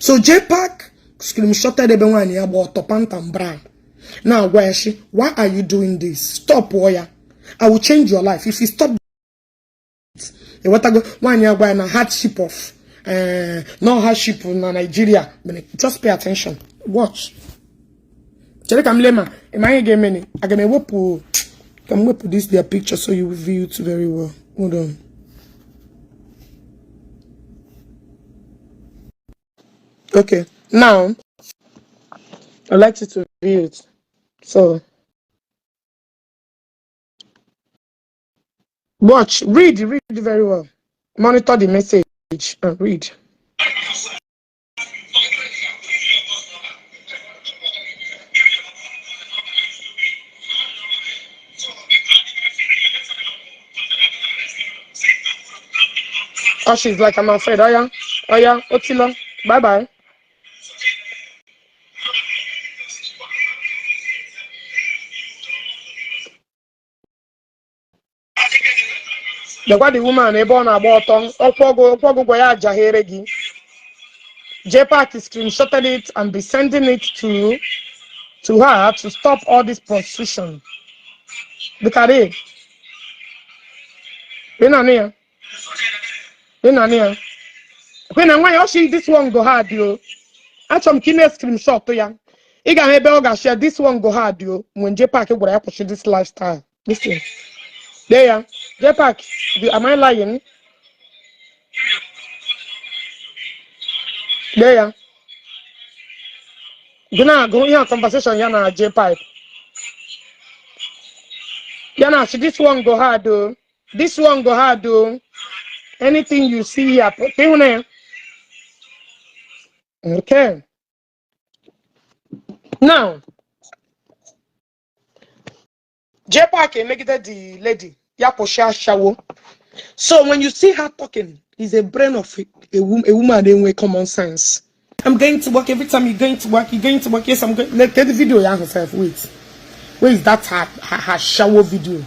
So Jpac screenshotted everyone about Topant and Brown. Now, why are you doing this? Stop, warrior. I will change your life. If you stop it, what I go one year by a hardship of no hardship in Nigeria. Just pay attention. Watch. Am I getting I can whip this their picture so you will view it very well. Hold on. Okay. Now I'd like you to view it. So watch, read very well. Monitor the message and read. Oh, she's like, I'm afraid. Oh yeah, Otilo, bye bye. The woman born about Jpac screenshotted it and be sending it to her to stop all this prostitution. Look at it. When I see this one go hard, you. Actually, I'm screenshot to ya. You can share this one go hard, you. When Jpac would have pushed this lifestyle. Listen. There, Jpac, am I lying? There. Go here conversation, Yana Jpac. Yana, see this one go hard, though. This one go hard, though. Anything you see here, put it on. Okay. Now, Jpac negated the lady. Yaposha Shawo. So when you see her talking, it's a brain of a woman with common sense. I'm going to work every time you're going to work. Yes, I'm going. Let's get the video yourself. Wait. Where is that her shower video?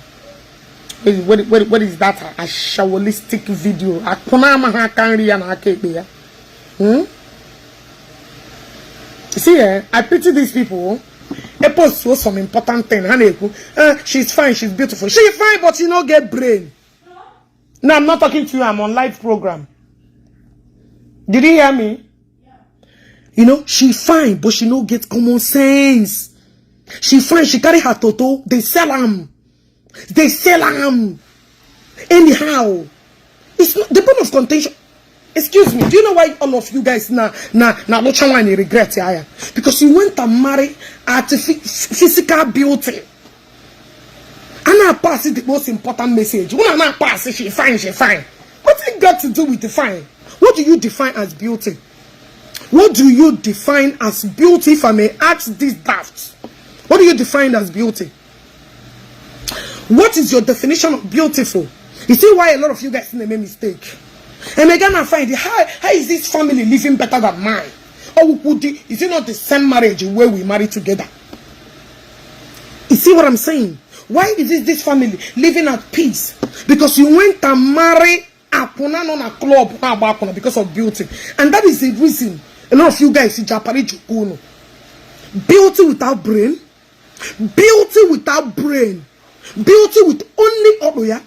What is that a showeristic video? See, I pity these people. They post some important thing. She's fine, she's beautiful. She's fine, but she don't get brain. No, I'm not talking to you. I'm on live program. Did you hear me? Yeah. You know, she's fine, but she don't get common sense. She fine, she carry her toto. They sell them. They sell them. Anyhow, it's not the point of contention. Excuse me, do you know why all of you guys now not any regret here? Because you went and marry physical beauty. And now pass it the most important message. When I now pass it, she fine. What's it got to do with define? What do you define as beauty? What do you define as beauty? If I may ask this daft. What do you define as beauty? What is your definition of beautiful? You see why a lot of you guys make mistake. And we're gonna find it. How is this family living better than mine? Or is it not the same marriage where we marry together? You see what I'm saying? Why is this family living at peace? Because you went and married a club because of beauty. And that is the reason a lot of you guys see Jpac. Beauty without brain. Beauty without brain. Beauty with only odoya.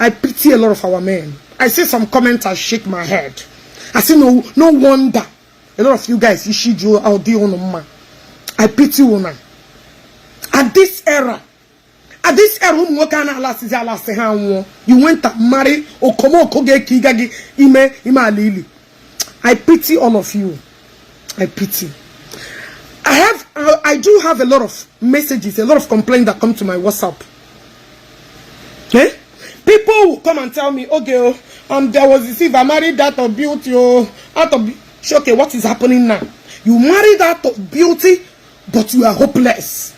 I pity a lot of our men. I see some comments, I shake my head. I say no wonder a lot of you guys I pity you now. At this era, you went to marry I pity all of you. I pity. I do have a lot of messages, a lot of complaints that come to my WhatsApp. Okay? People will come and tell me, okay, there was this, if I married that of beauty, okay, what is happening now? You married that of beauty, but you are hopeless.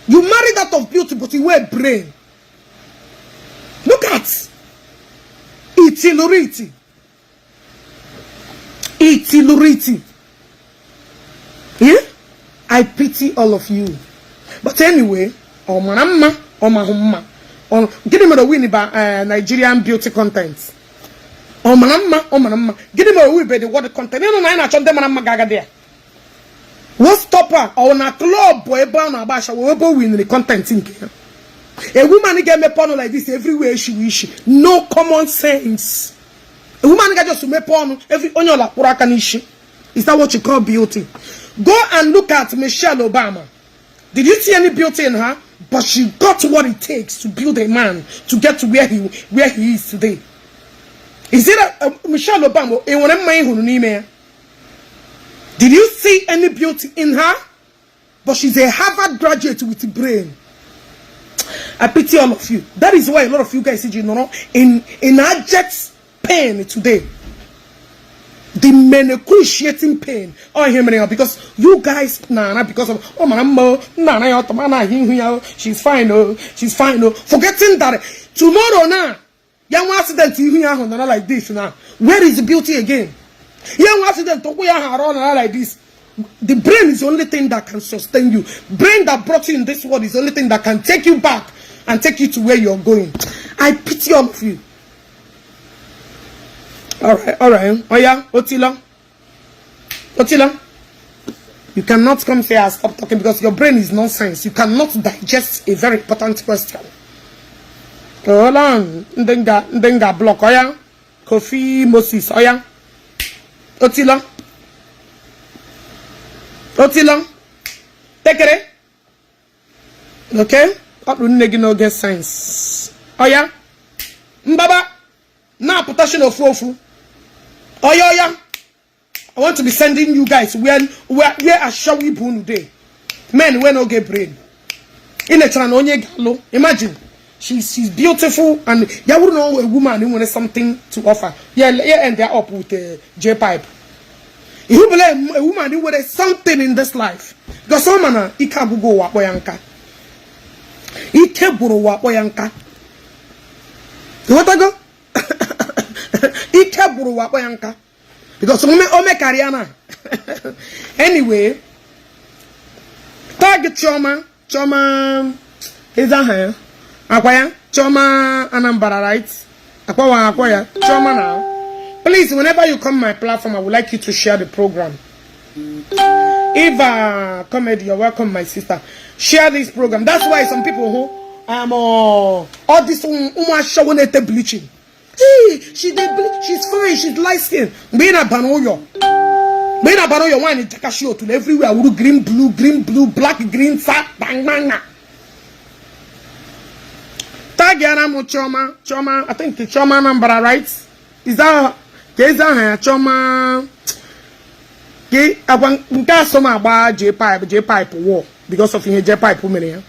You married that of beauty, but you wear brain. Look at itilurity. Yeah? I pity all of you. But anyway, give me the win about Nigerian beauty content. Oh manama. Give them a wee bit the water content. No, I not them manama gaga there. What stop her or na club boy brown abasha we go win the content in here. A woman get me porno like this everywhere she wish. No common sense. A woman get just to make porno every on your lap. Is that what you call beauty? Go and look at Michelle Obama. Did you see any beauty in her? But she got what it takes to build a man to get to where he is today. Is it Michelle Obama? Did you see any beauty in her? But she's a Harvard graduate with a brain. I pity all of you. That is why a lot of you guys see, in abject pain today. The men excruciating pain. Oh, because you guys, because of she's fine, she's fine. Forgetting that tomorrow now, young accident like this now. Where is the beauty again? Young accident like this. The brain is the only thing that can sustain you. Brain that brought you in this world is the only thing that can take you back and take you to where you're going. I pity all of you. All right. Oh yeah, Otila. You cannot come here and stop talking because your brain is nonsense. You cannot digest a very important question. Hold on. Ndenga block. Oh yeah. Kofi Moses. Oh yeah. Otila. Take it. Okay? What do you no get sense? Oh yeah. Mbaba. Now protection of Fofu. Oh yeah. I want to be sending you guys where are shall we born today? Men when no get brain. In a onye galo. Imagine. She's beautiful and you wouldn't know a woman who wants something to offer. Yeah, and they're up with Jpac. You believe a woman who wants something in this life. Because someone ikabugo wa boyanka. Ikeburo wa boyanka. You want to go? Ikeburo wa boyanka. Because ome kariana. Anyway, target Choma is a hand. Akwaya Choma Anambra, right? Akwaya Choma now. Please, whenever you come my platform, I would like you to share the program. Eva Comedy, you're welcome, my sister. Share this program. That's why some people who all this showing bleaching. She's fine, she's light skin. Being a banoyo. Being a banoyo one in Takashio to everywhere. Green, blue, black, green, fat, bang. Tagiana Choma, I think the Choma number, right? Is that Choma? I want to some about Jpac war because of your Jpac woman.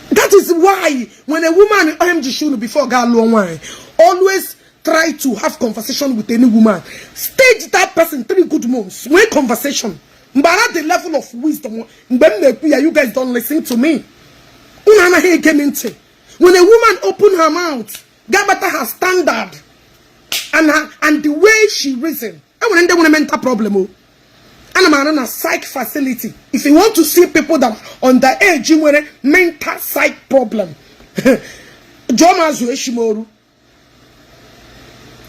That is why when a woman OMG should before God long wine, always try to have conversation with any woman. Stage that person 3 good months. When conversation, but at the level of wisdom, you guys don't listen to me. When a woman open her mouth, Gabata has standard and the way she reason. I want to mental problem. And I'm on a psych facility. If you want to see people that are on the edge, you want a mental psych problem. You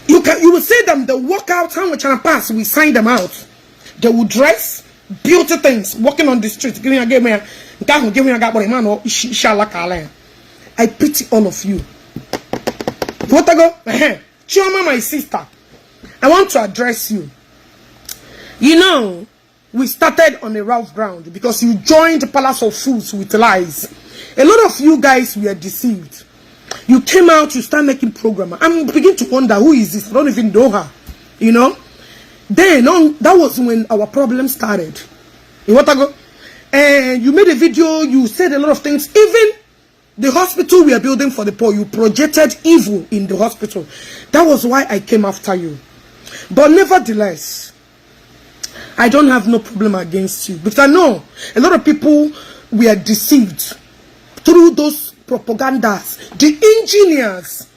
will see them, they walk out, how much and pass, we sign them out. They will dress, beauty things, walking on the street, giving a game, I pity all of you. What I go? Chioma, my sister, I want to address you. You know, we started on a rough ground because you joined the Palace of Fools with lies. A lot of you guys were deceived. You came out, you start making program. I'm beginning to wonder, who is this? I don't even know her. You know? Then, that was when our problem started. You want to go? And you made a video, you said a lot of things. Even the hospital we are building for the poor, you projected evil in the hospital. That was why I came after you. But nevertheless, I don't have no problem against you. Because I know a lot of people were deceived through those propagandas. The engineers,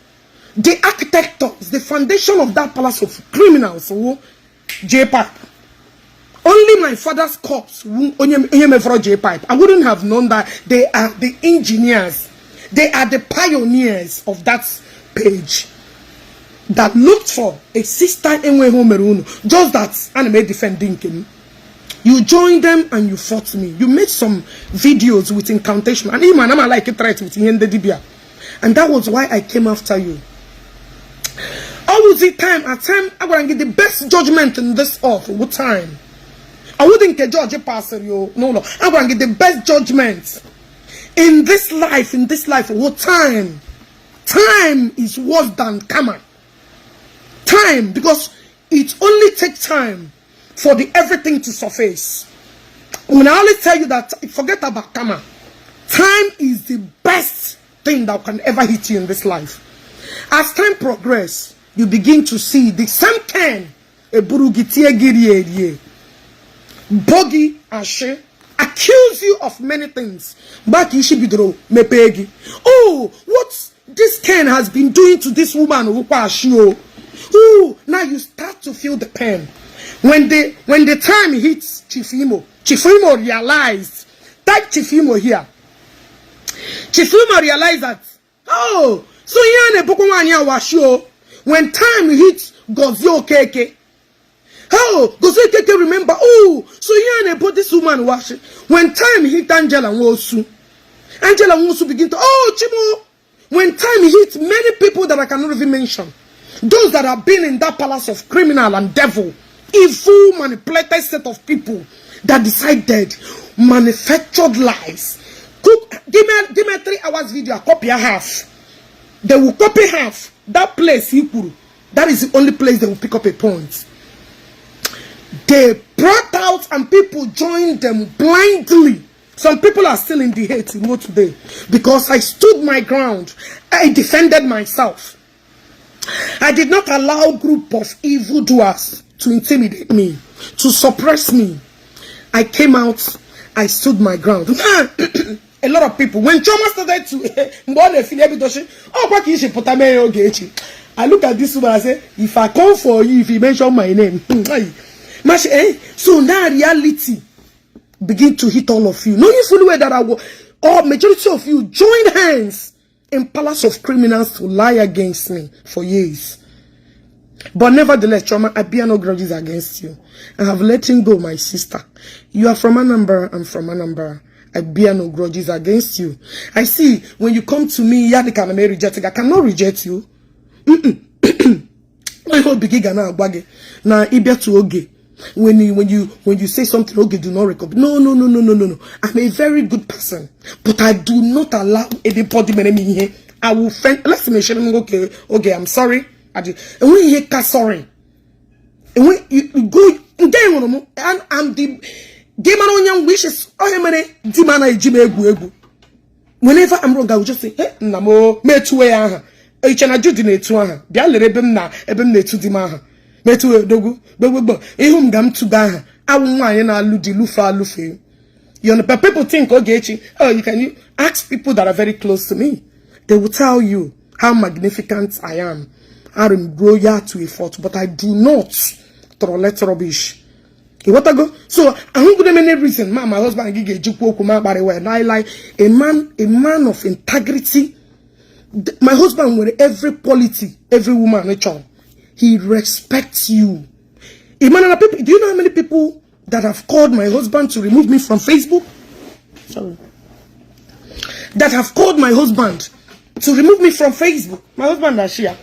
the architects, the foundation of that palace of criminals, Jpac. Only my father's corpse, Jpac. I wouldn't have known that they are the engineers. They are the pioneers of that page. that looked for a sister in home, just that anime defending him. You joined them and you fought me. You made some videos with incantation. And even I'm like a threat with the Dibia. And that was why I came after you. Always the time, at time, I'm going to get the best judgment in this earth. What time? I wouldn't get Judge Pastor, you. No. I'm going to get the best judgment in this life. What time? Time is worse than karma. Time, because it only takes time for the everything to surface. When I always tell you that, forget about karma. Time is the best thing that can ever hit you in this life. As time progresses, you begin to see the same kind. Bogi Ashe accuse you of many things. Oh, what this Ken has been doing to this woman. Oh, now you start to feel the pain. When the time hits Chief Imo realized that Chief Imo here. Chief Imo realized that, oh, so when time hits Gozio Keke. Oh, Gozio Keke remember, oh, so put this woman wash. When time hit Angela Wosu begin to, oh, Chimo. When time hits many people that I cannot even mention. Those that have been in that palace of criminal and devil, evil, manipulated set of people that decided, manufactured lies. Give me 3 hours video, copy half. They will copy half. That place, that is the only place they will pick up a point. They brought out and people joined them blindly. Some people are still in the hate today because I stood my ground. I defended myself. I did not allow a group of evildoers to intimidate me, to suppress me. I came out, I stood my ground. A lot of people, when Choma started to, I look at this woman and say, if I come for you, if you mention my name, so now reality begin to hit all of you. No, you fully aware that majority of you joined hands in palace of criminals to lie against me for years. But nevertheless, Choma, I bear no grudges against you. I have let him go, my sister. You are from Anambra, I'm from Anambra. I bear no grudges against you. I see, when you come to me, I cannot reject you. When you say something, okay, do not record. No. I'm a very good person, but I do not allow anybody here. I will find. Let's mention. Okay, I'm sorry. And when you hear sorry, and when you go, and I'm the game on young wishes. Whenever I'm wrong, I will just say, hey, namo me tuwe Ichana judi ne tuwa bia lerebem na ebem ne tudima metu dogu dogu ehum gam tuga awunwa na aludi lufa lufe. You know, but people think, okay, oh, you ask people that are very close to me. They will tell you how magnificent I am. I'm royal to a fault, but I do not tolerate rubbish. What I go? So I don't give any reason. My husband gige jukwo kuma barewe. I like a man of integrity. My husband with every quality, every woman, a child, he respects you. Do you know how many people that have called my husband to remove me from Facebook? Sorry. That have called my husband to remove me from Facebook. My husband Ashia.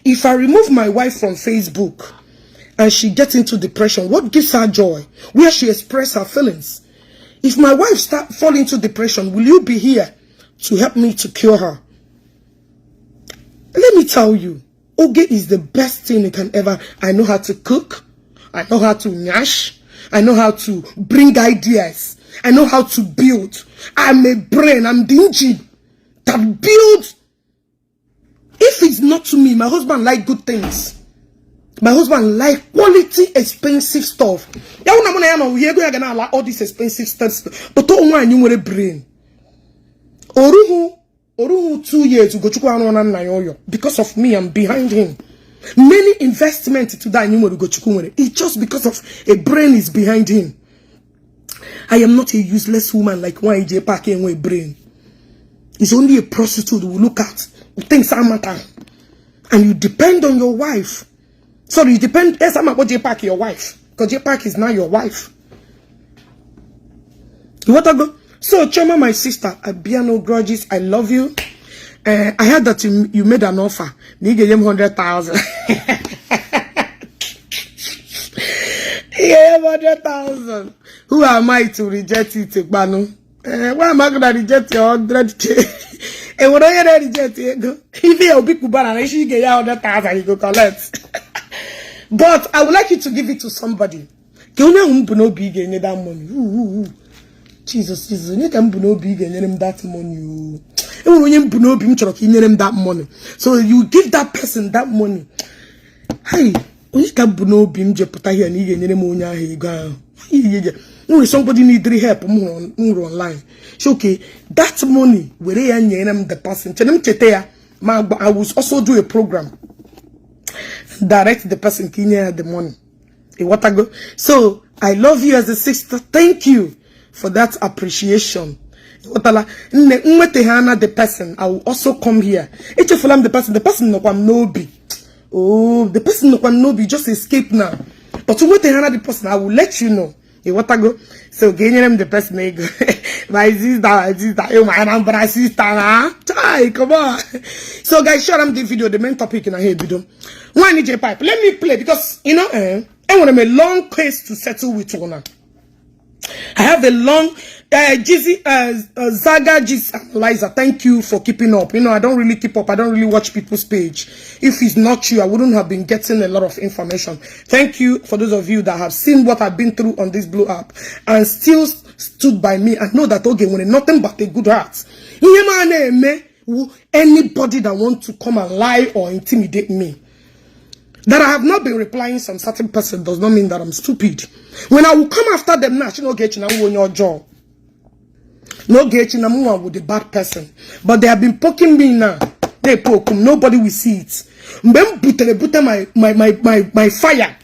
If I remove my wife from Facebook and she gets into depression, what gives her joy? Where she expresses her feelings. If my wife fall into depression, will you be here to help me to cure her? Let me tell you, Oge is the best thing you can ever. I know how to cook. I know how to nyash. I know how to bring ideas. I know how to build. I'm a brain. I'm the engine that builds. If it's not to me, my husband like good things. My husband like quality, expensive stuff. We're going to allow all these expensive stuff. But don't want you with a brain. Oruhu 2 years ago, because of me, I'm behind him. Many investments to that it's just because of a brain is behind him. I am not a useless woman like one Jpac and brain. It's only a prostitute who look at things that matter. and you depend on your wife. So you depend, yes, I'm about Jpac, your wife. Because Jpac is now your wife. You want to go? So, Choma, my sister, I bear no grudges. I love you. I heard that you made an offer. You gave him 100,000. Yeah, 100,000. Who am I to reject it, Banu? Why am I going to reject your 100K? And when I reject it, if you're big Kubana, I should get 100,000, you go collect. But I would like you to give it to somebody. Can you no big and that money? Jesus, you can no big and them that money. And when you no big, you them that money. So you give that person that money. Hey, you can no big, you put here and you get money. Go. Somebody need help more online. So okay, that money where they are the person. Tell them I will also do a program. Direct the person Kenya the money. What I go? So I love you as a sister. Thank you for that appreciation. The person, I will also come here. If I'm the person no kwam no be. Oh, the person no kwam no be just escape now. But the person, I will let you know. What I go? So getting the person go. My sister, my sister, come on. So guys, share them the video, the main topic in a head video. One Jpac. Let me play because you know, I want a long case to settle with one. I have a long Zaga G's analyzer. Thank you for keeping up. You know, I don't really keep up. I don't really watch people's page. If it's not you, I wouldn't have been getting a lot of information. Thank you for those of you that have seen what I've been through on this Blue app and still stood by me and know that okay, when nothing but a good heart. Anybody that wants to come and lie or intimidate me, that I have not been replying some certain person does not mean that I'm stupid. When I will come after them now, you know, get you on your job. No get you with the bad person. But they have been poking me now. They poke him. Nobody will see it. My fire.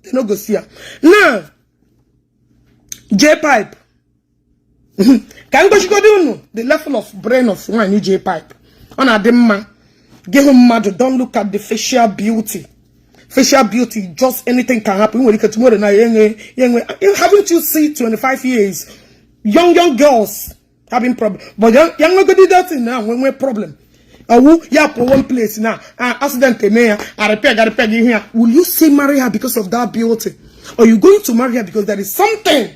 They no go see her. Now, Jpac. Can go do the level of brain of one Jpac. On a demma. Give him mad. Don't look at the facial beauty. Facial beauty, just anything can happen. When you get tomorrow night, haven't you seen 25 years? Young girls having problem. But young girls do that thing now when we're problem. Yeah, for one place now. Accident mayor, I repair here. Will you say marry her because of that beauty? Or you going to marry her because there is something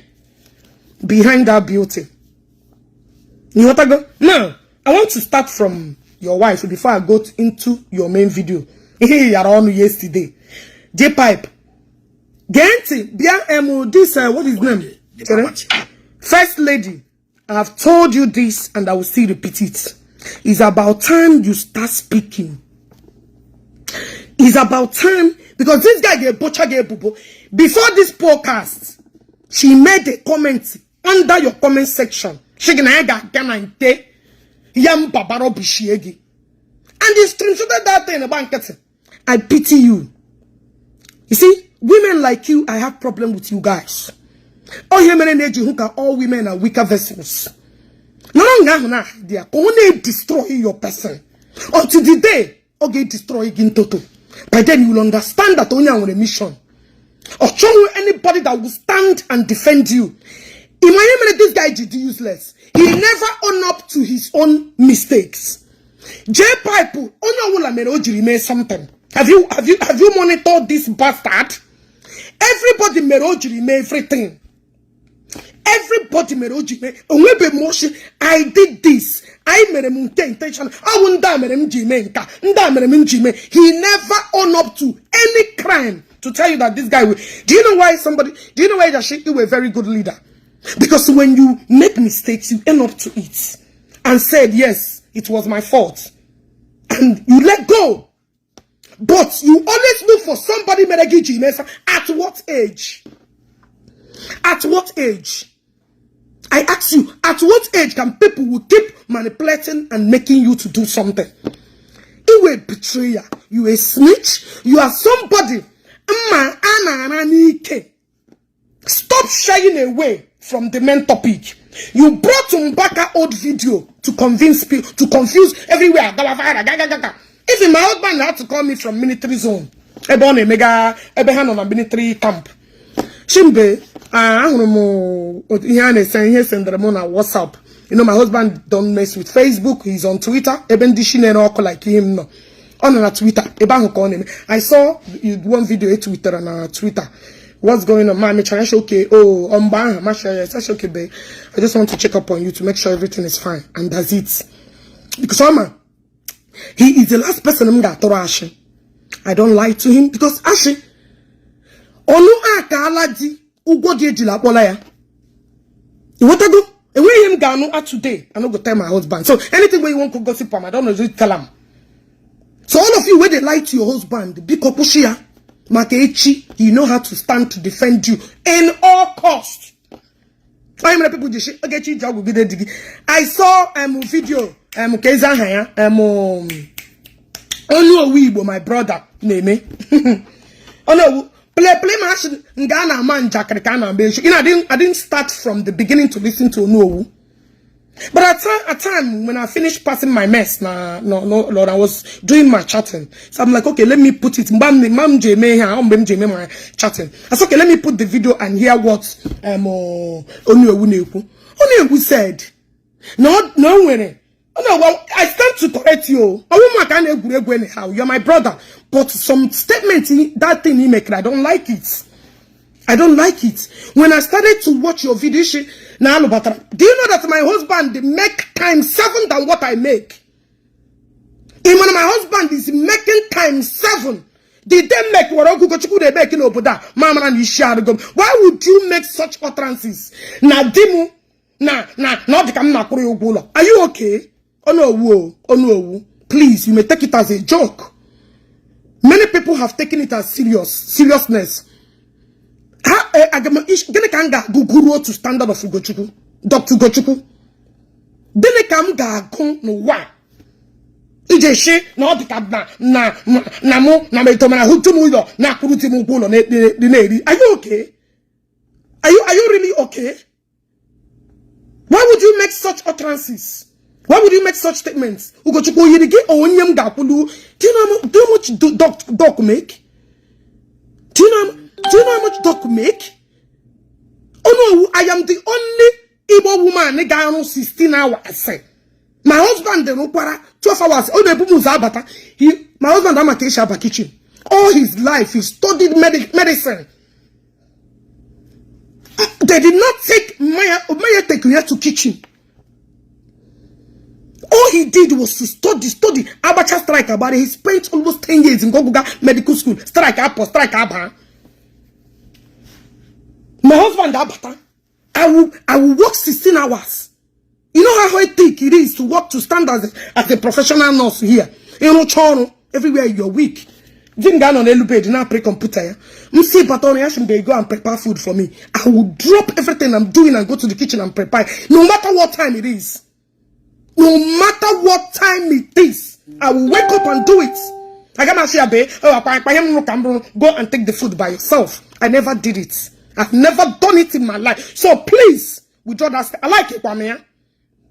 behind that beauty? You want to go? No. I want to start from your wife before I go into your main video. Hey, you're on yesterday. Jpac. Genti, this, what is his name? First lady, I have told you this and I will still repeat it. It's about time you start speaking. It's about time, because this guy get butcher get bubo. Before this podcast, she made a comment under your comment section. She gonna get gamante yam babaro bishiegi. And they screenshotted that thing about it. I pity you. You see, women like you, I have problem with you guys. All women are weaker vessels. No, they are only destroying your person. Until the day, okay, destroy in total. By then you will understand that only on a mission. Or show anybody that will stand and defend you. In my name, this guy is useless. He never owned up to his own mistakes. Jpac, only something. Have you monitored this bastard? Everybody merojiri everything. Everybody merojiri. I did this. I made him intention. I won't He never owned up to any crime to tell you that this guy will. Do you know why that you were a very good leader? Because when you make mistakes, you end up to it and said, yes, it was my fault. And you let go. But you always look for somebody. At what age? At what age? I ask you, at what age can people will keep manipulating and making you to do something? You a betrayer. You a snitch. You are somebody. Stop shying away from the main topic. You brought Mbaka old video to convince people, to confuse everywhere. If my husband had to call me from military zone, ebe on a mega, ebe hand on a military camp. Shimbe, here send them on WhatsApp. You know, my husband don't mess with Facebook. He's on Twitter. Eben dishine no like him no. On Twitter. I saw one video on Twitter and Twitter. What's going on, man? Okay. Oh, okay, babe. I just want to check up on you to make sure everything is fine. And that's it. Because he is the last person I'm going to Ashi. I don't lie to him because Ashi. Onu aka alaji ugo di ejila pola ya. What I go? And when him gano at today, I don't go tell my husband. So anything where you want to gossip him, I don't know, just tell him. So all of you where they lie to your husband, big kopushia, Makeichi, you know how to stand to defend you in all costs. I am people just I saw video Keza Haya Igbo, my brother name oh no play match Ngana man Jakarikana. I didn't start from the beginning to listen to Onuowu. But at time when I finished passing my mess, Lord, I was doing my chatting. So I'm like, okay, let me put it. Mam chatting. I said, okay, let me put the video and hear what Onuowu said. No, way. Oh no, well, I stand to correct you. You're my brother. But some statements in that thing he make, I don't like it. I don't like it. When I started to watch your video, do you know that my husband make times 7 than what I make? And when my husband is making times 7, did they make what they make in Oboda? Mama and why would you make such utterances? Are you okay? Oh no, please, you may take it as a joke. Many people have taken it as seriousness. Guguru to standard of Ugochukwu, Dr. Ugochukwu. Dene kam ga gun no wa. Ije she na odika na me tomana hutumu yo na kuruti mu gulo na. Are you okay? Are you really okay? Why would you make such utterances? Why would you make such statements? Ugochukwu yirigi onyem ga kulu. Do you know how much doc make? Do you know how much doc make? Oh no, I am the only Igbo woman in Ghana 16 hours. My husband the 12 hours. Oh, my husband am a kitchen. All his life he studied medicine. They did not take Maya to kitchen. All he did was to study. Abacha strike about it. He spent almost 10 years in Goguga Medical School. Strike up. My husband, I will work 16 hours. You know how hectic it is to work to stand as a professional nurse here. You know, everywhere you're weak. Didn't go on Elube, did not play computer. See, but on they go and prepare food for me. I will drop everything I'm doing and go to the kitchen and prepare. No matter what time it is. No matter what time it is, I will wake up and do it. I got my share, go and take the food by yourself. I never did it. I've never done it in my life. So please, withdraw that. I like it, Kwame.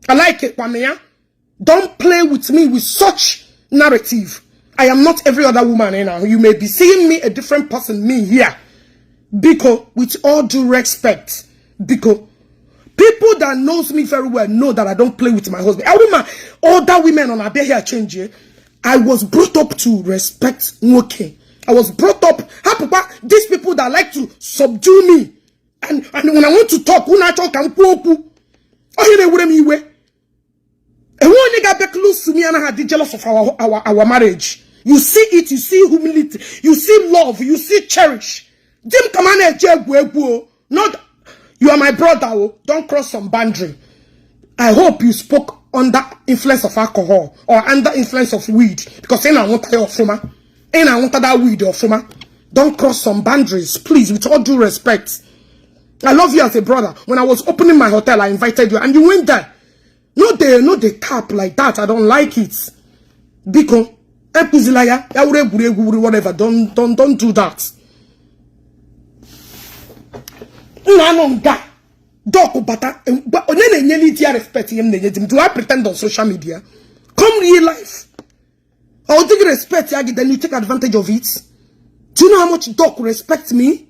I like it, Kwame. Don't play with me with such narrative. I am not every other woman now. You may be seeing me a different person, me here. Because, with all due respect, because people that knows me very well know that I don't play with my husband. Other women on Abia here change. I was brought up to respect Nwoke. I was brought up, these people that like to subdue me. And when I want to talk, when I talk, I'm poor. Oh, they wouldn't me way. And one nigga back close to me and I had the jealous of our marriage. You see it, you see humility, you see love, you see cherish. Jim Kamane, not you are my brother, don't cross some boundary. I hope you spoke under influence of alcohol or under influence of weed. Because I want your former. And I wanted that weed or former. Don't cross some boundaries, please, with all due respect. I love you as a brother. When I was opening my hotel, I invited you and you went there. No, they tap like that. I don't like it. Because whatever. Don't do that. Do I pretend on social media? Come real life. Or take respect, then you take advantage of it. Do you know how much dog respect me?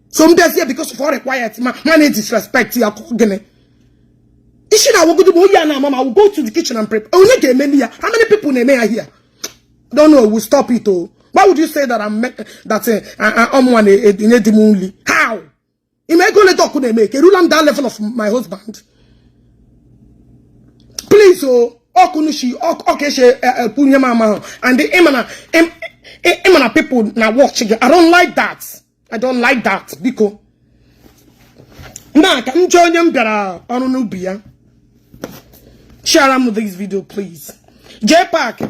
Some days here because of all the quiet, man disrespect you. How many people in here? I don't know, we'll stop it. Oh. Why would you say that I'm one in only? How? You may go let talk make a rule on that level of my husband. Please, oh, Okunushi, okay, Punya Mama, and the Emana people now watching. I don't like that. I don't like that. Because now can join them better on Nubia. Share them with this video, please. Jpac,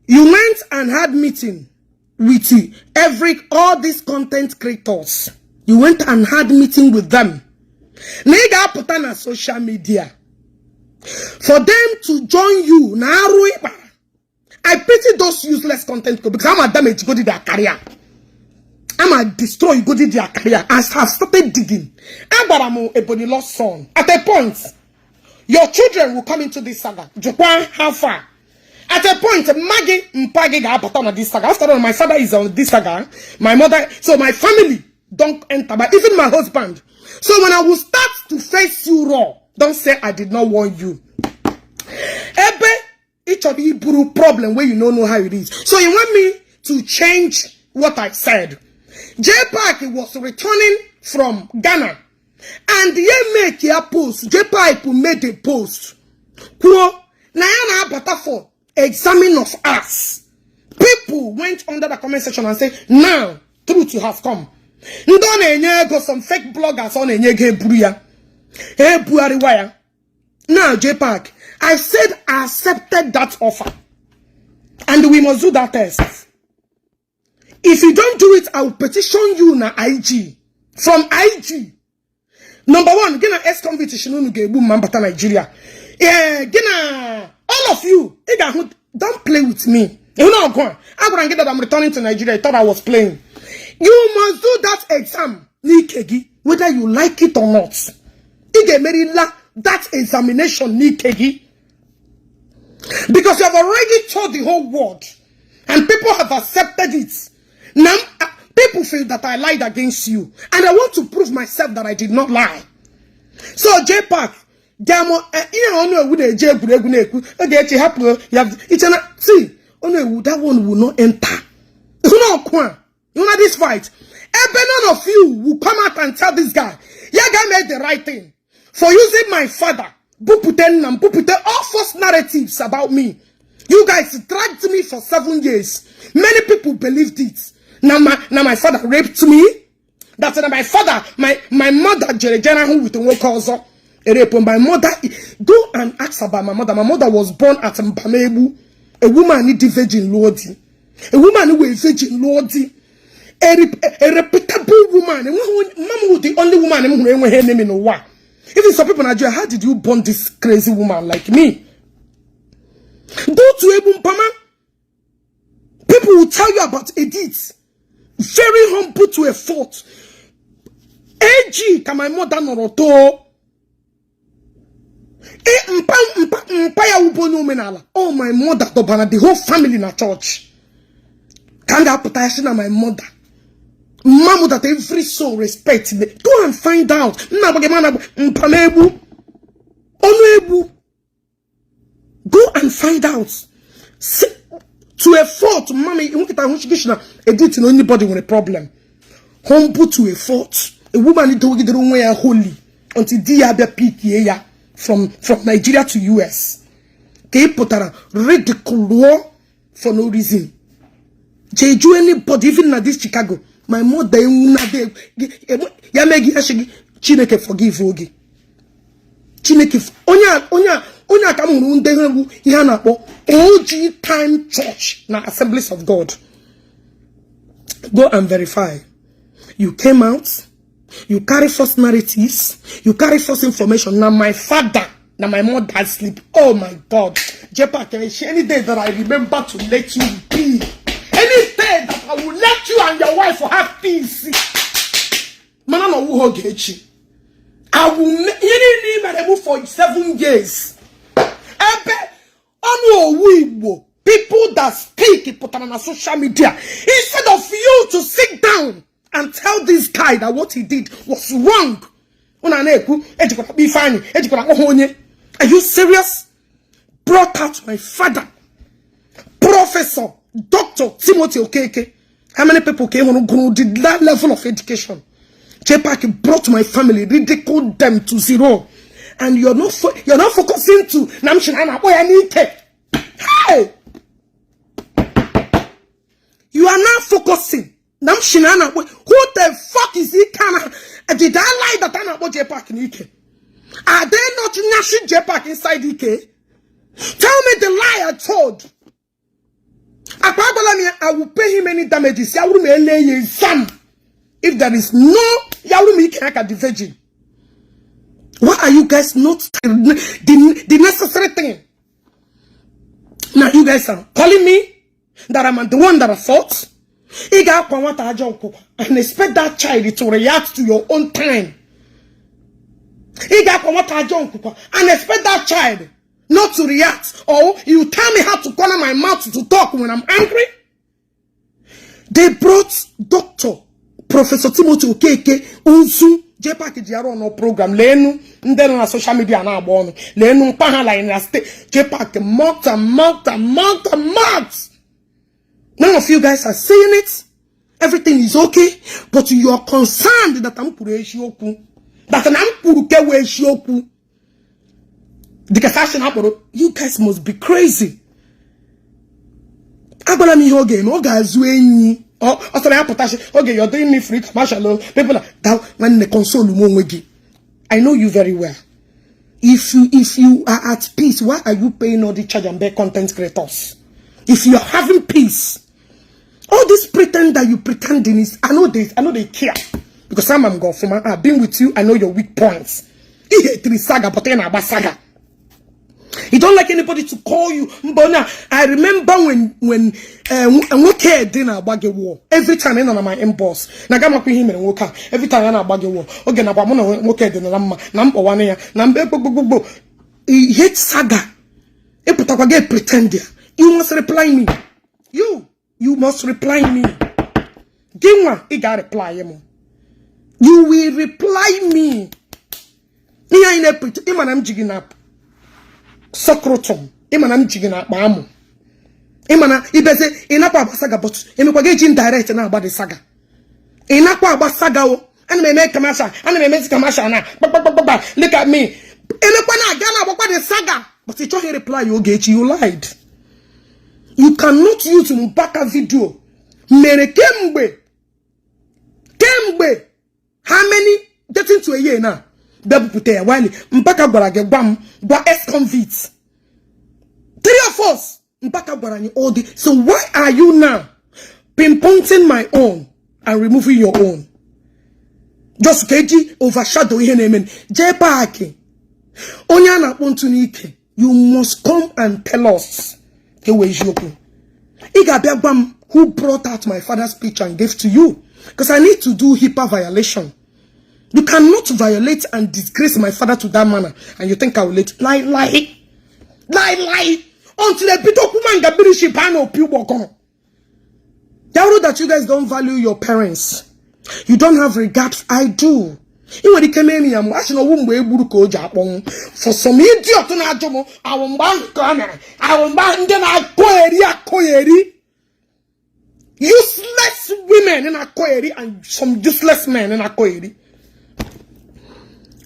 you went and had meeting with all these content creators. You went and had meeting with them. Nega put on social media. For them to join you, I pity those useless content because I'm a damage go to their career. I'm a destroy go to their career. I have started digging. I'm a body lost son. At a point, your children will come into this saga. Japan, how far? At a point, Maggie Mpagi got on this saga. After all, my father is on this saga. My mother, so my family don't enter, but even my husband. So when I will start to face you raw, don't say I did not warn you. Each of you brew problem where you don't know how it is. So you want me to change what I said. Jpac was returning from Ghana. And you make your post. Jpac made a post. Nayana Batafo, examine of us. People went under the comment section and said, now, truth has come. Go some fake bloggers on now, Jpac, I said I accepted that offer. And we must do that test. If you don't do it, I will petition you na IG. From IG. Number one, gina ex-convict Nigeria. All of you, don't play with me. You know, I'm going to get that I'm returning to Nigeria. I thought I was playing. You must do that exam, whether you like it or not. That examination, because you have already told the whole world, and people have accepted it. Now, people feel that I lied against you, and I want to prove myself that I did not lie. So, Jpac, see, that one will not enter. You know this fight. None of you will come out and tell this guy, Yaga made the right thing for using my father, all false narratives about me. You guys dragged me for 7 years. Many people believed it. Now my father raped me. That's my father, my mother, Jerejana, who with the work also. My mother, go and ask about my mother. My mother was born at Mpamebu. A woman who is virgin Lordy. A woman who is virgin Lordy. A reputable woman. Mama was the only woman who had her name in the war. Even some people in Nigeria, how did you born this crazy woman like me? Go to Ebumpama. People will tell you about Edith. Very humble to a fault. AG, can my mother noroto? Oh, my mother, the whole family in a church. Can't I put my mother? Mama, that every soul respects me. Go and find out. Go and find out. To a fault, mommy, edit to anybody with a problem. Humble to a fault. A woman need to get the wrong way holy until the PTA from Nigeria to US. Ridicule for no reason. Jeju anybody, even at this Chicago. My mother, Chineke forgive Ogi. Chineke, Onya kamu OG time church na Assemblies of God. Go and verify. You came out, you carry false narratives, you carry false information. Now my father, now my mother sleep. Oh my God. Jpac, any day that I remember to let you be, any day that I will let you and your wife have peace. Man, I will move for 7 years. People people that speak put on social media, instead of you to sit down and tell this guy that what he did was wrong. Are you serious? Brought out my father, Professor Dr. Timothy Okeke. How many people came on who did that level of education? Jpac brought my family, ridiculed them to zero, and you're not focusing to Namshinana. Hey, you are not focusing. Namshinana, who the fuck is he? Did I lie that I'm about Jpac in Ike? Are they not gnashing Jpac inside Ike? Tell me the lie I told. I will pay him any damages. If there is no the virgin, why are you guys not the necessary thing? Now you guys are calling me that I'm the one that I fought. And expect that child to react to your own time. And expect that child not to react, or you tell me how to corner my mouth to talk when I'm angry. They brought Dr. Professor Timothy Okeke Unsu Jpac Diaro no program lenu ndeno na social media na agbono lenu mpahala in the state. Jpac mocked. None of you guys are saying it. Everything is okay, but you are concerned that I'm pure. That I'm pure. You guys must be crazy. Okay, you're doing me free commercial. People are that when they console you. I know you very well. If you are at peace, why are you paying all the charge and bear content creators? If you are having peace, all this pretend that you pretending is, I know they care. Because I'm going from, I've been with you, I know your weak points. You don't like anybody to call you. I remember when okay dinner bag war. Every time I on my inbox. Nagama ku him and woka. Every time I bag war. Okay, na bamona okay dinner number 1 year. He hates saga. E putakwa get pretend there. You must reply me. You must reply me. Gimwa, he got reply him. You will reply me. Niya ine pretend. Imanam jigging up. Socrotum. Imanam jigging up. Mamu. Imana, ibeze, inapa saga, but imekwageji direct na about the saga. Inapa about saga, and me make kamasha, and me make kamasha na. Look at me. Inekwana gana about the saga, but you don't reply. You get you lied. You cannot use Mbaka video. Mere Kembe. How many getting to a year now? Double put a while. Mbaka Barage Bam, but ex-convicts. 3 of us. Mbaka Barani all the. So why are you now pinpointing my own and removing your own? Just keji overshadow ihe nemen. Jpac. Onyana Pontunike. You must come and tell us. Who brought out my father's picture and gave to you? Because I need to do HIPAA violation. You cannot violate and disgrace my father to that manner. And you think I will let lie. Until a bit of woman that you guys don't value your parents. You don't have regard. I do. For some idiot I will useless women in a query and some useless men in a query.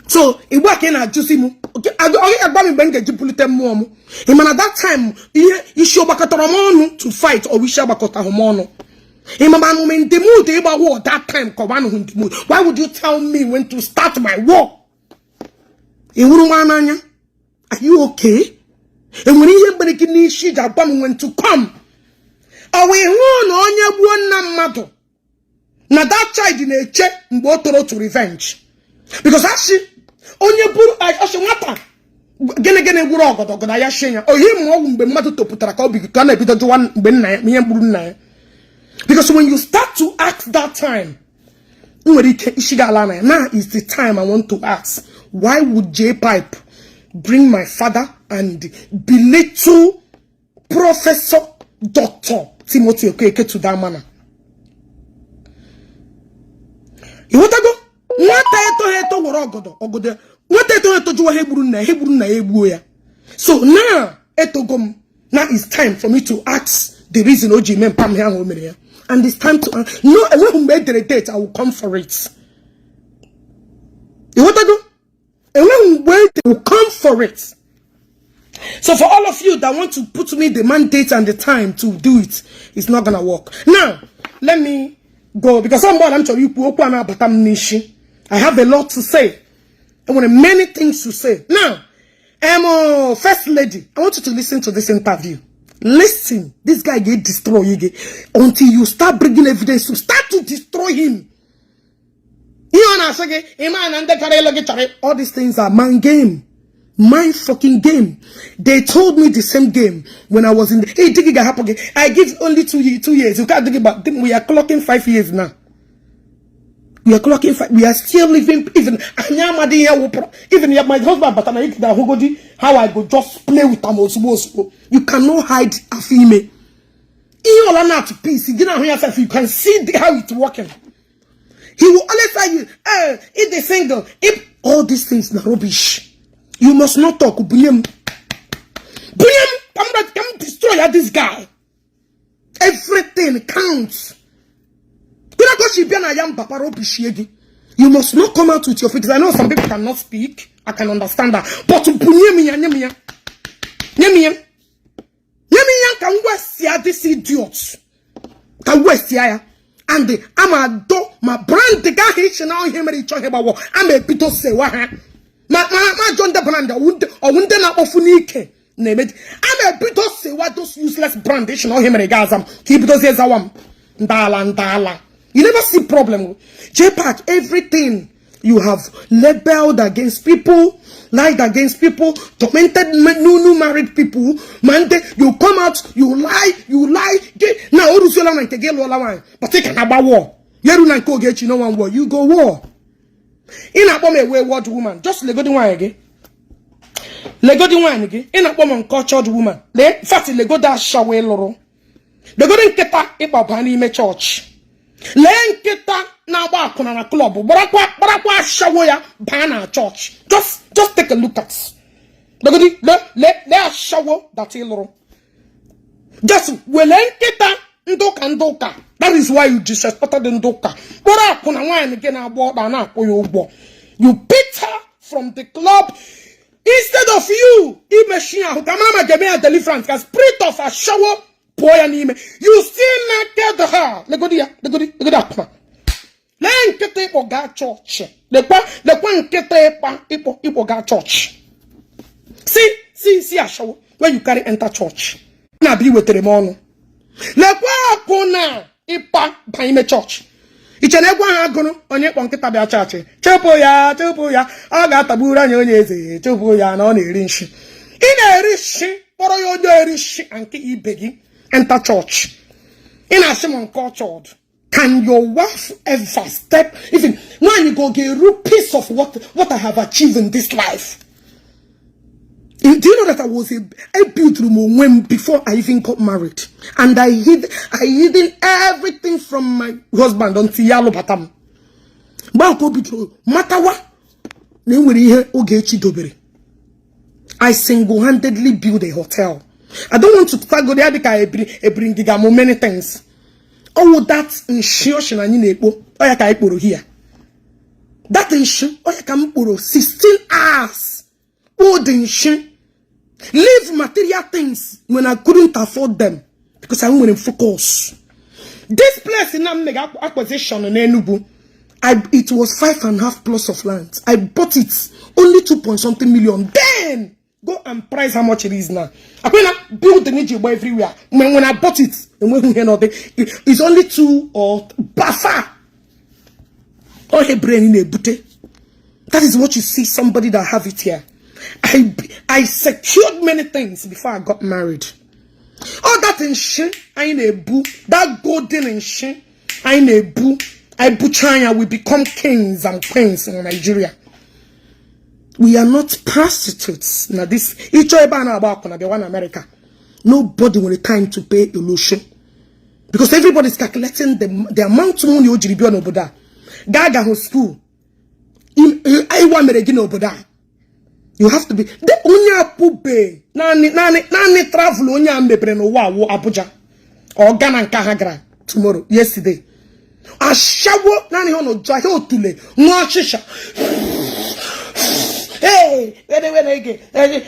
So it work in a juicy okay, I at that time you show to fight or we shall that time, why would you tell me when to start my war? Are you okay? And when you when to come, now that child in a check to revenge. Because actually, on your book, I matter. Again, oh, him be mad to put a copy, can I be the one Ben? Because when you start to ask that time, now is the time I want to ask, why would Jpac bring my father and belittle Professor Dr. Timothy Okeke to that manner. You want to go? So now, now it's time for me to ask the reason OG men pam here. And it's time to no, I won't make the date, I will come for it. You want to go? And when they will come for it. So for all of you that want to put me the mandate and the time to do it, it's not gonna work. Now, let me go because I have a lot to say. I want many things to say. Now, First Lady, I want you to listen to this interview. Listen, this guy get destroyed until you start bringing evidence to start to destroy him. All these things are my game. My fucking game. They told me the same game when I was in the I give only 2 years. You can't think about them. We are clocking 5 years now. We are clocking 5. We are still living even my husband, but how I go just play with them. You cannot hide a female. You all are not to peace. You can see how it's working. He will always tell you, if they single, if all these things are rubbish. You must not talk. William, come destroy this guy. Everything counts. You must not come out with your face. I know some people cannot speak. I can understand that. But can waste these idiots. Can waste here. And I'm a do my brand the guy he now him about I'm a bit of say what my John the brand or wouldn't not often name it. I'm a bit of say what those useless brand they should know him and gazam keep those years awam dala. You never see problem. Jpac, everything you have labeled against people, lied against people, tormented new married people. Man, you come out, you lie. Now, all you like to get all but take an about war. You don't go get you no one war. You go war. In a bomb a wayward woman, just Lego the one again. Lego the one again. In a bomb uncultured woman. Le fat Lego that shower loro. The golden keta ipapani me church. Len keta na ba kuna na club. Barakwa shower ya bana church. Just take a look at. Let shower that loro. Just welen keta ndoka. That is why you disrespected the ndoka. You picked her from the club instead of you. Deliverance, spirit of a shower. You still naked her. Look at that. Let get for God church. The one get church. See a show where you carry enter church. Now be with the mono. Ipa by me church. It's an egg one on your one kitabia church. Chopoya, I got a bura nyeze, Chopoya, no rich. In a rich, for your rich and keep begging, enter church. In a Simon cultured. Can your wife ever step, even when you go get a real piece of what I have achieved in this life? Do you know that I was a beautiful woman before I even got married? And I hid everything from my husband until Yalo Batam. I single-handedly built a hotel. I don't want to go there because I bring many things. Oh, that's insurance and Igbo. Oh, I can here. That insurance, oh, I can 16 hours. Oh, the insurance. Leave material things when I couldn't afford them because I went in focus. This place in mega acquisition in Enugu, it was 5.5 plots of land. I bought it only 2.something million. Then go and price how much it is now. I can't build the Igbo everywhere. When I bought it, it's only 2 or buffer. Or a brain in a bute. That is what you see somebody that have it here. I secured many things before I got married. All that in shit, I ain't a boo. That golden in shit, I ain't a boo. I butchaya, we become kings and queens in Nigeria. We are not prostitutes. Now this, each about one America. Nobody will have time to pay a lotion. Because everybody's calculating the amount of money you will be on Gaga whole school. I want me to you have to be the onya pube nani travel onya mebre no wa Abuja or Ghana and Kahagra tomorrow yesterday a shower nani hono jahe otule no shisha hey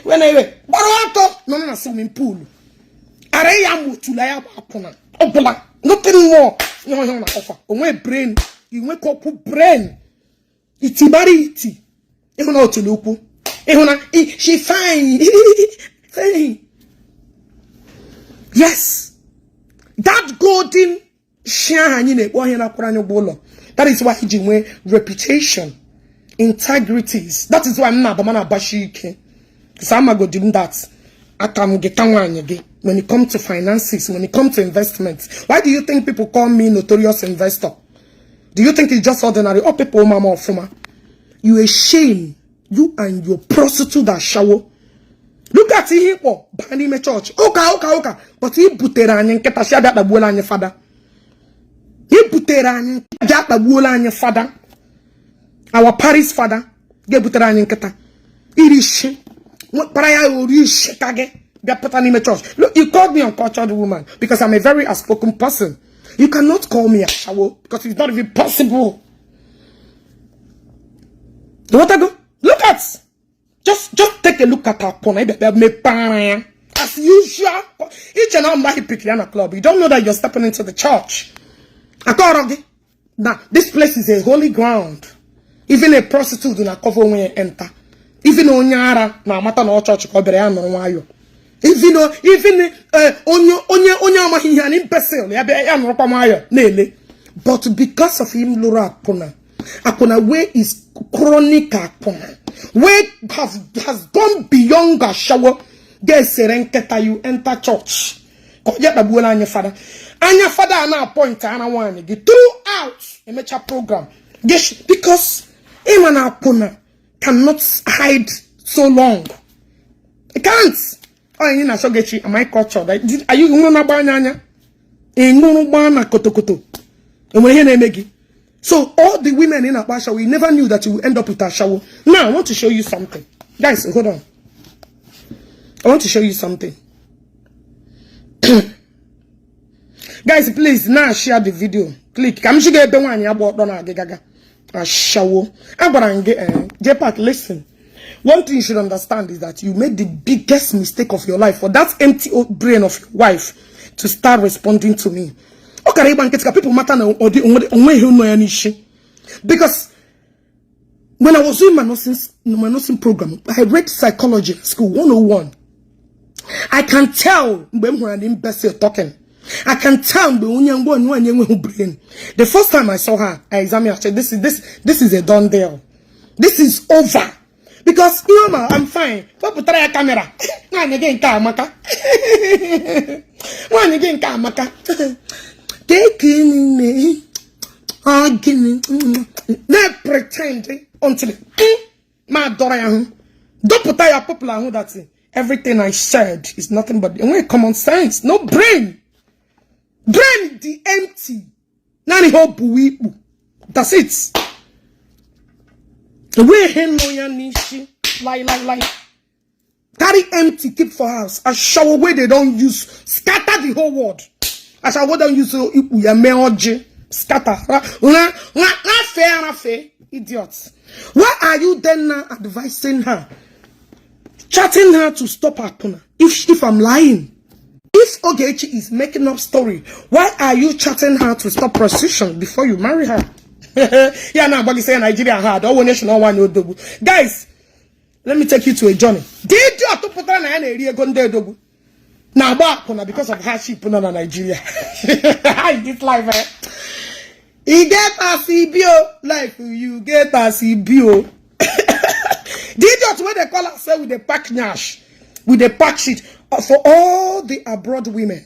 when I barato no swimming pool are ya mutula ya apona obula nothing more no na offer onwe brain you wake up brain itibari iti e hono otule ukwu she fine. Fine. Yes. That golden shine that is why he went reputation, integrities. That is why I'm not the man abashike. Because I'm not doing that. When it comes to finances, when it comes to investments. Why do you think people call me notorious investor? Do you think it's just ordinary? Oh, people, mama or fuma. You a shame. You and your prostitute that shower. Look at him, banning me church. Okay. But he buteran and ketasha that the wool on your father. He buteran that the wool on your father. Our Paris father. Get buteran and keta. It is she. What prayer will you shake again? That put me church. Look, you called me uncultured woman because I'm a very outspoken person. You cannot call me a shower because it's not even possible. What I go? Look at, just take a look at our corner. As usual, each and all my Pikiana club. You don't know that you're stepping into the church. Now, this place is a holy ground. Even a prostitute do not cover when you enter. Even Onyara, na mata no church ko bere ya no wayo. Even onya mahihan imbecile ya be ya no pamayo nele. But because of him Lura Akona way is chronic Akona. Way has gone beyond a shower. Get serenketa you enter church. Koya babuela anya father. Anya father ana appoint ana one throughout a major program. Yes, because Emana Akona cannot hide so long. It can't. Oh, you know, so get you. Am I cultured? Are you going to buy Nanya? In Nuna Kotokoto. And when he name so all the women in Abasha, we never knew that you would end up with a shower. Now I want to show you something. Guys, hold on. I want to show you something. Guys, please now share the video. Click. I'm sure get the one you bought on a shower. I'm gonna get Jpac, listen. One thing you should understand is that you made the biggest mistake of your life for that empty old brain of your wife to start responding to me. Okay, people matter because when I was doing my nursing program, I read psychology school 101. I can tell when I'm imbecile talking. I can tell the first time I saw her, I examined. I said, "This is a done deal. This is over." Because you know, I'm fine. Papa try a camera. One again, Kamaka. One again, Kamaka. Taking me, arguing, not pretending until my daughter. Don't put your popular who that's it. Everything I said is nothing but common sense. No brain. Brain the empty. Nani hope we. That's it. We no nishi lie. Carry empty, keep for house. A shower where they don't use, scatter the whole world. A shower don't use ya meoje, scatter. Not fair, idiots. Why are you then now advising her, chatting her to stop her corner? If I'm lying, if Ogechi is making up story, why are you chatting her to stop prostitution before you marry her? Yeah, now, but you say Nigeria hard. All nation, all one double. Guys, let me take you to a journey. Did you have to put on an area double? Now, back because of hardship in Nigeria. This life, eh? You get a CBO life, you get a CBO. Did you what they call us with the pack nash, with the pack sheet for all the abroad women,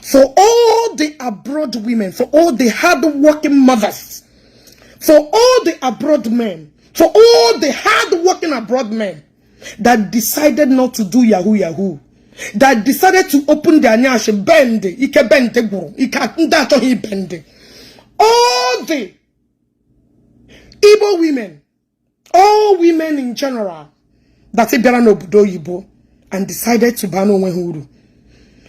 for all the abroad women, for all the hard-working mothers. For all the abroad men, for all the hard-working abroad men that decided not to do Yahoo, that decided to open their nyash, bend, ike bend, bend. All the Igbo women, all women in general, that no Igbo and decided to ban Wenhuru.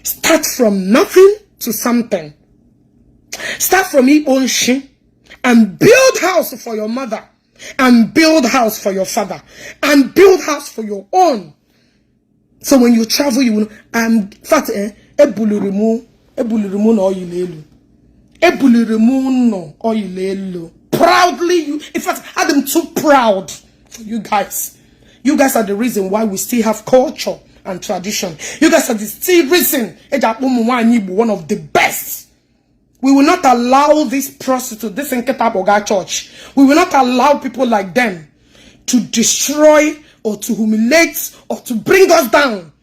Start from nothing to something. Start from Igbo and build house for your mother, and build house for your father, and build house for your own. So when you travel, you will fat ebulirimu no oyilelu. Ebulirimu no oyilelu. Proudly, you in fact had them too proud for you guys. You guys are the reason why we still have culture and tradition. You guys are the still reason one of the best. We will not allow this prostitute, this Nketaboga church. We will not allow people like them to destroy or to humiliate or to bring us down.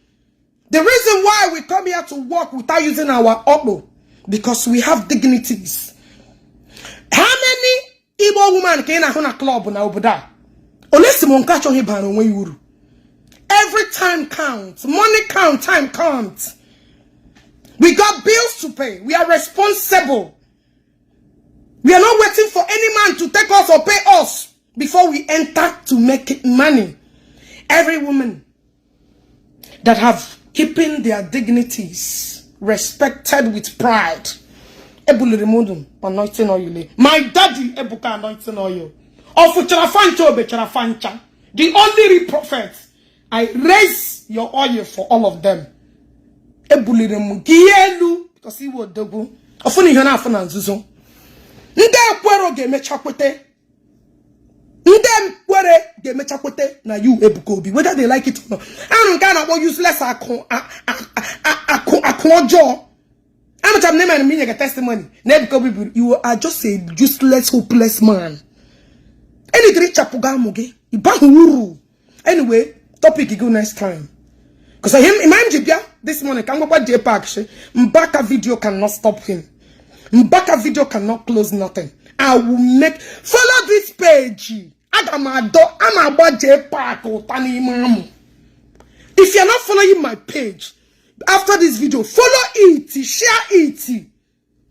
The reason why we come here to work without using our elbow, because we have dignities. How many Igbo women can in a club now? Every time counts. Money counts. Time counts. We got bills to pay. We are responsible. We are not waiting for any man to take us or pay us before we enter to make money. Every woman that have keeping their dignities respected with pride. Anointing oil. My daddy Ebuka anointing oil. The only prophet. I raise your oil for all of them. Because he will double. Often you have an answer. Now you Ebukobi, whether they like it or not. I don't care about useless I'm not a testimony. You are just a useless, hopeless man. Any great chapugamoge, anyway, topic you go next time. Because I am Jpac this morning. Can go about Jpac. Mbaka video cannot stop him. Mbaka video cannot close nothing. I will make follow this page. I'm about Jpac. If you're not following my page, after this video, follow it, share it.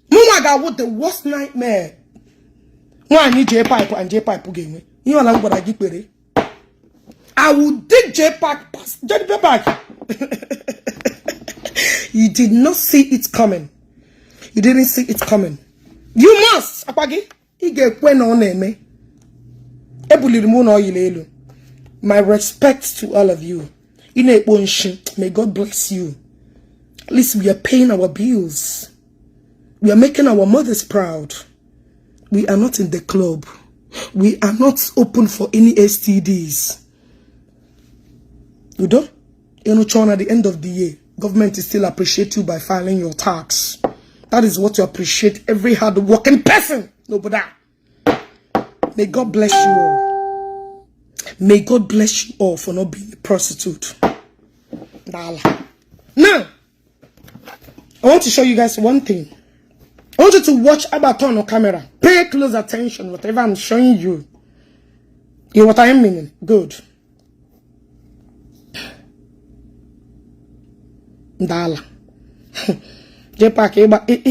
Mama what the worst nightmare. Why I need Jpac and Jpac game. You know what I get with it. I will dig Jpac past Jpac. You did not see it coming. You didn't see it coming. You must. Apagi. My respect to all of you. May God bless you. At least we are paying our bills. We are making our mothers proud. We are not in the club. We are not open for any STDs. You don't? At the end of the year, government is still appreciate you by filing your tax. That is what you appreciate every hard-working person. No, but that. May God bless you all. May God bless you all for not being a prostitute. Now, I want to show you guys one thing. I want you to watch Abaton on camera. Pay close attention, whatever I'm showing you. You know what I am meaning? Good. Dala. Jpac,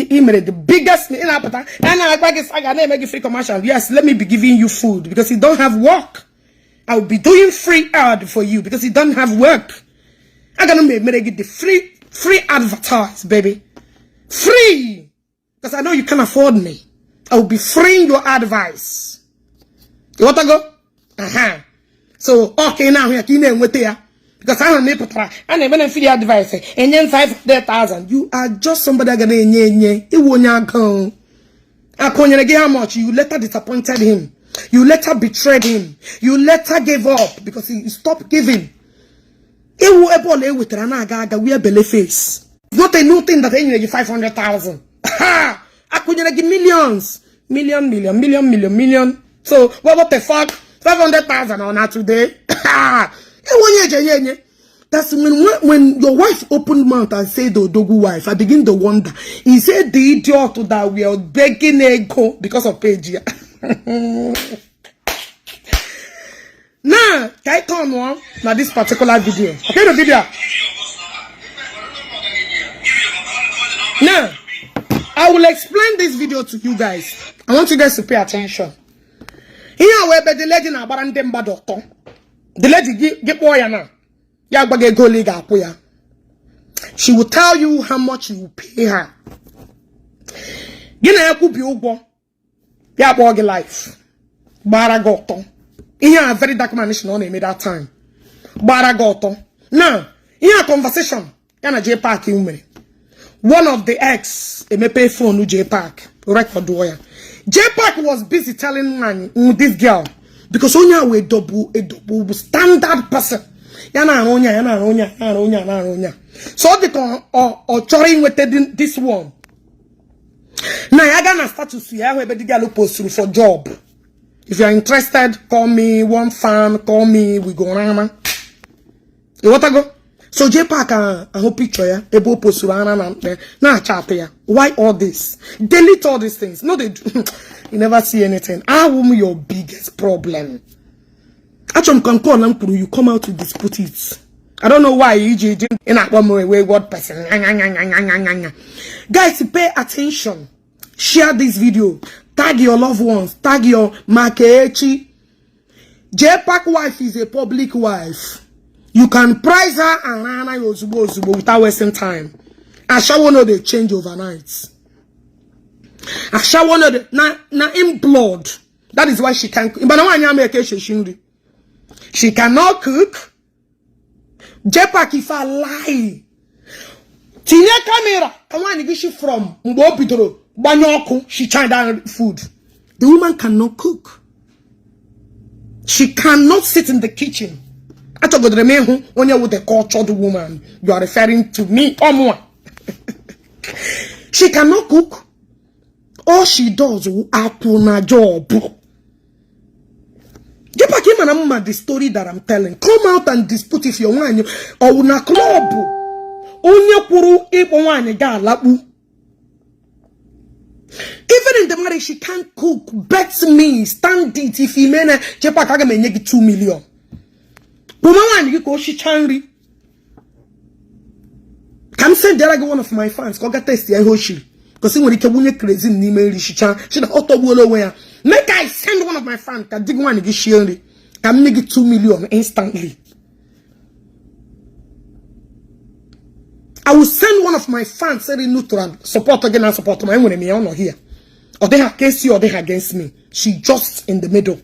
he made the biggest in Apata. And I make a free commercial. Yes, let me be giving you food because you don't have work. I will be doing free ad for you because you don't have work. I'm gonna make the free advertise, baby. Free! Because I know you can afford me. I will be freeing your advice. You want to go? So, okay, now here, because I don't need to try. I never free advice. And then 500,000. You are just somebody gonna it won't go. I can't get how much. You later disappointed him. You later betrayed him. You later gave up because he stopped giving. It will with we belly face. It's not a new thing that you 500,000. I couldn't give millions. Million. So what the fuck? 500,000 on that today. That's when your wife opened mouth and said the Odogu wife, I begin to wonder. He said the idiot that we are begging ego because of page. Now, can I turn on now this particular video? Okay, the video. Now, I will explain this video to you guys. I want you guys to pay attention. Here where the lady na barande mbadoko. The lady get boy na. Ya gbage go liga apoya. She will tell you how much you will pay her. Gina ya kubi ugbo. Ya boge life. Baragoto. Here a very dark man is not name that time. Baragoto. Now, here a conversation. Yana Jpac umere. One of the ex, a pay phone with Jpac. Record wire. Jpac was busy telling this girl because Onya we double standard person. Yana Onya. So they can or choring with this one. Now I gonna start to see how the girl post through for job. If you are interested, call me. One fan, call me. We go around. You want to go? So Jpac I hope picture ya. Ebo post na chat ya. Why all this? Delete all these things. No, they do. You never see anything. How will your biggest problem? Actually, you come out to dispute it. I don't know why you did in a wayward person. Guys, pay attention. Share this video. Tag your loved ones. Tag your Makechi. Jpac wife is a public wife. You can price her and rana yozubo without wasting time. I shall know they change overnight. I shall know the na in blood. That is why she can't. She cannot cook. Jpac if I lie. Tinya camera. I want to get she from Mbopitoro. Banyoko. She tried that food. The woman cannot cook. She cannot sit in the kitchen. I talk about the when you're with a cultured woman, you are referring to me or more. She cannot cook. All she does is a job. Jpac came and the story that I'm telling. Come out and dispute if you're one or una club. Onye kuru ipo wanye ga labu. Even in the marriage, she can't cook. Bet me, stand it. If he mena Jpac aga me nyegi 2 million. Woman, you go she chanri. Come send one of my fans. Go get test the hoshi. Because when you crazy in email, she chan. She the auto wolo where. Make I send one of my fans. Can dig one get shiri. Can make it 2 million instantly. I will send one of my fans saying neutral support again and support my own me on here. Or they are against you or they are against me. She just in the middle.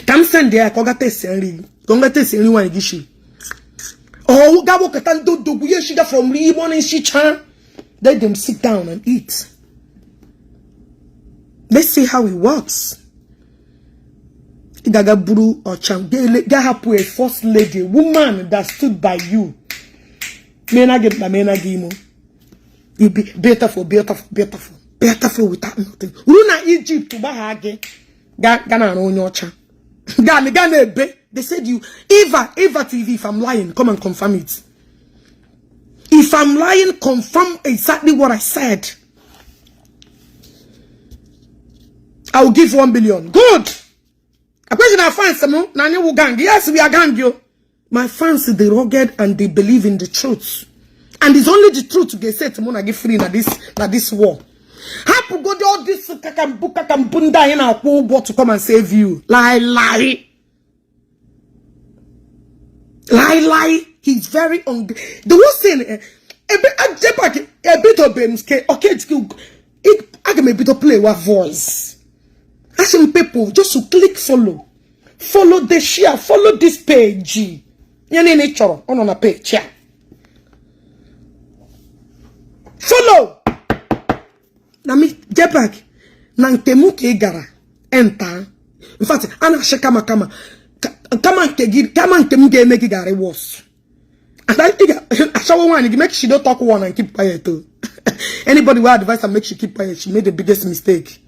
Come send there. Go get test Congratulations, anyone gishi. Oh, Gabo Katando do Buyashiga from Libon and Shichan. Let them sit down and eat. Let's see how it works. Igagaburu or Changele Gahapu, a first lady, woman that stood by you. Mena get la mena gimo. You be beautiful without nothing. Luna Egypt to Bahage. Gana no nyocha. Gana be. They said you, Eva TV, if I'm lying, come and confirm it. If I'm lying, confirm exactly what I said. I will give 1 billion. Good. A question I find some, Nanya will gang. Yes, we are gang you. My fans, they rugged and they believe in the truth. And it's only the truth to get said to Mona get free na this war. How to go to all this kakambunda in our war to come and save you? Lie. He's very hungry. The one saying, a bit of Bemske, okay, I can maybe to play with voice. Asking people just to click follow the share, follow this page. Yan nature on a page. Follow. Na mi Jpac nantemuke gara enter. In fact, ana shekama kama. Come on, make it worse. And I think I saw one, make she don't talk one and keep quiet too. Anybody will advise and make she keep quiet. She made the biggest mistake.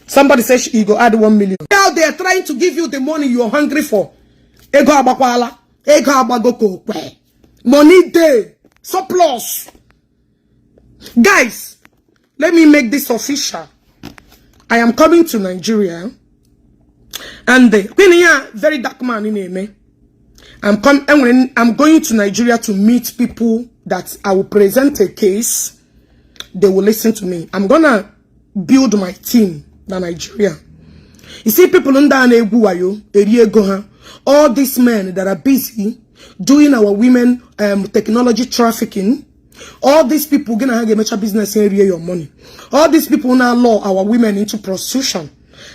Somebody says she go add 1 million. Now they are trying to give you the money you are hungry for. Ego abakwala, ego abagoko kwe. Money day, surplus. Guys, let me make this official. I am coming to Nigeria. And very dark man in me. I'm going to Nigeria to meet people that I will present a case they will listen to me. I'm gonna build my team in Nigeria. You see, people in all these men that are busy doing our women technology trafficking, all these people gonna have a major business area your money. All these people now law our women into prostitution.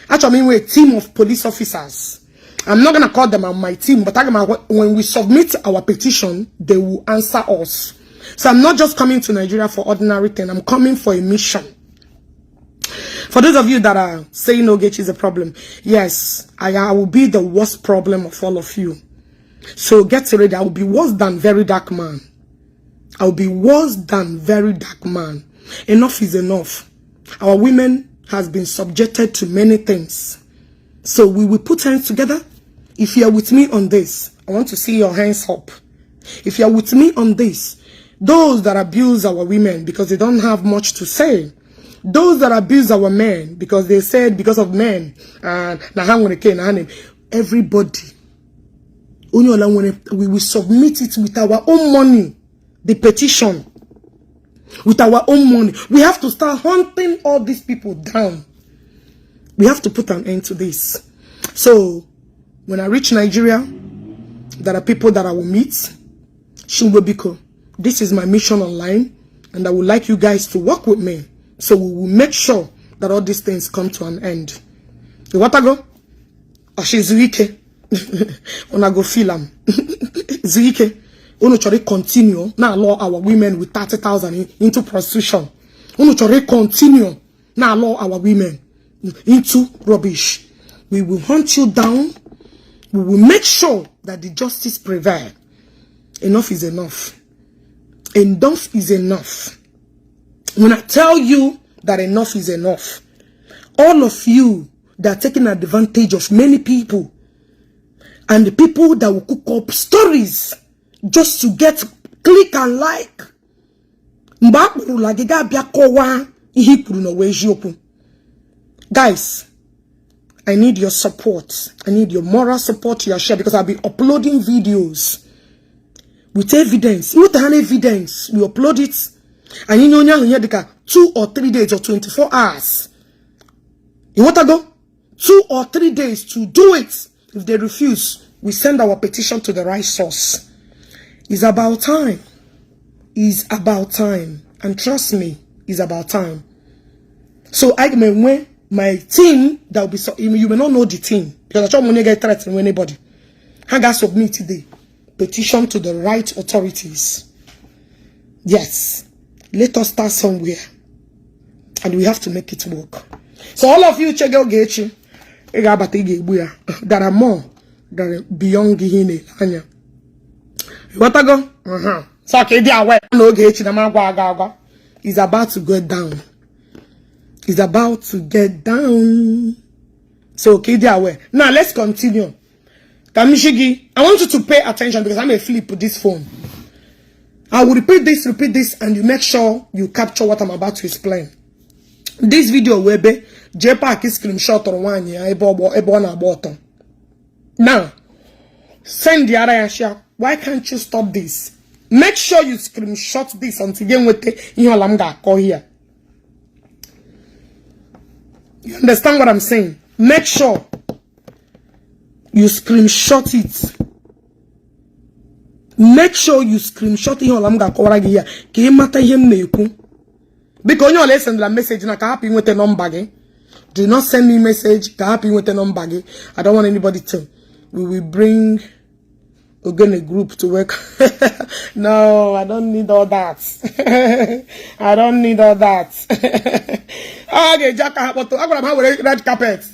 Actually, I mean, we're a team of police officers. I'm not gonna call them on my team, but when we submit our petition, they will answer us. So I'm not just coming to Nigeria for ordinary thing. I'm coming for a mission. For those of you that are saying Ogechi is a problem, yes, I will be the worst problem of all of you. So get ready. I will be worse than very dark man. I will be worse than very dark man. Enough is enough. Our women has been subjected to many things. So we will put hands together. If you are with me on this, I want to see your hands up. If you are with me on this, those that abuse our women because they don't have much to say, those that abuse our men because they said because of men, everybody, we will submit it with our own money, the petition, with our own money. We have to start hunting all these people down. We have to put an end to this. So, when I reach Nigeria, there are people that I will meet. Shimbobiko, this is my mission online, and I would like you guys to work with me. So we will make sure that all these things come to an end. You want to go? Or she's Zuike. When I go feel them. Zuike. Uno chore continue. Now allow our women with 30,000 into prostitution. Uno chore continue. Now allow our women into rubbish. We will hunt you down. We will make sure that the justice prevail. Enough is enough. Enough is enough. When I tell you that enough is enough, all of you that are taking advantage of many people, and the people that will cook up stories just to get click and like, guys, I need your support. I need your moral support, your share, because I'll be uploading videos with evidence. With an evidence, we upload it. And you know, 2 or 3 days or 24 hours. You want to go? 2 or 3 days to do it. If they refuse, we send our petition to the right source. It's about time. It's about time. And trust me, it's about time. So I may my team that will be you may not know the team because I don't want to get threatened with anybody. I got submit the petition to the right authorities. Yes. Let us start somewhere. And we have to make it work. So all of you, there are more than beyond Gihine. What I go? So okay, it's about to go down. It's about to get down. So okay, now let's continue. Kamishigi, I want you to pay attention because I may flip this phone. I will repeat this, and you make sure you capture what I'm about to explain. This video will be Jpac screenshot or one year, bottom. Now, send the other share. Why can't you stop this? Make sure you screenshot this until you get here. You understand what I'm saying? Make sure you screenshot it. Make sure you screenshot it. Because you listen to the message na happy with the number. Do not send me message happy with the number. I don't want anybody to. We will bring a group to work. No, I don't need all that. I don't need all that. Okay, Jack, I'm going to have red carpet.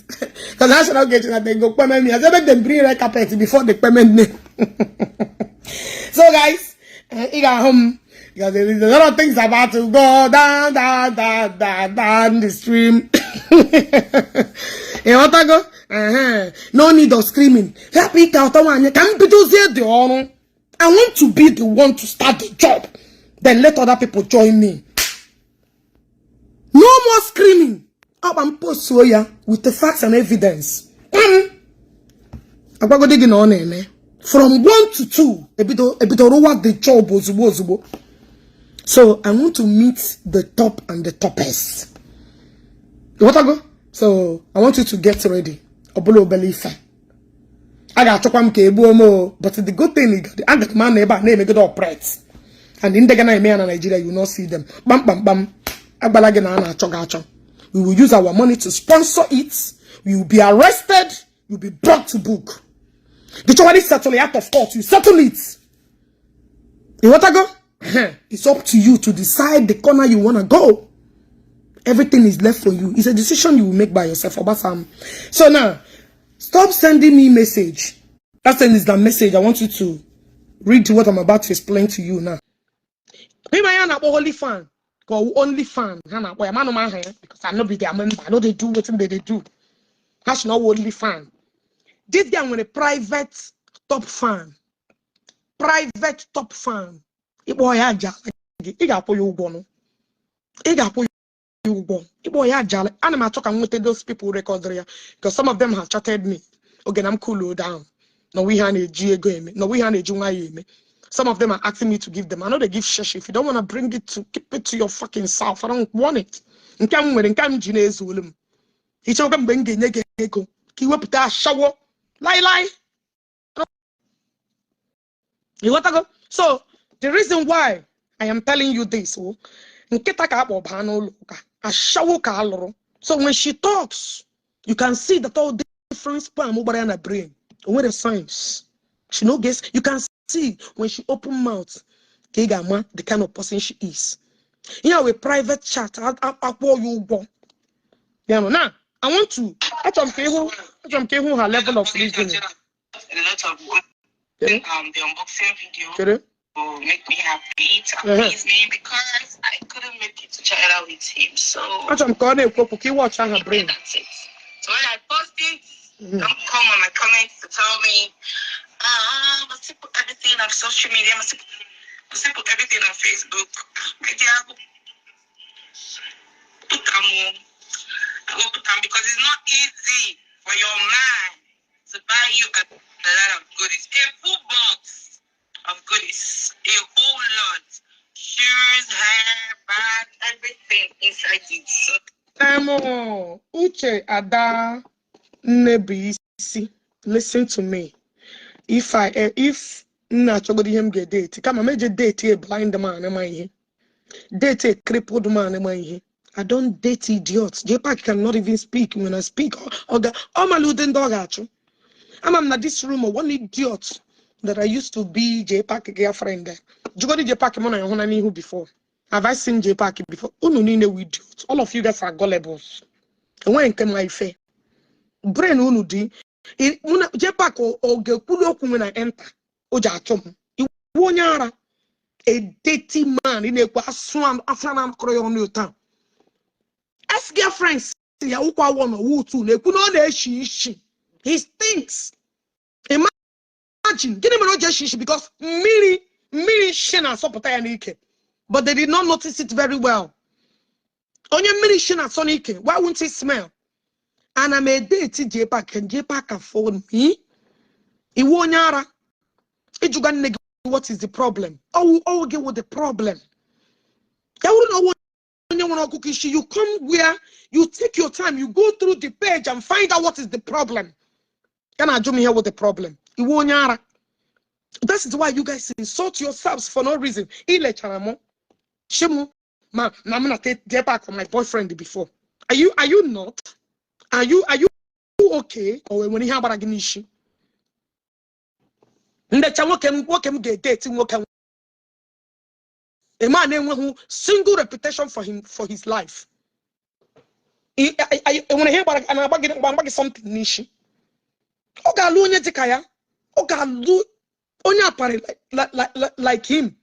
Because I should not get that they go payment me. I said make them bring red carpet before they payment me. So guys, you got home. Because there is a lot of things about to go down the stream. You want to go? No need of screaming. Happy I want to be the one to start the job. Then let other people join me. No more screaming. I'm post with the facts and evidence. From 1 to 2, a bit of what the job was. So I want to meet the top and the toppest. You want to go? So I want you to get ready. Obolo belifa. I got to come ke mo, but the good thing is the other man neighbor name get operate. And in the Ghana and Nigeria, you will not see them. Bam bam bam. We will use our money to sponsor it. We will be arrested. You will be brought to book. Did you already settle it out of court? You settle it. You want to go? It's up to you to decide the corner you want to go. Everything is left for you. It's a decision you will make by yourself. So now, stop sending me message. That is the message. I want you to read what I'm about to explain to you now. Me my only fan. Go only fan. Because I know be their member. I know they do what they do. That's not only fan. This guy with a private top fan. Private top fan. Igbo ya jale. Iga po you go no. Iga po you go. Igbo ya jale. And I'm talking with those people record there because some of them have chatted me. Okay, I'm cool down. No, we have a G game. No, we have a Junga. Some of them are asking me to give them. I know they give shesh. If you don't want to bring it to keep it to your fucking self, I don't want it. Nkam nwere nkam jine ezulum. Icho kam benge nyege ego. Ki weputa shower. Lie. You want to go? So the reason why I am telling you this, nkita ka abo bano loka. A shower ka aloro. So when she talks, you can see that all different spam over in her brain. What the signs? She no guess. You can see when she open mouth, the kind of person she is. Yeah, with private chat, I'll you go. Yeah, no, now I want to. I her level of reasoning. The unboxing video will make me happy to please me because I couldn't make it to China with him. So watch her brain. That's it. So when I post it, don't come on my comments to tell me, must put everything on social media, must put everything on Facebook. Because it's not easy for your man to buy you a lot of goodies. A full box of goodies. A whole lot. Shoes, hair, bag, everything inside it. So Uche Ada Nebisi, listen to me. If Nachogodi him get date, come a major date a blind man, am I here? Date a crippled man, am I here? I don't date idiots. Jpac cannot even speak when I speak. I'm not this room or one idiot that I used to be Jpac girlfriend. You got Jpac before. Have I seen Jpac before? Idiots. All of you guys are gullibles. And when came my fair? Brain unudi. Jpac or Gekulo when I enter. Ojatom. Iwonyara. A dirty man in a swam after I'm crying on your town. Ask girlfriends. He stinks. Imagine, get him not just because many shena support but they did not notice it very well. On your many shena sonike, why wouldn't it smell? And I made date Jpac and Jpac afford me. Iwonyara. What is the problem? Oh, get what the problem. I wouldn't know what. You come where you take your time, you go through the page and find out what is the problem. Can I join here with the problem? That is why you guys insult yourselves for no reason. Shemu, I'm gonna get back from my boyfriend before. Are you not? Are you okay? Or when you have a issue? What can get dating? A man who single reputation for him for his life. I want to hear about and about something niche. Oga lu onye dikaya. Oga lu onye apare like him.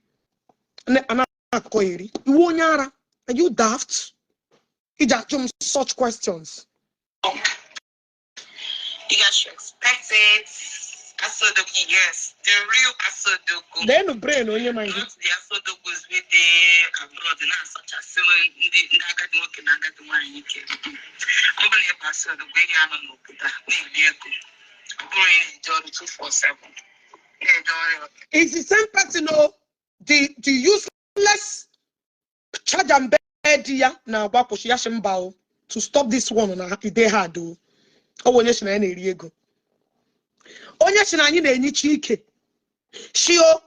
Are you daft? You just such questions. You guys should expect it. Asodoku, yes. The real Asodoku. Then the brain on your mind. Not the Asodokus with the abroad and such as selling in the Nagadook and Nagadomanike. I'm going to pass the way I don't know. I'm going to enjoy the 247. It's the same person, the useless charge and bed ya na agbapo shi yashimba to stop this one na ide hard o onye shi na eri ego onye shi na anyi na enyichi ike shi o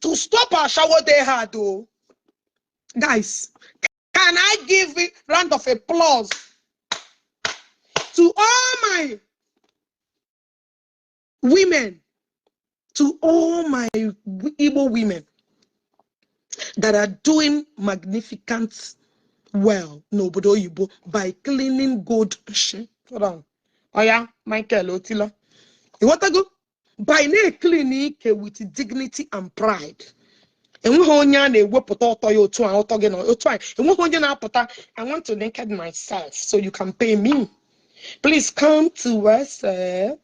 to stop our shower day hard o guys. Can I give a round of applause to all my women, to all my Igbo women that are doing magnificent well n'obodo Igbo by cleaning good shit. Hold on. Oh yeah, Michael Otila. You want to go? By cleaning with dignity and pride. I want to naked myself so you can pay me. Please come to WhatsApp,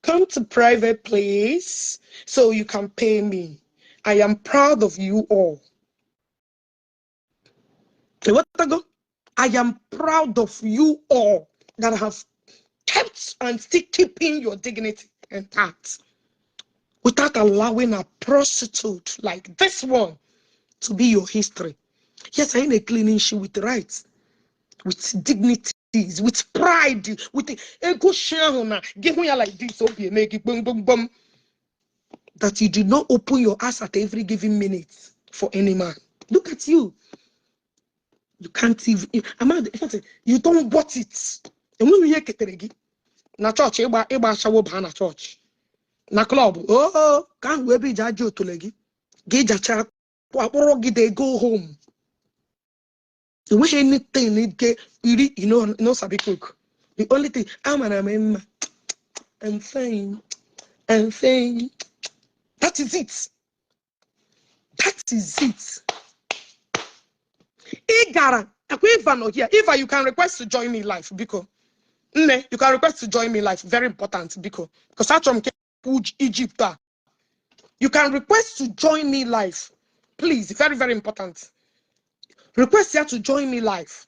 come to private place so you can pay me. I am proud of you all. I am proud of you all that have kept and still keeping your dignity intact without allowing a prostitute like this one to be your history. Yes, I ain't a cleaning shit with rights, with dignities, with pride, with the ego share. Give me like this, okay, make it boom, boom, boom. That you did not open your ass at every given minute for any man. Look at you. You can't even. You don't want it. And when we hear Keteregi, na church, eba shawo ba na church, na club. Oh, can't we be judge to legi? Geja they go home. The way anything it get, you know, sabi cook. The only thing I'm fine. That is it. That is it. Igara, Eva, you can request to join me live because you can request to join me live. Very important because I'm Egypt. You can request to join me live. Please, very, very important. Request here to join me live.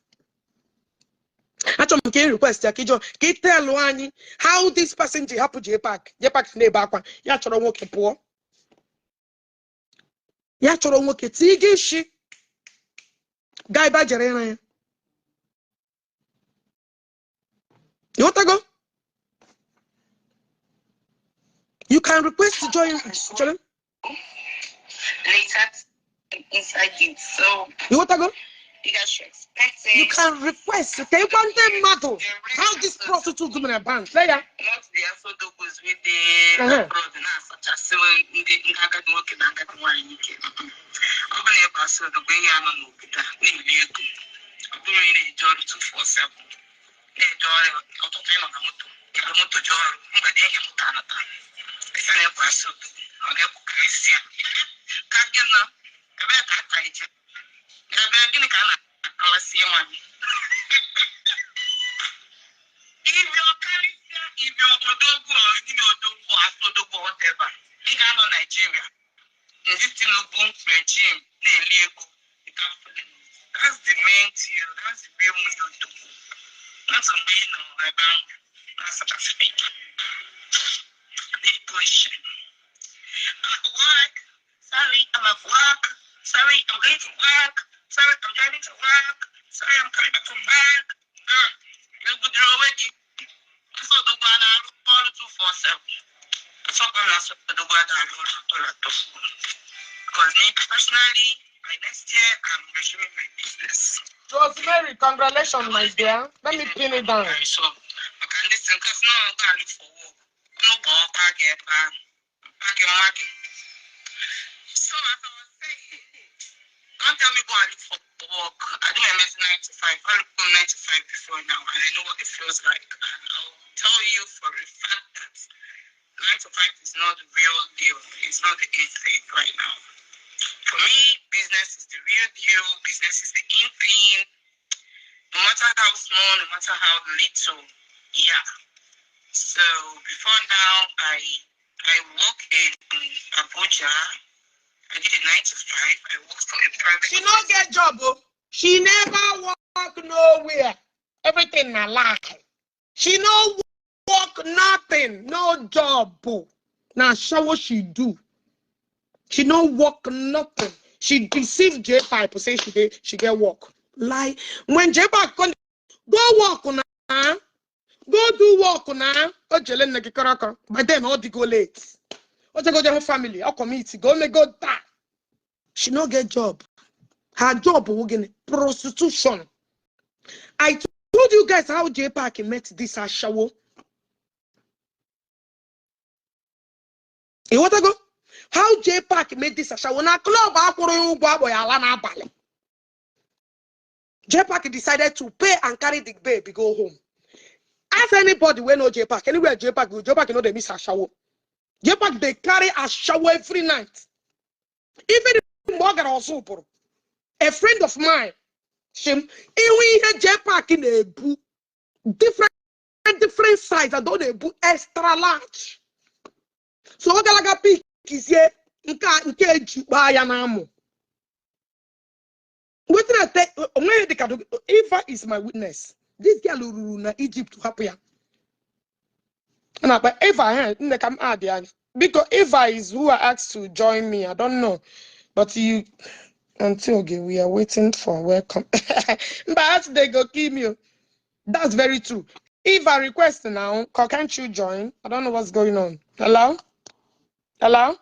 Actually, can request here. Can you tell Luani how this person happened to Jpac neighbor? Ya choro woke poor. Ya choro woke tigi shi. Guy ba jerena. You want to go? You can request to join. Later inside it. So You want to go? you guys should expect it. You can request. They want them matter. How this prostitute do in a bank? Player. Not the also goes with the abroad and such as so in the Nagat working and get one in the Open a pass of the way I'm on the I'm doing a job 247. They joy out of them on the motor. If the motor joy, but they have Canada. If I never pass of the Christian. Can't you know? I bet I fight you. I'm going to see one. If you're California, if you're Odogo or Odogo, Asodogo, whatever, you can know Nigeria. In this Tinubu regime, that's the main deal. That's the real Odogo. That's the main about that's such a speak. The question. I'm at work. Sorry, I'm at work. Sorry, I'm going to work. Sorry, I'm driving to work. Sorry, I'm coming back from work. You would draw away. So the one all 247. So the word because me personally, my next year I'm resuming my business. Rosemary, congratulations, my dear. Let me pin it down. So I can listen because no I'm going to look for work. No ball packet market. So as I was saying, don't tell me go and look for work. I do my MS 9 to 5. I look for 9 to 5 before now, and I know what it feels like. And I'll tell you for a fact that 9 to 5 is not the real deal. It's not the in thing right now. For me, business is the real deal. Business is the in thing. No matter how small, no matter how little. Yeah. So before now, I work in Abuja. I did a 9 to 5. I worked for a private. She no get job, oh. She never work nowhere. Everything na lie. She no work nothing, no job. Oh. Now show what she do. She no work nothing. She deceived Jpac, say she get work. Lie. When Jpac go work now, go do work now. But then all the go late. What go their family or community go make go die. She no get job. Her job was prostitution. I told you guys how Jpac met this Ashawo. You want to go? How Jpac made this Ashawo? Na club Jpac decided to pay and carry the baby go home. Ask anybody when know Jpac, anywhere Jpac know they miss Ashawo. Jpac they carry Ashawo every night. Even Morgan or Super, a friend of mine, even Jpac in a book, different size. I don't a book extra large. So what I pick is here. What did I tell? Eva is my witness. This girl na Egypt to happen. But Eva, come add because Eva is who I asked to join me. I don't know, but you until okay, we are waiting for welcome. But they go kill me. That's very true. Eva request now. Can't you join? I don't know what's going on. Hello? Hello?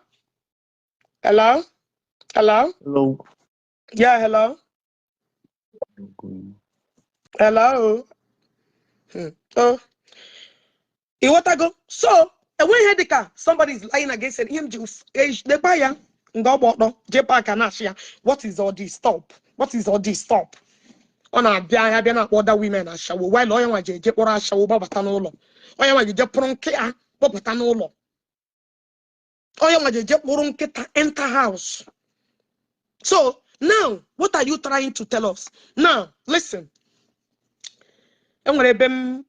Hello? Hello? Hello. Yeah, hello? Hello? Oh, you want to go? So, when you the car, somebody is lying against him. They buy ya. What is all this? Stop. What is all this? Stop. On a been other women are shower. Why lawyer was J or a shower babatanolo? Why am I just pronke babatanolo? Why am I just pronke enter house? So, now, what are you trying to tell us? Now, listen. I'm going to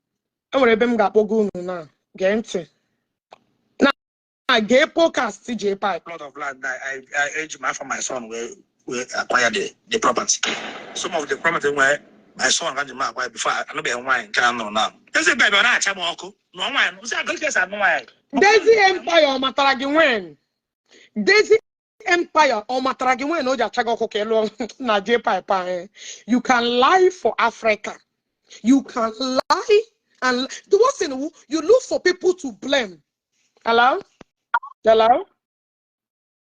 got Bogun now. Get I gave podcast to Jpac. A lot of land that I urge for my son will acquire the property. Some of the property where my son got the mark before I know be wine can know now. There's a baby on a chamoko. No wine. Was a good case I know why. Daisy Empire or Mataragi win. Daisy Empire or Mataragi win. No, Jachagoko na Jpac. You can lie for Africa. You can lie and the worst thing you look for people to blame. Hello? Hello?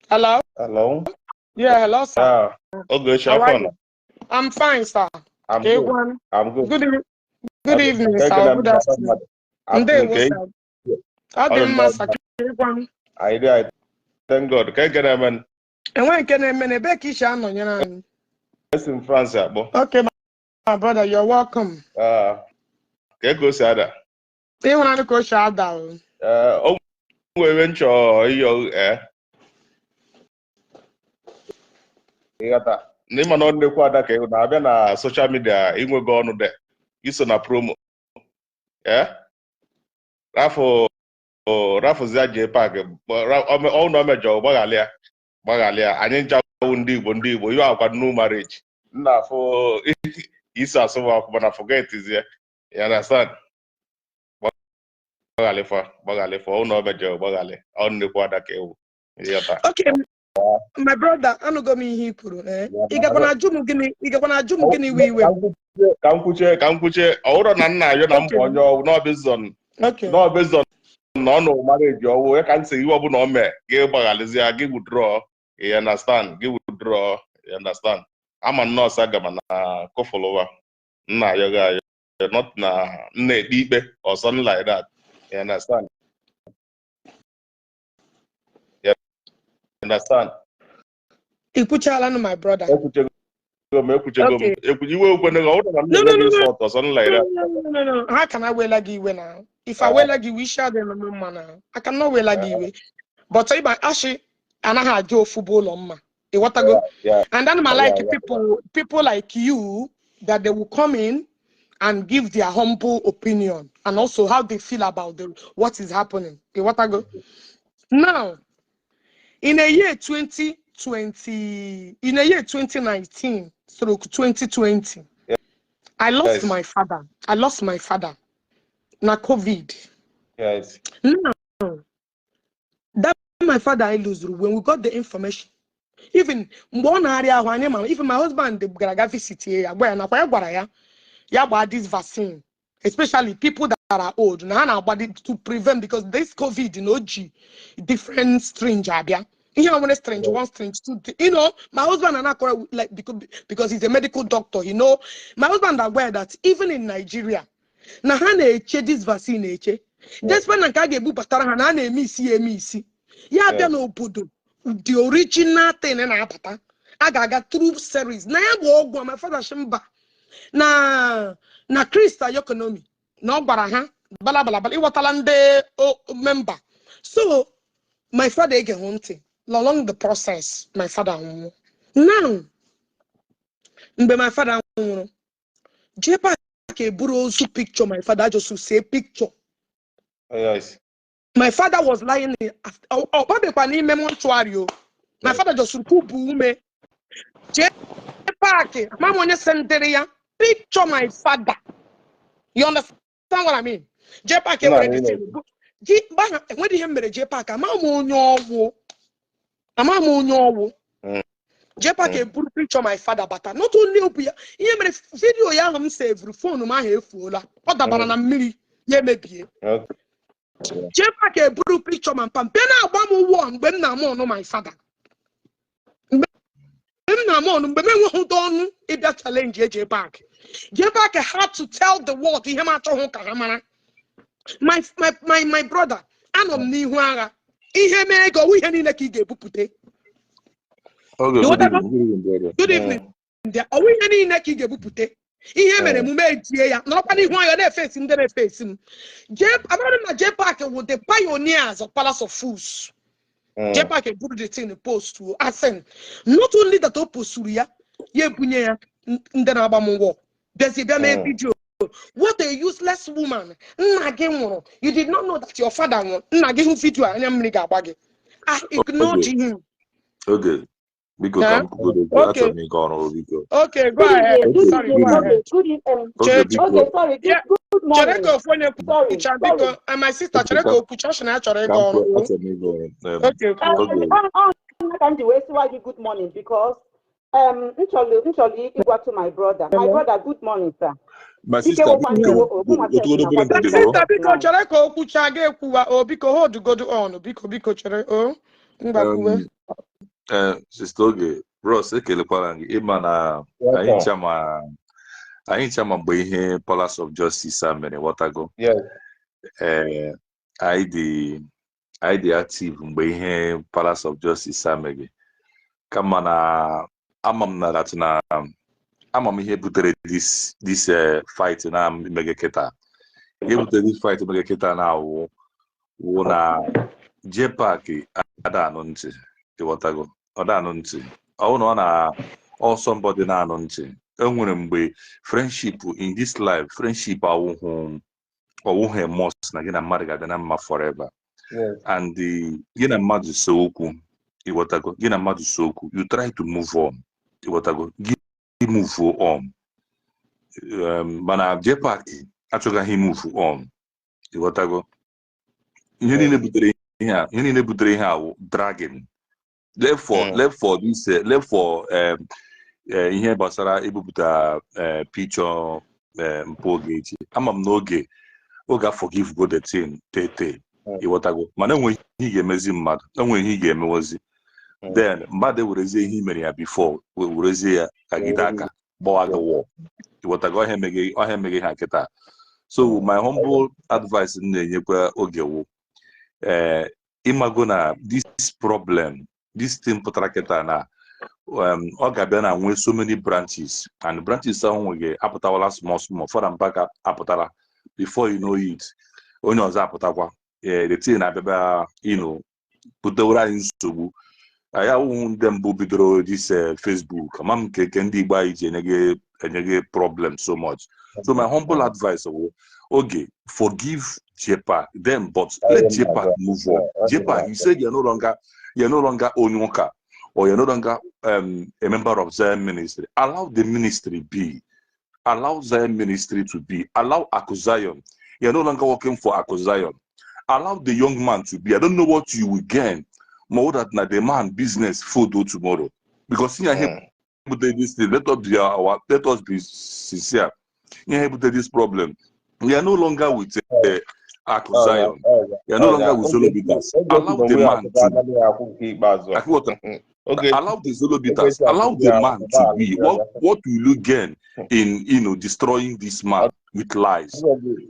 Hello? Hello? Yeah, hello, sir. Yeah. Okay, How are Shafon. you? I'm fine, sir. I'm Okay, good. I'm good. Good evening, sir. Good afternoon. Afternoon, I didn't master. I thank God. Man. And when can I mean a Becky Shan on your own? Yes, in France, Abo. Okay, my brother, you're welcome. Go Sada. They want to go shout down. We went to n'ime na ọ na-ekwu ada ka na-abịa na social media inwego ọnụ de iso na promo rafụzia Jpac ọnụ omejọ gbaghalịa anyị nchawu ndị Igbo ihe akwa new marriage nna afụ iso asụwa ọkụma na forgetizie ya understand gbaghalịfa ọnụ omejọ gbaghalị ọnụ na-ekwu ada ka ewu. Okay. My brother, I don't go me here. You got one jump gini we. Kamkuche. Ora na nna yo na mponyo no bezon. Okay. No bezon no marriage yo. We can say you obu no me. Give bagalizia, give withdraw. You understand? Give withdraw. You understand? I'm a no saga man co-follower. Nah, you guys, you're not na deep or something like that. You understand? You understand? My brother. Okay. No. How can I wear like you now? If I wear like you, we share them no manner. I cannot wear like you. But I actually and I had Joe football on my. What I go? And then I like people like you that they will come in and give their humble opinion and also how they feel about what is happening. What I go? Now, in a year 2019 through 2020, I lost my father. Na COVID. Yes. Now, that my father I lose when we got the information. Even even my husband gara visit ya gwa na kwa gwara ya gba this vaccine, especially people that are old na na agba to prevent, because this COVID different strange abia. One strange, one strange, two. My husband and I like because he's a medical doctor. My husband aware that even in Nigeria, na this vaccine that's when I get batara na emisi. Ya bia no obodo, the original thing na apata. Aga through series. Na ya go ogwo my father shimba. Na Krista economy. No gbara ha. Bala iwatala nde member. So my father again hunting. Along the process, my father now, my father Jpac Chatt picture. My father just to say picture. Yes. My father was lying in my father just me. Jpac, Mama Senteria, picture my father. You understand what I mean? Jpac already said, when he made Jpac, Jpac put picture my father, but not only video ya him save phone ma hefuola. Ọ dabara na mmiri ya emebie. Jpac put picture man pam. Be na agba m wo mgbe m na am on my father. Mgbe m na am on mgbe me nwe hu donu ịbịa challenge Jpac. Jpac had to tell the world ihe ma achọ hu ka ha mara. My brother, anom n'ihu agha. Ihe me ego ihe niile ka ị ga-ebupute. Okay, good evening. Are we any neck gebupute? Ihe mere emume ejie ya. Nọrọkwa n'ihu anya na-efesi ndị na-efesi m. Amara na Jpac were the pioneers of Palace of Fools. Jpac put the thing in the post to ascend. Not only that opposuru ya, ye bunye ya ndị na-agba m war. There's a video. What a useless woman. Nna gị nwụrụ. You did not know that your father nwụrụ. Nna gị hụ video anya mmiri ga-agba gị. I ignored him. Okay. Because Huh? Okay. Okay, go ahead. Sorry, go ahead. Okay, sorry. Yeah. Good morning. Sorry. And my sister, Chereko, Puchashana, Okay, Good morning, because Igbo to my brother. My brother, good morning, sir. My sister, because Chereko, Puchage, Biko, hold go on, Biko, Chereko. Sister Oge, Ross, ekelekwara gị ịma na anyị chama mgbe ihe Palace of Justice a mere wọtago. Anyị dị active mgbe ihe Palace of Justice a mere, kama na amam ihe butere this fight na megeketa. Ihe butere this fight megeketa na wụ na Jpac ada anụ ntị wọtago. Somebody na anụ ntị. Enwere mgbe friendship in this life, friendship awụhụ must na gị na mmadụ ga-adị na mma forever. And gị na mmadụ so okwu ịghọtago, gị na mmadụ so okwu, you try to move on ịghọtago, gị move on. Mana Jpac achọgaghị move on ịghọtago. Ihe niile butere ihe awụ dragging. Left for ihe gbasara ibupụta picture mpụ oge echi. Ama m n'oge forgive go the thing tete ịghọtago, mana enweghị ihe ga-emezi mmadụ, enweghị ihe ga-emewozi. Then mmadụ ewerezie ihe mere ya before werezie ya kagide aka gbawa gị wọ ịghọtago, ọha emeghị ha nkịta. So my humble advice na-enyekwa oge wụ ịmago na this problem, this thing pụtara kịta na ọ ga-abịa na nwee so many branches, and branches ahụ nwege apụtawala small fọdụ mpaka apụtara. Before you know it, onye ọzọ apụtakwa. The thing na-abịaba pụtawara anyị nsogbu. Anyị awụhụ ndị mbụ bidoro this Facebook, ama m nke ndị Igbo anyị ji enye gị problem so much. So my humble advice bụ oge forgive Jpac, then but let Jpac move on. Jpac, you said you're no longer Onyoka, or you're no longer a member of Zion ministry. Allow the ministry be. Allow Zion ministry to be. Allow Akuzion. You're no longer working for Akuzion. Allow the young man to be. I don't know what you will gain more than the man business food tomorrow. Because here this thing, let us be sincere. Here this problem. We are no longer with Zion. We are no longer with Zolobitas. Allow the man to allow the Zolobitas, allow the man to be. What will you gain in destroying this man with lies?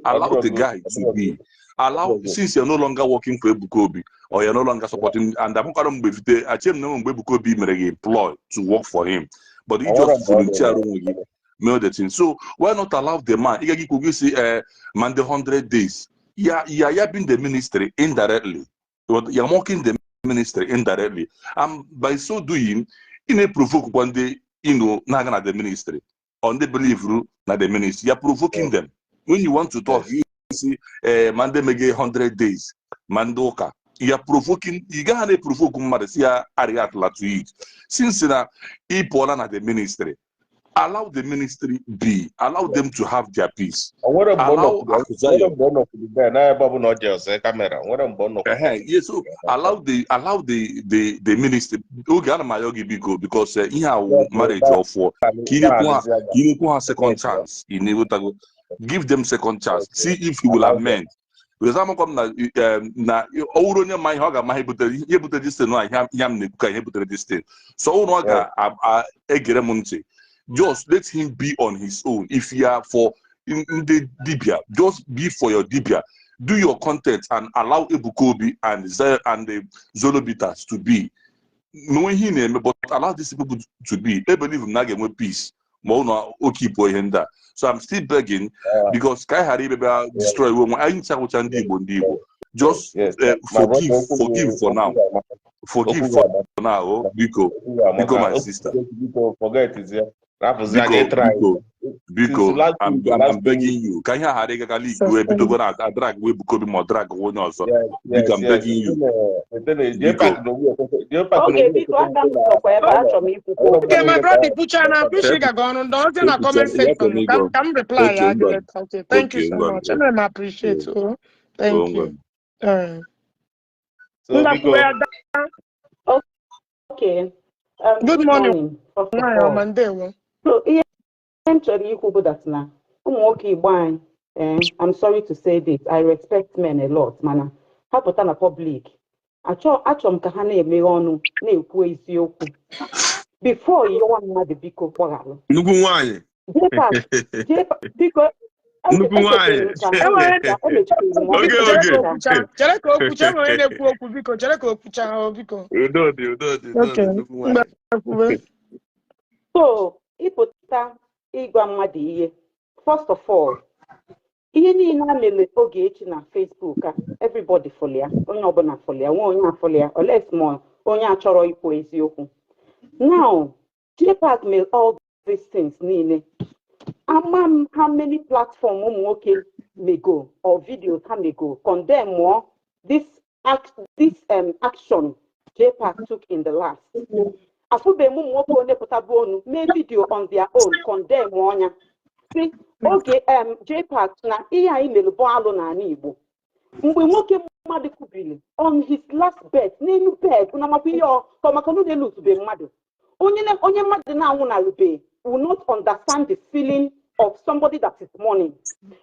Allow the guy to be. Allow, since you're no longer working for Ebukobi or you're no longer supporting, and I'm going to achieve no Ebukobi employed to work for him, but he just volunteer the thing. So why not allow the man? You could say, man, the 100 days. You're being the ministry indirectly. You're mocking the ministry indirectly. And by so doing, in a provoke one day, not the ministry. On the belief not the ministry. You're provoking them. When you want to talk, you see, man, they make 100 days. Mandoka. You are provoking, you gotta provoke Marcia Ariatla to it. Since Ipola the ministry, allow the ministry be, allow them to have their peace. Allow yes, so allow the ministry. Because he have marriage or for second chance. Give them second chance. See if he will amend. Because I'm come na Oronya my hoga my put this thing no yam ne kuka put this thing. So Onoga egeremunti. Just let him be on his own. If you are for in the Dibia, just be for your Dibia. Do your content and allow Ebukobi and the Zolobitas to be. Knowing him, but allow these people to be. They believe in Nagam with peace. So I'm still begging because Kai Haribe destroy woman. I just forgive for now. Forgive for now, Biko, my sister. Biko, I'm begging you. Can you have a drag we become more drag one also? Biko, I'm begging you. Okay, my brother Puchana, appreciate you going on. Don't in a comment section. Come reply. Okay, thank you so much. I appreciate you. Thank you. Okay. Good morning. First of all. So, I'm sorry to say this. I respect men a lot, man. How put on a public? Achom kahane me onu na-ekwu eziokwu. Before you want mmadụ biko kwaghalụ. Nnukwu nwanyị. Biko nnukwu nwanyị. Chere ka okwucha nwere na-ekwu okwu biko. Chere ka okwucha biko. Udo dị nnukwu nwanyị. So, ịpụta ịgwa mmadụ ihe. First of all, ihe niile a mere oge echi na Facebook a everybody follow ya, onye ọbụla follow ya, onye follow ya, unless more onye achọrọ ikwu eziokwu. Now, Jpac made all these things niile. How many platforms ụmụ nwoke may go or videos ha may go condemn more this action Jpac took in the last. Afube ụmụ nwoke onye pụtabu onu mee video on their own condemn ọnya. See, okay, Jpac na ihe anyị mere bụ alụ n'ala Igbo. Mgbe nwoke mmadụ kubili on his last bed, n'elu bed, na makwa ihe ọ maka na n'elu tube mmadụ. Onye mmadụ na-anwụ na rube will not understand the feeling of somebody that is mourning.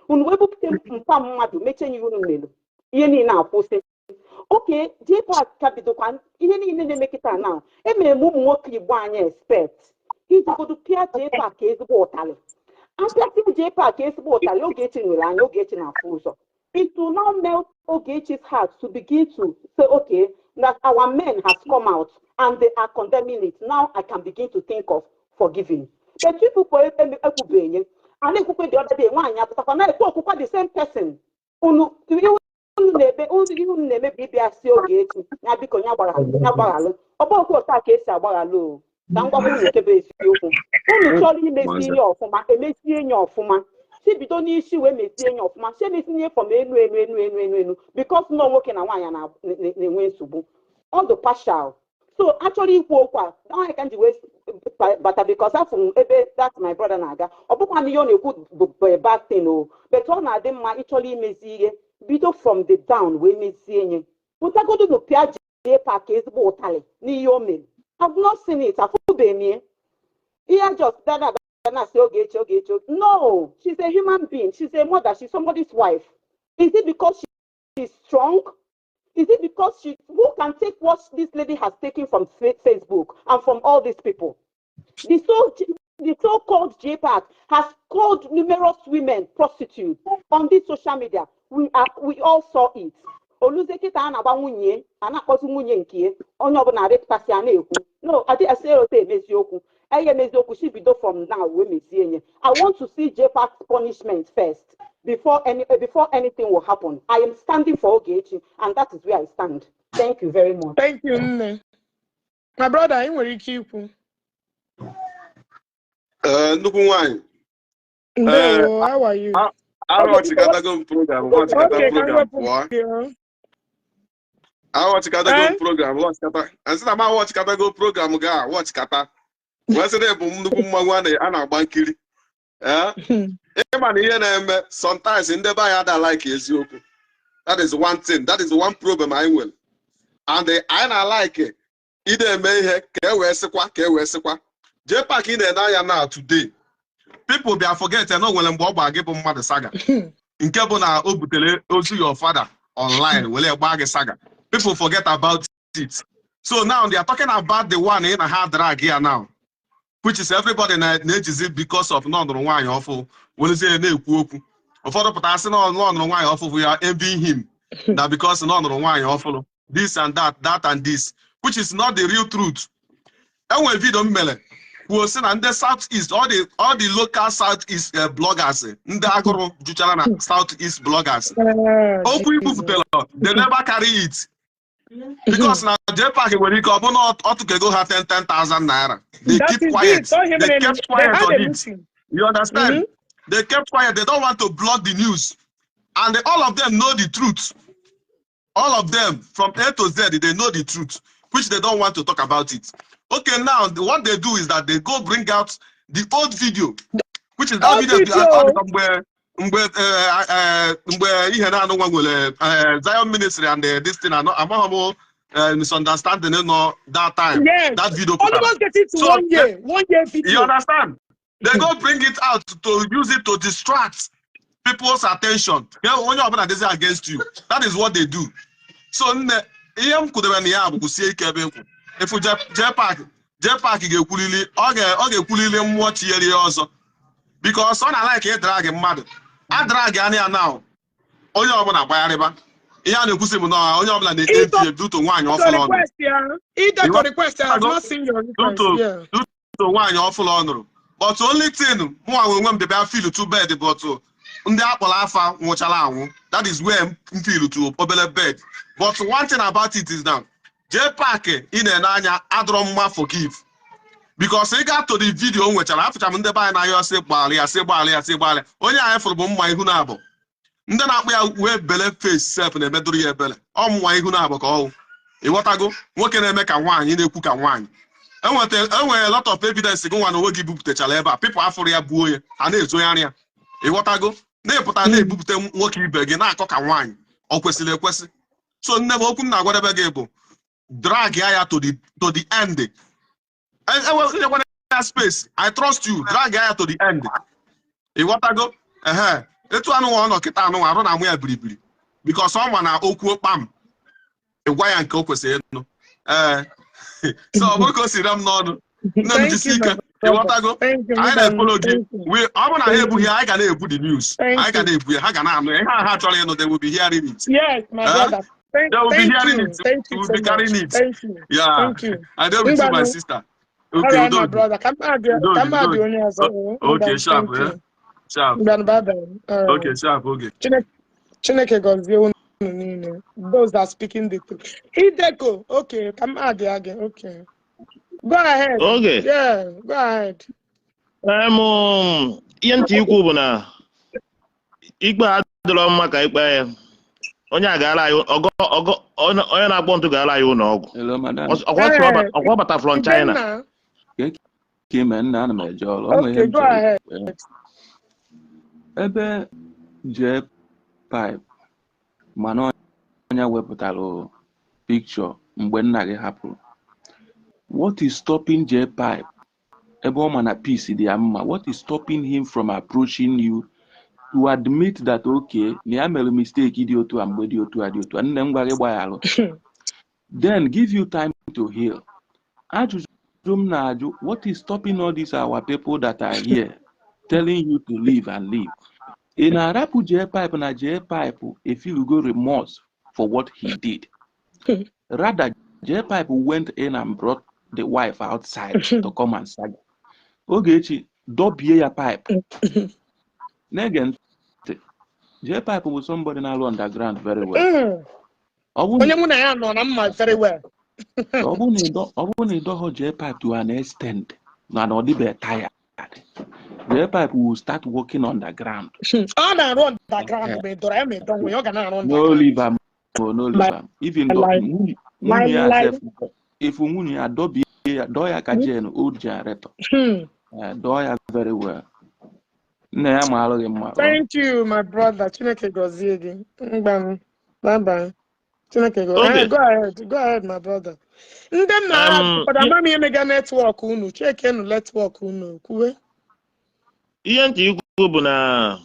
Unu wepụta mpa mmadụ mechie ihe unu mere. Ihe niile akwụsị. Okay, Jpac ka bidokwa ihe niile na-emekịta now. Emere m ụmụ nwoke Igbo anyị expect. Ijigodo pịa Jpac ezigbo ụtalị. After Jpac ezigbo ụtalị oge echi nwere anya oge echi na-afụ ụzọ. It will now melt Ogechi's heart to begin to say, okay, that our men has come out and they are condemning it. Now I can begin to think of forgiving. But people for and the other day, one the same person. Bido n'isi wee mesie enye ọfụma sie mesinye from enu because no working na nwaanyị na-enwe nsogbu all the partial. So actually ikwu okwu a I can't waste but because afọ ebe that's my brother na-aga ọ bụkwa na ihe ọ na-ekwu bụ bad thing o but ọ na-adị mma ịchọrọ imezi ihe bido from the down wee mezie enye pụtagodo n'opịa Jpac ezigbo ụtalị n'ihe o mere I've not seen it. I've been here. Just that I say, okay. No, she's a human being. She's a mother. She's somebody's wife. Is it because she's strong? Is it because who can take what this lady has taken from Facebook and from all these people? The so-called Jpac has called numerous women prostitutes on this social media. We all saw it. Oluzekita anaba nwunye anakpọtụ nwunye nke onye ọbụla repụtasị a na-ekwu. No, I think I say emeziokwu. Emeziokwu she bido from now we mezie. I want to see Jpac's punishment first before anything will happen. I am standing for Ogechi, and that is where I stand. Thank you very much. Thank you, Nne. My brother, I nwere ike ikwu. Nnukwu nwanyị. Ndewo, how are you? Awachikatago program. Awachikatago program. Asị na ma awachikatago program ga awachikata. Wesị na ebu nnukwu mmanwụ a na-agba nkiri. Ịma na ihe na-eme sometimes ndị be anyị ada like eziokwu. That is one thing. That is one problem I will. And I na like ide eme ihe ka e wee sịkwa. Jpac in the now today. People be forget no nwere mgbe ọ gba gị bụ mmadụ saga. Nke bụ na o butere ozu your father online wele gba gị saga. People forget about it. So now they are talking about the one in a hard drag here now. Which is everybody na-ejizi because of nọnụrụ nwaanyị ọfụ welezie na-ekwu okwu. Ụfọdụ pụta asị na nọnụrụ nwaanyị ọfụ ya envy him that because nọnụrụ nwaanyị ọfụlụ this and that and this, which is not the real truth. Enwere video mmele kwuo sị na ndị Southeast all the local Southeast bloggers ndị agụrụ juchara na Southeast bloggers okwu ikwufutere they never carry it because na Jpac nwere ike ọ bụ na ọtụkego ha 10,000 naira. They keep quiet. They kept quiet on it. You understand? They kept quiet. They don't want to block the news. And all of them know the truth. All of them, from A to Z, they know the truth, which they don't want to talk about it. Okay, now, what they do is that they go bring out the old video, which is that video where Zion Ministry and this thing, I'm misunderstanding that time. Yes. That video. Almost get it to 1 year. 1 year video. You understand? They go bring it out to use it to distract people's attention. When you're against you, that is what they do. So, if you Jpac get mmụọ tinyere ọzọ because ọ na-like drag mmadụ a drag anya now onye ọbụla agbagharịba ihe a na-ekwusi m na onye ọbụla na-eji duto nwaanyị ọfụlụ ọnụrụ duto nwaanyị ọfụlụ ọnụrụ but only thing mụ onwe m debe feel too bad but ndị akpọrọ afa nwụchala anwụ that is where m feel too obele bed but one thing about it is now Jpac in anya adro mma forgive because he got to the video nwechara afụcha m ndị be anyị na ya sị gbalị onye anyị fụrụ bụ mma ihu na abụ ndị na-akpọ ya wee bele face self na-emedụrụ ya ebele ọ mụnwa ihu na abụ ka ọwụ ịghọtago nwoke na-eme ka nwaanyị na-ekwu ka nwaanyị enwere a lot of evidence gị nwa na onwe gị bupụtachara ebe a people afụrụ ya buo ya a na-ezogharị ya ịghọtago na-epụta na-ebupụta nwoke ibe gị na-akọ ka nwaanyị ọ kwesịrị ekwesị so nne m okwu m na-agwadebe gị bụ drag ya to the end. Space. I trust you. Drag ya to the end. You want to go? Etu anu ono kita anu aru na mu ya biribiri. Because someone na okwu pam. Egwa ya nke okwese no. So we go see them no. No me jisika. You want to go? I follow you. We I'm na ebu here. I can ebu the news. I can ebu here. I can anu. Ha actually no they will be hearing it. Yes, my brother. They will be hearing it. Thank you. Will be carrying it. Thank you. Yeah. Thank you. I don't with my sister. Okay, all right, my brother. Come on, okay, sharp, yeah. Sharp. Okay, sharp, okay. Chineke gozie unu those that speaking the truth. Ideko, okay, come on again. Okay. Go ahead. Okay. Yeah, go ahead. Ihe ntị ikwu bụ na ikpe adịrọ mma ka ikpe ya. Onye agara anyị onye na-akpọ ntụ gara anyị ụlọ ọgwụ ọkwa bata from China ebe Jpac mana onye wepụtara picture mgbe nna gị hapụrụ What is stopping Jpac? Peace, what is stopping him from approaching you to admit that okay, I made a mistake, idiot, and then then give you time to heal. What is stopping all these our people that are here telling you to leave and leave? In Arapu Jpac, if you go remorse for what he did. Rather, Jpac went in and brought the wife outside to come and sag. Ogechi, dobie ya pipe. Again, Jpac was somebody now underground very well. Onye mụ na ya nọ na mma very well. Jpac to an extent, na no be tired. Jpac will start working on the ground. Ọ na-arụ underground mgbe dọrọ ya mgbe dọnwe ọ ga na-arụ No leave am. No leave am. Even though if nwunye adobie ya, do ya ka jen old generator. Do ya very well. Thank you, my brother. Chineke gozie gị. Bye bye. Chineke go. Okay. Go ahead, my brother. Ndị na amami emega network unu. Cheke enu network unu. Kwuwe. Ihe ntị ikwu bụ na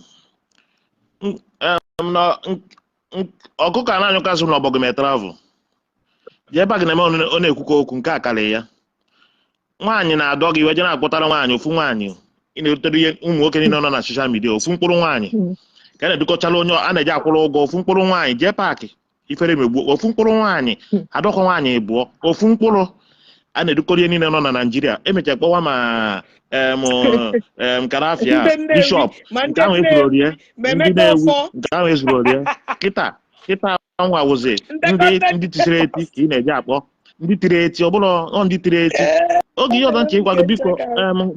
ọkụkọ anaghị kasị na ọbọgụ me travel. Jpac na-eme ọ na-ekwukọ okwu nke akara ya. Nwaanyị na-adọ gị weje na-akpọtara nwaanyị ofu nwaanyị. Ị na-erutere ihe ụmụ nwoke niile nọ na social media ofu mkpụrụ nwaanyị. Ka na-edukọchala onye a na-eji akwụrụ ụgwọ ofu mkpụrụ nwaanyị. Jpac ifere megbuo ofu mkpụrụ nwaanyị. Adọkọ nwaanyị abụọ ofu mkpụrụ a na-edukọrọ ihe niile nọ na Naịjirịa. Emecha kpọwa ma Karafia Bishop nke ahụ ezuru orie ndị na-ewu nke ahụ ezuru orie kịta nwa wụzi ndị tisiri eti ka ị na-eji akpọ ndị tiri eti ọ bụla ndị tiri eti oge ihe ọzọ nche ịgwa gị biko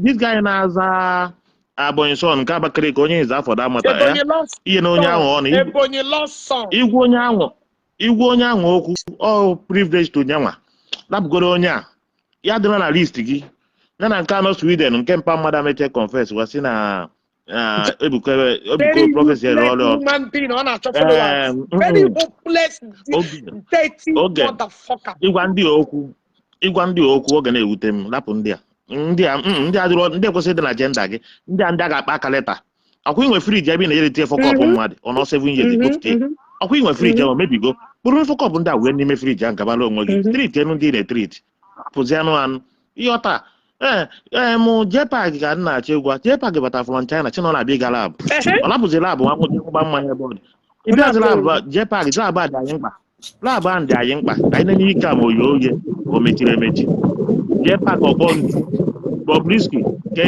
this guy na-aza Abonyi son nke Abakaliki onye nze afọ da amata ya ihe na onye ahụ ọ na igwe onye ahụ okwu ọ privilege to nyanwa lapụgoro onye a ya dịrọ na list gị na nke anọ Sweden nke mpa mmadụ ameche confess wasi na ebuko prophecy ọrụ ịgwa ndị okwu oge na-ewute m lapụ ndị ekwesịrị dị na agenda gị ndị a ga-akpa aka leta ọkwa inwe friji ebe ị na-ejere tie fọkọpụ mmadụ ọ nọ 7 years ekpochite ọkwa inwe friji ahụ mebigo kpụrụ fọkọpụ ndị a wee n'ime friji ahụ gabala onwe gị street enu ndị na-etrit pụzi anụ ihe ọta Jpac ga na-achọ ịgwa Jpac bata from China China na-abịa ịga labụ ọ lapụzi labụ nwa gba mmanya ebe ọ dị ịbịazi labụ Jpac labụ a dị anyị mkpa labụ ahụ dị anyị mkpa ka anyị na-enye ike ma oye oye o mechiri emechi Jpac ọkpọ ntu Bobrisky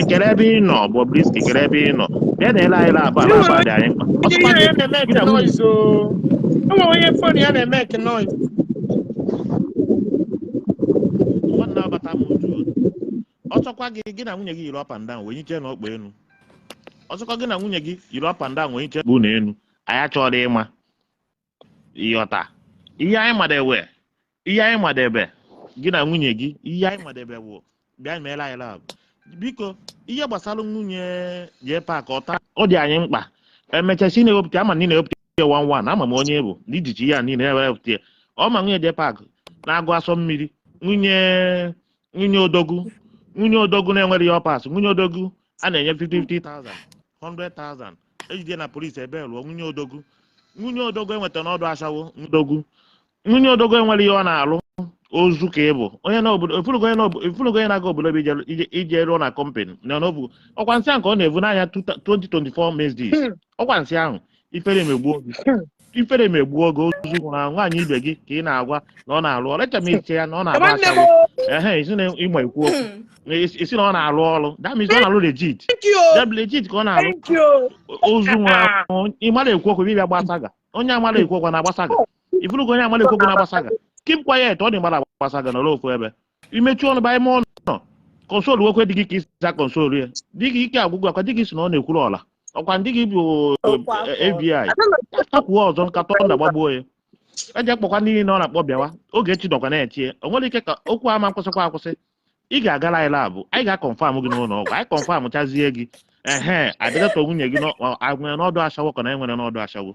kere ebe ị nọ Bobrisky kere ebe ị nọ bịa na ele anyị labụ a labụ a dị anyị mkpa ọsọkwa gị na nwunye gị yiri up and down wee nyiche na ọkpa enu ọsọkwa gị na nwunye gị yiri up and down wee nyiche bụ na enu anyị achọrọ ịma ịghọta ihe anyị madebe gị na nwunye gị ihe anyị madebe bụ bịa meela anyị labụ biko ihe gbasara nwunye Jpac ọ dị anyị mkpa emechasi na-ewepụta ama na ị na-ewepụta ya 1-1 ama m onye bụ na ijichi ihe a niile ewepụta ya ọma nwunye Jpac na-agụ asọ mmiri nwunye odogwu na-enwere ya ọpas nwunye odogwu a na-enye 50,000 100,000 ejide na polisi ebe lụọ nwunye odogwu enweta n'ọdụ asawo nwunye odogwu enwere ihe ọ na-alụ ozu ka ịbụ onye onye na-aga obodo ije rụọ na kọmpanị n'obu ọkwa nsị ahụ ka ọ na-evu n'anya 2024 Mazdays ọkwa nsị ahụ ifere emegbuo oge ozu nwụrụ nwaanyị ibe gị ka ị na-agwa na ọ na-alụ ọrụ echa m echiche ya na ọ na-agba asawo isi na ịma ekwu okwu isi na ọ na-alụ ọrụ damis ọ na-alụ legit ka ọ na-alụ ozu nwụrụ ịmara ekwu okwu bịa gbasaga onye amara ekwu okwu na-agbasaga ifụrụgo onye amara ekwu okwu na-agbasaga keep quiet ọ dị mgbara agbasaga n'ọrụ ofu ebe imechi ọnụ ba ime ọnụ konsol nwekwe dị gị ka isa konsol ya dị gị ike agwụgwụ akwa dị gị si na ọ na-ekwuru ọla ọkwa ndị gị bụ ABI akwụọ ọzọ nkatọ na-agbagbuo ya eji akpọkwa ndị niile ọ na-akpọ bịawa oge echi nọkwa na-echi o nwere ike ka okwu ama akwụsị ị ga-agara anyị labụ anyị ga-akọnfam gị n'ụlọ ọgwụ anyị kọnfam chazie gị adịgatọ nwunye gị nwere n'ọdụ ashawo ka na enwere n'ọdụ ashawo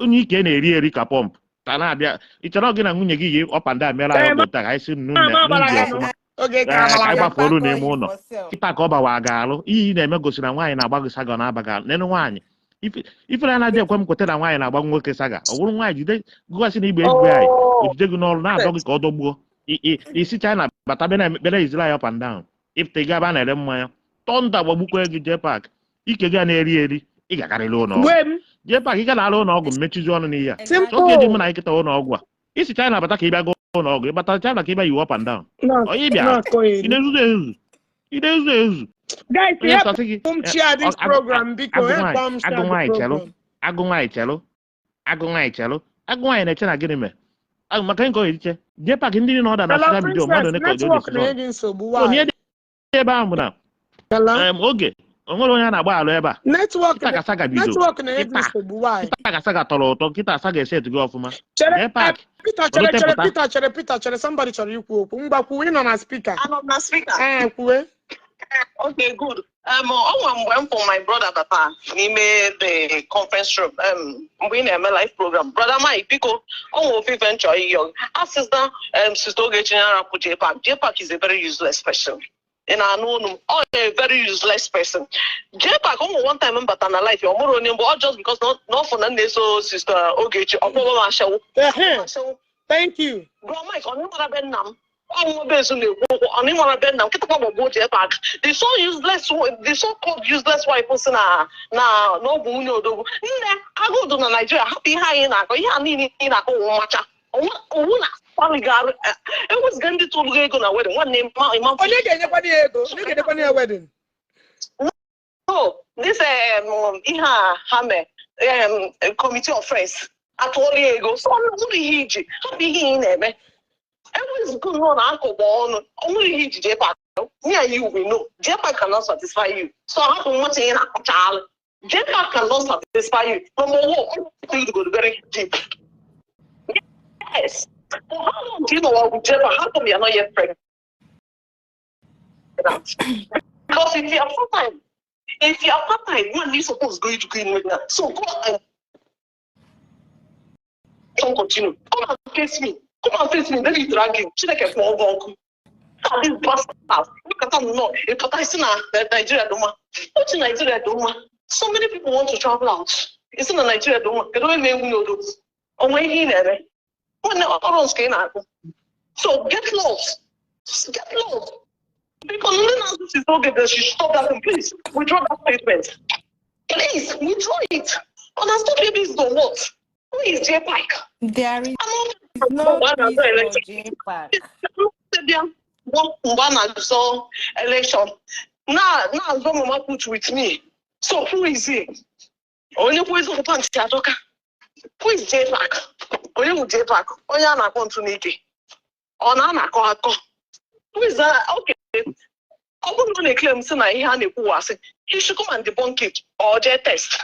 onye ike na-eri ka pọmpụ ka na-abịa ị chọrọ gị na nwunye gị yi ọpanda meela ya obodo taa anyị si nnu ọfụma Okay, ka anyị gbafuru n'ime Jpac ụlọ himself. kịta ka ọ bawa ga-alụ ihe na-eme gosi na nwaanyị na-agba saga na-aba ga nene nwaanyị ifere anaghị ekwe m kweta na nwaanyị na-agba nwoke saga ọ bụrụ nwaanyị jide gụgasị na igbe FBI ojide gị n'ọrụ na-adọ gị ka ọ dọgbuo isi China bata bịara izila ya up and down ifte gị aba na-ere mmanya tọnda gbagbukwe gị Jpac ike gị na-eri eri ị ga-akarịrị ụlọ ọgwụ Jpac ị ga na-alụ ụlọ ọgwụ mmechizi ọnụ n'ihe a oge eji mụ na nkịta ụlọ ọgwụ a isi China bata ka ị bịa gụọ ụlọ ọgwụ ịbata China ka ị bịa yiwe up and down onye bịa ị na-ezuzu ezuzu ị na-ezuzu ezuzu guys, this program because agụ nwaanyị na-eche na gịnị mere maka nke oyiche Jpac ndị na ọda na soshal midia mmadụ one ka onye dị ebe ahụ bụ na oge onwere onye a na-agba alụ ebe a kịta ka saga bido kịta ka saga tọrọ ụtọ kịta saga eset gị ọfụma Jpac Peter chere somebody chọrọ ikwu okwu mgbakwu ị nọ na speaker kwuwe. Okay, good. Mgbe m for my brother Papa n'ime the conference room mgbe ị na-eme live program brother Mike biko onwe ofufe nchọ iyo asịsa sister Ogechi na-arapụ Jpac is a very useless person. In a very useless person. Jpac one time mbata na life ọ mụrụ onye mbụ ọ just because not for na so sister Ogechi ọ kpọrọ ma ashawo. Thank you. Bro Mike ọ nụmara be nna m the so-called useless wife na no bunyo do I go to Nigeria happy high na ko ya ni na ko macha na paligar it was going to go na wedding one name imam wedding oh this iha hame committee of friends atoli ego so no hiji happy hi na eme. Everyone's going on uncle born only he Jpac. Me and you we know Jpac cannot satisfy you. So I have much in a child. Jpac cannot satisfy you. Number one, you go very deep. Yes. So how long do you know what with Jpac? How come you are not yet pregnant? Because if you are part-time, one is supposed to go to clean with that. So go and don't continue. Come and face me. Come and face me, then you drag him. She like a small uncle. This bastard. Look at them, no. If I see Nigeria Doma. What's in Nigeria Doma? So many people want to travel out. It's in Nigeria Doma. They don't even know those. On my here, when the others came out. So get lost. Get lost. Because Lena is not good. She stop that and please withdraw that statement. Please withdraw it. Understand babies don't what? Who is Jpac? There is no peace for Jpac. One election. Now Mama put with me. So who is he? Only who is the punch Adoka? Who is Jpac? Only who Jpac? Only Anna Contuniki. Anna Coaco. Who is that? Okay. I wouldn't want to claim Sinai he should come and debunk it or J test.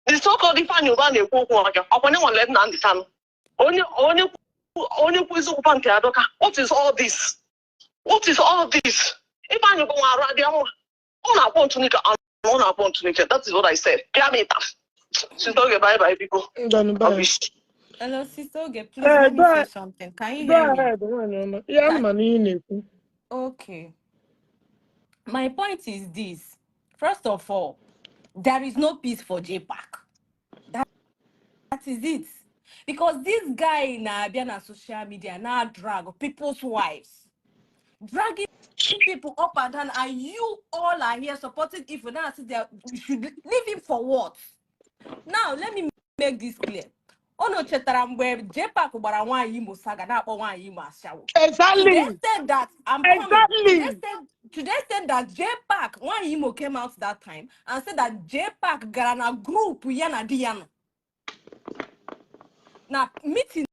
The so-called Ifan Yuvan upon anyone let none the time. Only who is open to Adoka. What is all this? What is all this? If I go around the on upon to Nika, on upon to Nika. That is what I said. She's not bye bye people. Hello, sister. Okay, please let me say something. Can you hear me? Yeah, okay. My point is this. First of all, there is no peace for Jpac. That is it. Because this guy na on social media now drag people's wives. Dragging people up and down, and you all are here supporting if you now say we should leave him for what? Now let me make this clear. Ono chetara mgbe Jpac gbara nwaanyị Imo saga na-akpọ nwaanyị Imo ashawo. Exactly. Today said that Today said that Jpac nwaanyị Imo came out that time and said that Jpac gara na group ya na di ya no. Now meeting.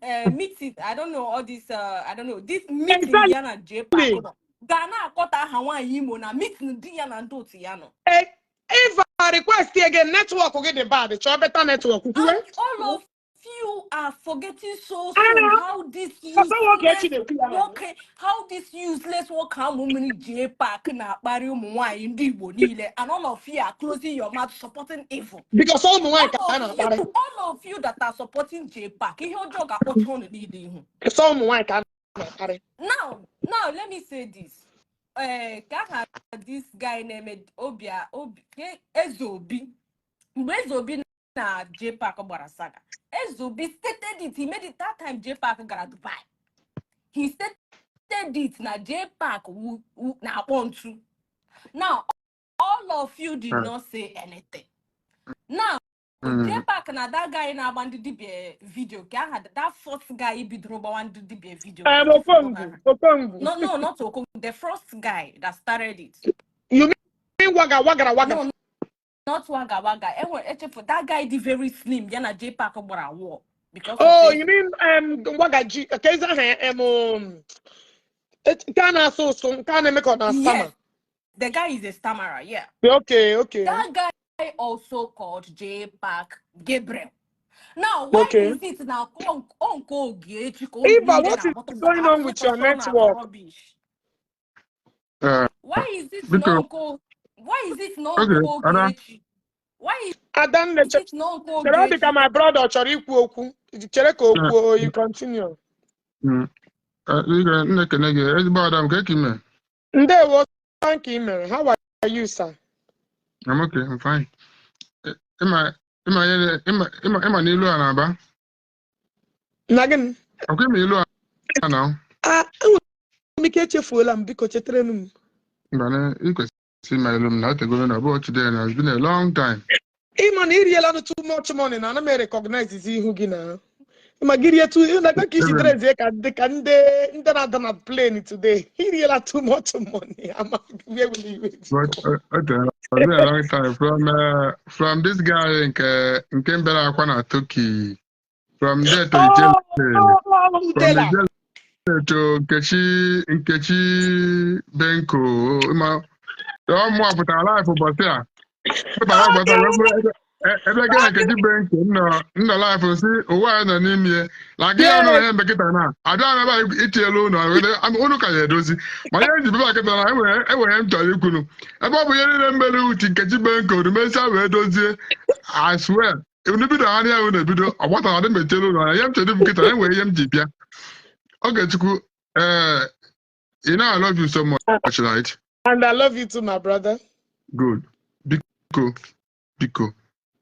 I don't know all this. I don't know this meeting. Exactly. Ya na Jpac. Gana akota ha nwaanyị Imo na meeting di ya na ndoti ya no. If I request again, network will get the bad. It's better network. And all of you are forgetting so soon how this useless work how many Jpac na bari umwai in Igbo nile, and all of you are closing your mouth supporting evil. Because all of you that are supporting Jpac, your job are autonomy. it's all my can. Now, Now let me say this. This guy named Ezobi. Ezobi na Jpac Barasaga. Ezobi stated it. He made it that time Jpac got Dubai. He stated it na Jpac na want to. Now all of you did not say anything. Now Jpac na that guy na abandoned the video. That fourth guy be drove on the video. Okongu. No, not Okongu. The first guy that started it. You mean Waga? No, not Waga. That guy is very slim. Yana Jpac about a war because. Oh, you mean Waga G? Okay, can make on a stammer. The guy is a stammerer. Yeah. Okay. That guy also called Jpac Gabriel. Now, why is it now? Eva, what is going on with your network? Why is it no go? Why is it no go? Why is it no go? My brother, you continue. Thank you, man. How are you, sir? I'm okay. I'm fine. Am I Nilu Anaba? Nagan. Okay, Nilu now. Make it full and because you train. You can see my room now to go about today, and it's been a long time. Man, he really too much money, and I may recognize his Hugina. Magiria too, you like a dress, they can not plane today. He really too much money. I'm where will you wait? But a long time from this guy in Canberra, Kwana Toki, from there to to Nkechi Benko. More put our life over there. Ebe ga Nkechi Benko no life see owa na n'ime like ya no he bekita na ada me ba itielu no am unu ka ye dozi ma ye ji beba keta na ewe hem chọrọ ikwu no ebe ọ bụ ye niile mmele uti Nkechi Benko rumesa we dozie I swear unu bido ha ya unu bido ọgbata na dị mechelu no ya m chọrọ bekita na ewe ye m ji bịa Ogechukwu you know I love you so much, right? And I love you too, my brother. Good. Biko.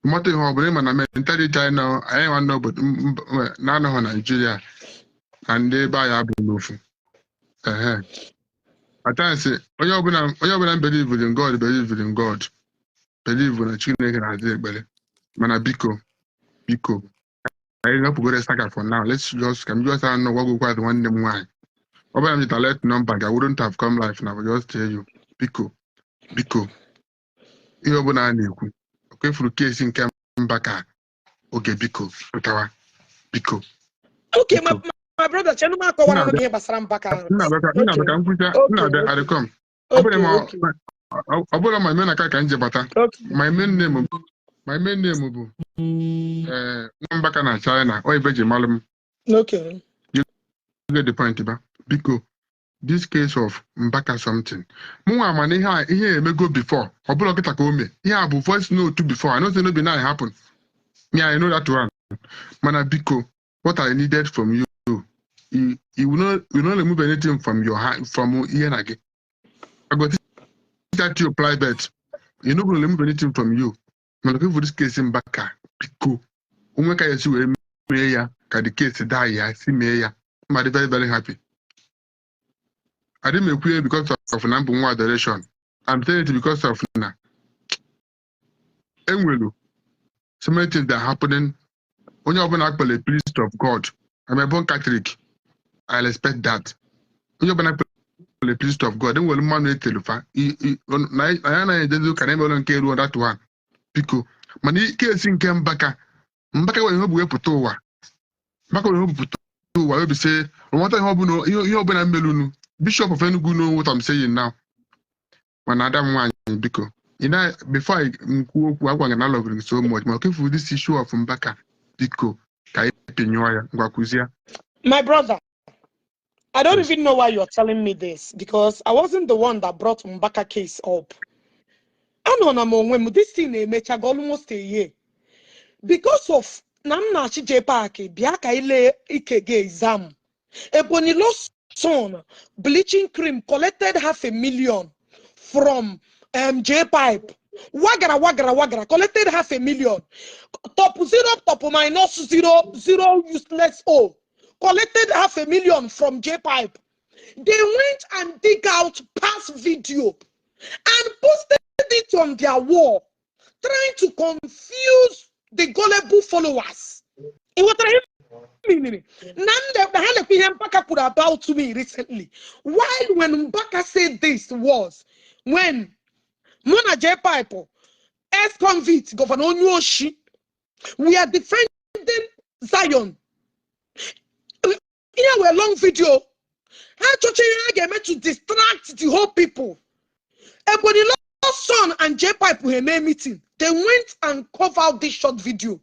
Mata ihe ọ bụla ịma na mentality anyị na anyị nwa n'obodo na-anọghị Nigeria na ndị ebe anyị abụ n'ofu. At times, onye ọbụla believe in God, believe na Chineke na-adị ekpere. Mana biko. Anyị hapụgoro saga for now. Let's just know what go kwad nwanne m nwaanyị. Ọ bụla m jita let number, I wouldn't have come live now. I will just tell you. Biko. Ihe ọbụla a na-ekwu. Kwefuru kesi nke Mbaka oge biko pụtawa biko. Okay, my brother, Chenuma akọwara m ihe gbasara Mbaka. Nna baka nkwucha nna adịkọm. Ọ bụla ma eme na ka nje bata. My main name bụ Mbaka na China. O ibe ji malụ m. Okay. You get the point ba. Biko. This case of Mbaka something. Mwa man ihe emego before. Obulo kita ka ome. Ihe bụ voice note before. I know say no be now it happen. Me I know that one. Mana biko, what I needed from you, you will not remove anything from your hand from here again. I got that you private. You not going to remove anything from you. I'm looking for this case in Mbaka. Biko. Umeka yesu me ya ka the case die ya see me ya. I'm very very happy. I didn't make clear because of number one adoration. I'm saying it because of na. Enwelu. So many things that are happening. When you open up a priest of God, I'm a born Catholic. I'll expect that. When you open up a priest of God, then we'll manage telufa. I don't can ever care on that one. Pico. Mani case in Mbaka when you have putowa. Mbaka when you have putowa, you say, what I hope you open a melunu. Bishop of Enugu know what I'm saying now. When Adam one because before I love so much, I'm looking for this issue of Mbaka Biko My brother, I don't even know why you're telling me this because I wasn't the one that brought Mbaka case up. I know when this thing made almost a year because of Namna Jpac Biaka ile Ikege exam. Ebony lost son bleaching cream collected 500,000 from Jpac. Wagara collected 500,000. Top minus zero useless O collected 500,000 from Jpac. They went and dig out past video and posted it on their wall, trying to confuse the gullible followers. It was meaning. Mbaka put about to me recently. While when Mbaka said this was when Mona Jpac, ex-convict, Governor Onyoshi, we are defending Zion. Here a long video. How to distract the whole people. Ebony son and Jpac were meeting. They went and covered this short video.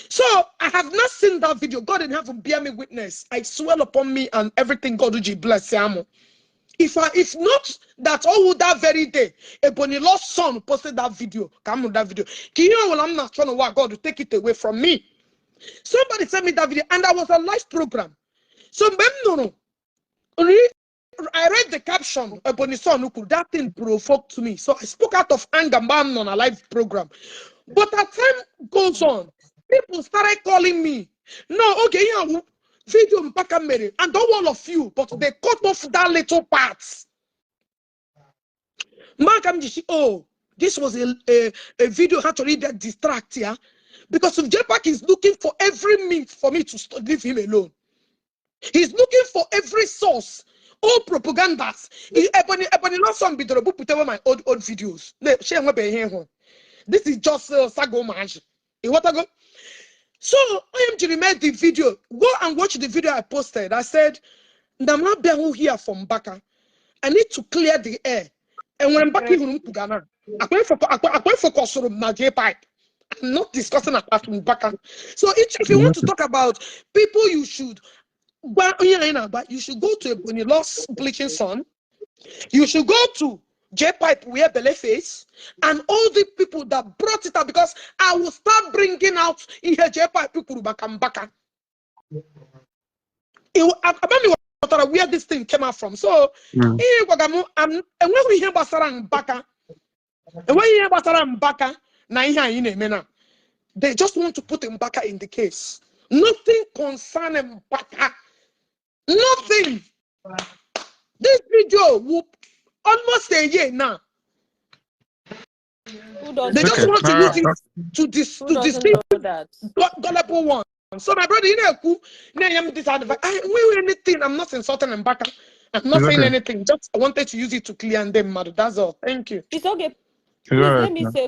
So I have not seen that video. God in heaven bear me witness. I swear upon me and everything God will bless him. If not that all that very day, Ebony lost son posted that video. Come on that video. Can you know I'm not trying to work God to take it away from me? Somebody sent me that video and that was a live program. So no. I read the caption, Ebony son, that thing provoked me. So I spoke out of anger on a live program. But as time goes on, people started calling me. No, okay, yeah, video Mpaka Mary, and not all of you, but they cut off that little part. Oh, this was a video actually that distract here, because if Jpac is looking for every means for me to leave him alone. He's looking for every source. All propagandas. Ebony lost some bit of put away my old videos. This is just Sago Manj. What I go? So I am to made the video. Go and watch the video I posted. I said, Ndamla Behu here from Baka. I need to clear the air. And when Baki Pugana, I went for Kosorum Jpac. I'm not discussing apart from Baka. So if you want to talk about people you should, but you should go to Ebony Lost Bleaching Sun. You should go to Jpac where Belle Face and all the people that brought it up, because I will start bringing out here Jpac people Baka. Where this thing came out from. So and when we hear Basara Baka, and when you hear Basara Baka, they just want to put Mbaka in the case. Nothing concerning Mbaka. Nothing. This video will almost a year now. They just want to use it to deceive gullible one. So my brother, anything. I'm not insulting Mbaka. I'm not saying anything. Just I wanted to use it to clear them, mother. That's all. Thank you. It's okay. Please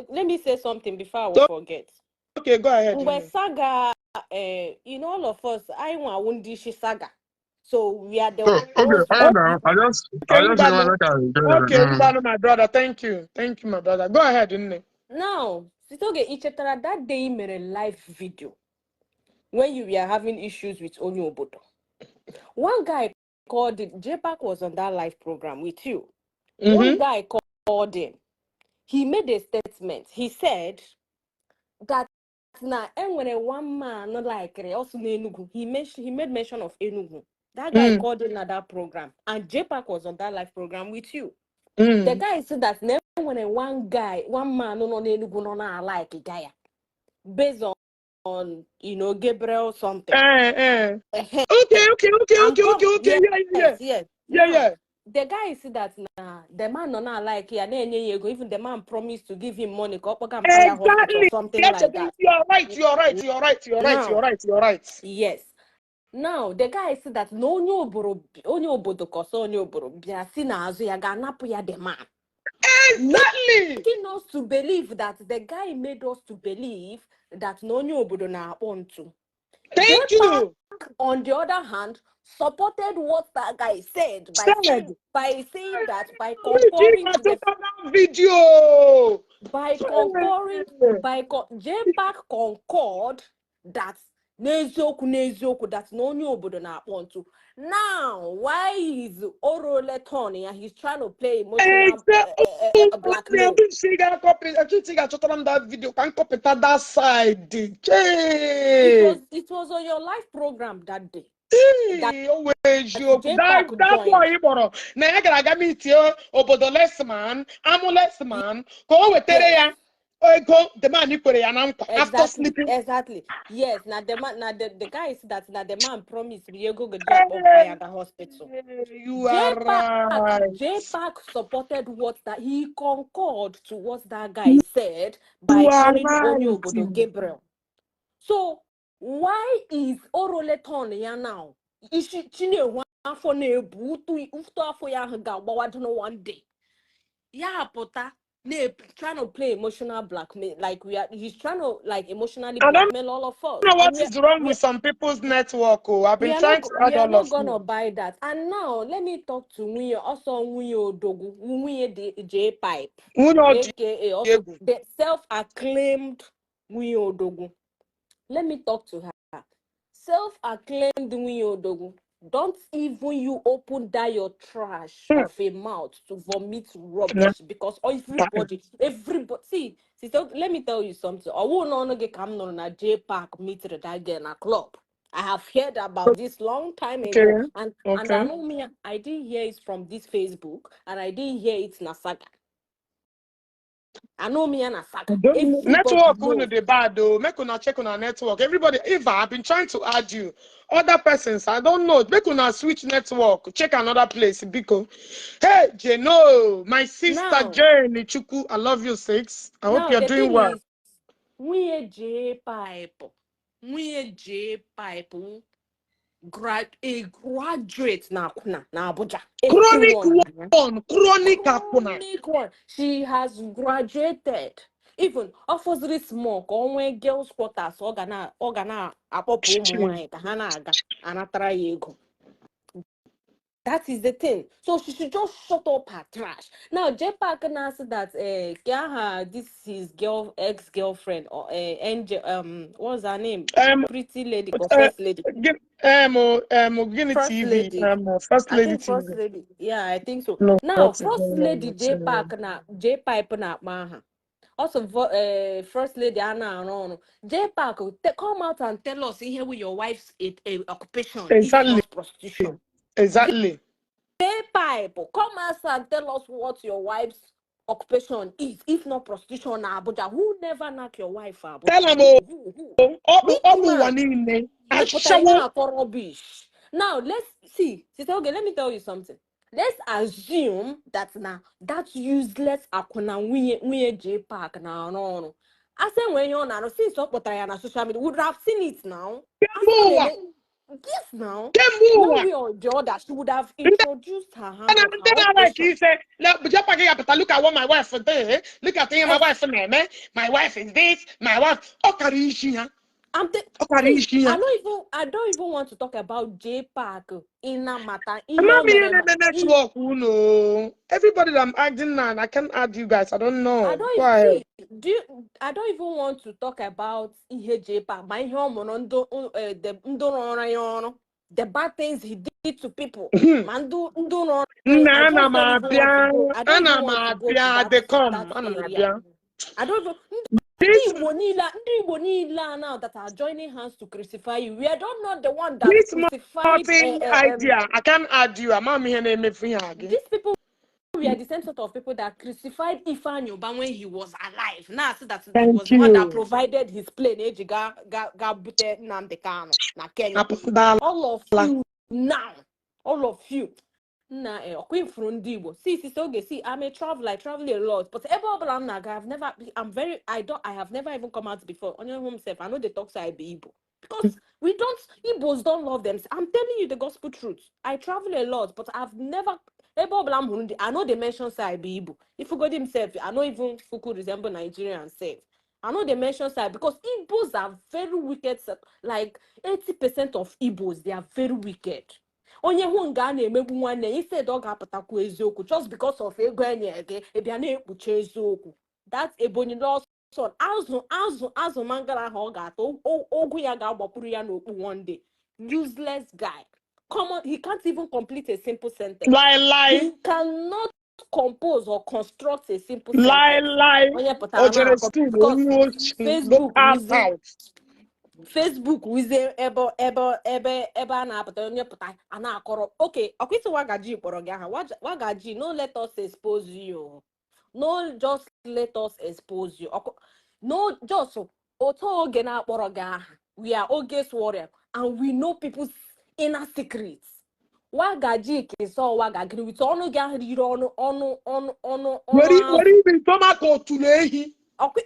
let me say something before I will forget. Okay, go ahead. When saga, all of us, I want Wundishi saga. So we are the okay, my brother. Thank you, my brother. Go ahead, Now, Sitoge Ichetara that day made a live video when you were having issues with Onyo Obodo. One guy called it. Jpac was on that live program with you. One guy called him. He made a statement. He said that now, and when one man not like also Enugu, he made mention of Enugu. That guy called in at that program, and Jpac was on that live program with you. The guy said that never when one man no Enugu no like a guy based on Gabriel something. Okay. Yeah. The guy said that the man no like here, even the man promised to give him money, exactly. Something like that. You're right. Yes. Now the guy said that no onye obodo koso onye obodo bia si na azu ya ga napu ya the man. Exactly. Making us to believe that the guy made us to believe that no onye obodo na onto. Thank you. On the other hand, supported what that guy said by saying that by concurring to the video. Jpac concord that nezoku that no onye obodo na onto. Now, why is Orole turning and he's trying to play emotional blackmail? I think I told him that video can copy that side. It was on your live program that day. That boy Iboro. Na ya gara aga meet obodo less man, amu less man. Go wetere ya. Go the man ikwere ya na nkwa after sleeping. Exactly. Yes. Now the man, now the guy is that now the man promised me go job on fire the hospital. You are right. Jpac supported what that he concurred to what that guy said by You are calling right. Onyo Obodo Gabriel. So why is Oroleton ya now? Is she afọ na-ebu utu afọ ya ahụ ga-agbawado one day. Yeah, pota trying to play emotional blackmail. Like he's trying to like emotionally blackmail all of us. I don't know what is wrong with some people's network. I've been trying to add all of you. We are not gonna buy that. And now let me talk to Nwunye, also Nwunye Odogu, Nwunye the Jpac, aka also the self-acclaimed Nwunye Odogu. Let me talk to her. Self-acclaimed Nwunye Odogu. Don't even you open that your trash of a mouth to vomit rubbish because everybody, see, let me tell you something. I won't know get come on a Jpac meet that girl in a club. I have heard about this long time ago, and I know me. I didn't hear it from this Facebook, and I didn't hear it in a saga. I know me and a saga. Network knows. The bad though. Make una check on our network. Everybody, Eva, I've been trying to add you. Other persons, I don't know. Make una switch network. Check another place. Biko. Hey, Jeno, my sister Jane Ichuku, I love you, sis. I hope you're doing well. We a Jpac. A graduate na Abuja. Chronic one. She has graduated. Even offers this small onwe girls quarters organa apopo ụmụ ka ha na-aga anatara ya ego. That is the thing. So she should just shut up her trash. Now Jpac now said that this is ex-girlfriend or Angel what's her name? Pretty lady or first lady. First lady. First lady. First lady. Yeah, I think so. No, now first lady Jpac na maha. Also, first lady Anna Aron. Jpac, come out and tell us here with your wife's occupation. Exactly. If not prostitution. Exactly. Jpac, come out and tell us what your wife's occupation is. If not prostitution, Abuja. Who never knock your wife, Abuja? Tell them rubbish. Now let's see. Okay, let me tell you something. Let's assume that now that useless akuna we Jpac now no. I said when you're now since up on social media would have seen it now. Yes, now. One way or the other, she would have introduced her hand. Like he said, look at what my wife is doing. Look at my wife name. My wife is this. My wife. I don't even want to talk about Jpac in a matter. Everybody that I'm adding now, I can't add you guys. I don't know. I don't even want to talk about Jpac. My the bad things he did to people. I don't even want to go to that area. I don't even. Now that are joining hands to crucify you. We are not the one that crucified idea. I can't add you. These people we are the same sort of people that crucified Ifeanyi Uba when he was alive. Now see that he was the one that provided his plane. All of you now. All of you. Nah, Queen from Igbo. See, I'm a traveler. I travel a lot, but I have never even come out before on your home self. I know the talks I be Igbo because Igbos don't love them. I'm telling you the gospel truth. I travel a lot, but I've never. I know they mention I be Igbo. If you go himself, I know even Fuku resemble Nigerian self. I know they mention side because Igbos are very wicked. Like 80% of Igbos, they are very wicked. Onye hu nga na-emegbu nwanne instead ọ ga-apụtakwu eziokwu just because of ego enye ege ebia na-ekpuchi eziokwu. That Ebonyi lost son azụ mangala ahụ ọ ga-atọ ogwu ya ga-agbapụrụ ya n'okpu one day. Useless guy. Come on, he can't even complete a simple sentence. Lie. He cannot compose or construct a simple sentence. Lie. Because Facebook reason. Facebook wize ebe a na-apụta onye pụta a na-akọrọ okay ọkwịsị wagaji kpọrọ gị aha wagaji no let us expose you no just let us expose you no just otu oge na-akpọrọ gị aha we are Oge's warrior and we know people's inner secrets wagaji keso wagagiri with ọnụ gị ahụ riri ọnụ were ibe tomato tụrụ ehi ọkwa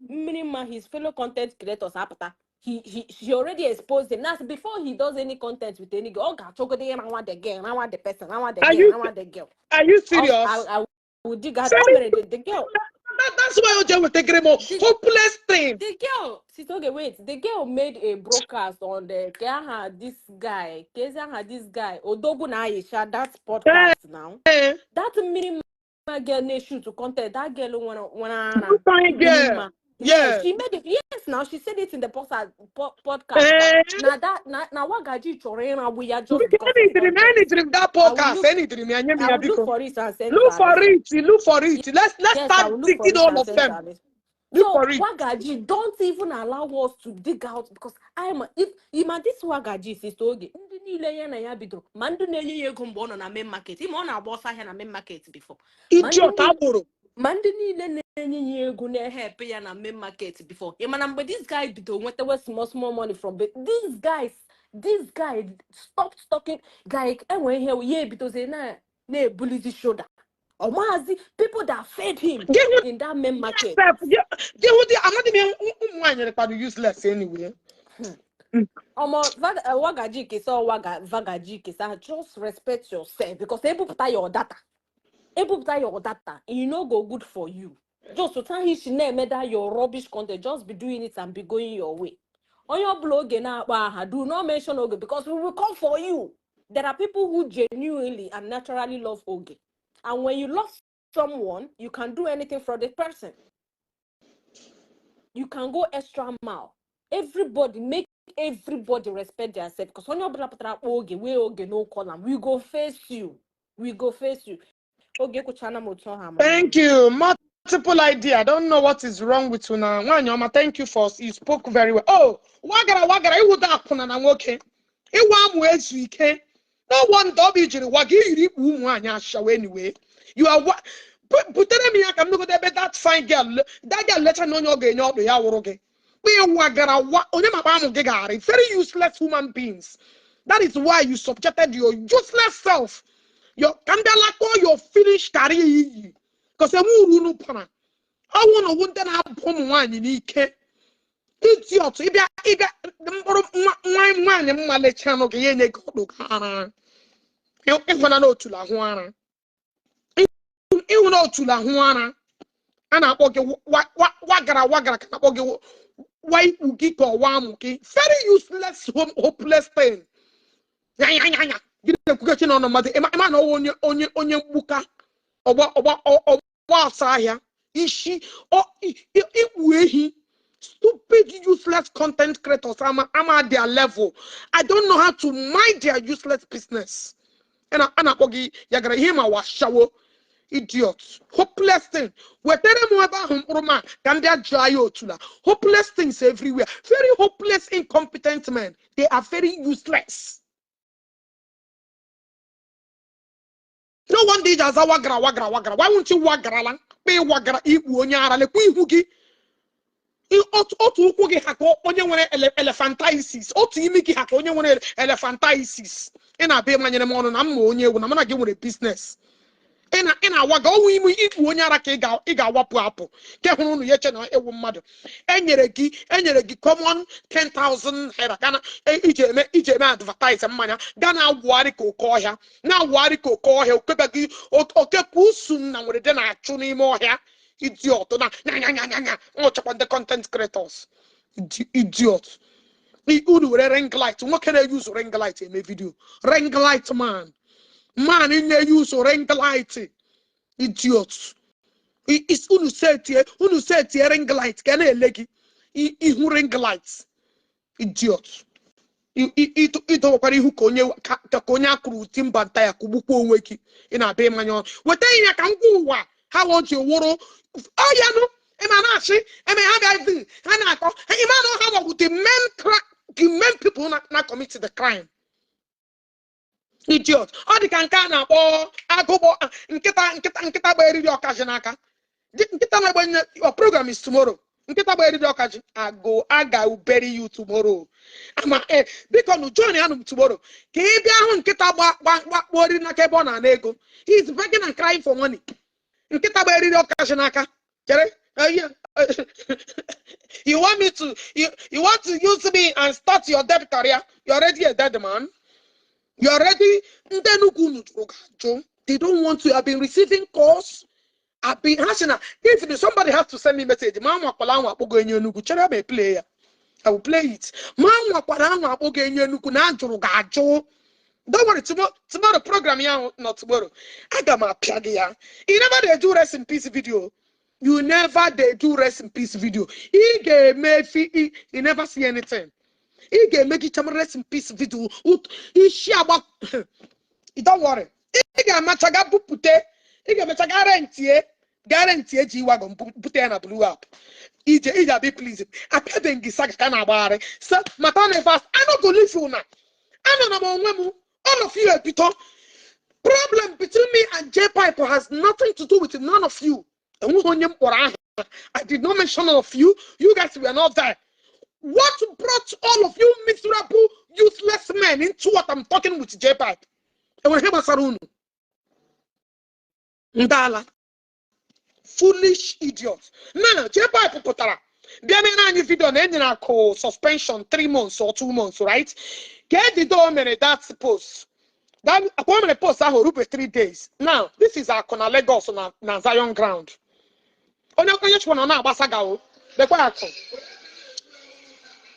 mmiri mma his fellow content creators apụta he already exposed him. That's before he does any content with any girl. Oh, God, I want the girl, I want the person, I want the girl, I want the girl. Are you serious? I would dig out the girl. That's why OJ will take him on. Hopeless thing. The girl, okay, wait. The girl made a broadcast on the this guy, Odogu na Aisha, that's podcast now. That minimum girl they shoot to content. That girl wanna yeah, she made it. Yes, now she said it in the podcast. Now what gaji chorena we are just anything that podcast. Anything. I will look for it and send look for it. Let's start digging all of them. So wagaji don't even allow us to dig out because if this wagaji sister oge ndị niile ya na ya bidoro ma ndị na-enye ya ego mgbe ọ nọ na main market ime ọ na-agba ọsọ ahịa na main market before ma ndị niile na-enye ya ego na-help ya na main market before mana mgbe this guy bidoro nwetawe small money from this guy stopped talking like enwe ihe ya ebidozie na-ebulizi shoulder Omazi, people that fed him in that main market. I'm not even useless anyway. Wagaji kisa vagaji kisa. Just respect yourself because able to your data. You know go good for you. Just to tell his name that your rubbish content. Just be doing it and be going your way. On your blog now, do not mention Oge because we will come for you. There are people who genuinely and naturally love Oge. And when you love someone, you can do anything for the person. You can go extra mile. Make everybody respect themselves. Because when you're Oge, no column, we go face you. Thank you. Multiple idea. I don't know what is wrong with you now. Thank you you spoke very well. Oh, wagara, you would have put an okay. It was weekend. No one anyway. You are what? But me, I can look at that fine girl. That girl let her know you're going out the hour. Very useless human beings. That is why you subjected your useless self. Your finished career. Because I want to have one in Ike. Idiot. Very useless, hopeless thing. Stupid, useless content creators. I'm at their level. I don't know how to mind their useless business. And you're hear my shower. Idiots. Hopeless thing. Hopeless things everywhere. Very hopeless, incompetent men. They are very useless. No one did as a wagra. Why won't you wagra lang? Pay wagra Igbo nyara le kuihugi. Otu ukwu gị haka onye nwere elephantiasis. Otu imi gị haka onye nwere elephantiasis. Ị na-abịa manyere m ọnụ na mma onye egwu na mụ na gị nwere business. Ị na-awaga ọnwụ ime ikpu onye ara ka ị ga-awapụ apụ. Ke hụrụ unu ya eche na ewu mmadụ. Enyere gị common 10,000 naira gana ije eme advertise mmanya ga na-awụgharị ka oke ọhịa. Na-awụgharị ka oke ọhịa okebe gị okepụ usu na nwere dị na-achụ n'ime ọhịa. Idiot. The content creators. Idiot. Unu were ring light. What can I use ring light in my video? Ring light man. Man in the use ring light. Idiots. It's unu set here ring light. Can I leg it? Ring lights. Idiots. Ito wakari hu konya kuru timbanta ya kubuku onweki. Ina be manyo. Wete ina kanguwa. How want you woro? Oh yeah, no. Emanashi, Emanabi, Hanako, Emano, how would the men people not commit the crime? Idiot. All the cancana or Agobo, Nketa by radio Kajanaka. Your program is tomorrow. I will bury you tomorrow. I'm because join him tomorrow. He's begging and crying for money. You want me to you want to use me and start your dead career? You're already a dead man. You're already they don't want to have been receiving calls. I've been asking if somebody has to send me a message, Mama Palanwa Pogo player. I will play it. Mama Palanwa Pogo. Don't worry, tomorrow program not tomorrow. I got my piagia. You never they do rest in peace video. You never they do rest in peace video. He gave me he never see anything. He gave me rest in peace video. He share about don't worry. He got machaga pupute. He got machaga guarantee G-Wagon put a blue up. Ija be pleased. I pay the Gisak Canabare. Sir, Matane fast. I don't go leave you now. I don't know. All of you are bitter. Problem between me and Jpac has nothing to do with none of you. I did not mention all of you. You guys were not there. What brought all of you miserable, useless men into what I'm talking with Jpac? Ndala. Foolish idiots. Now, Jpac Potara. Biamena video na suspension 3 months or 2 months, right? Get the door that post. That appointment post I hope 3 days. Now, this is our Kona Lagos na Zion ground. Onye chwana na abasaga o.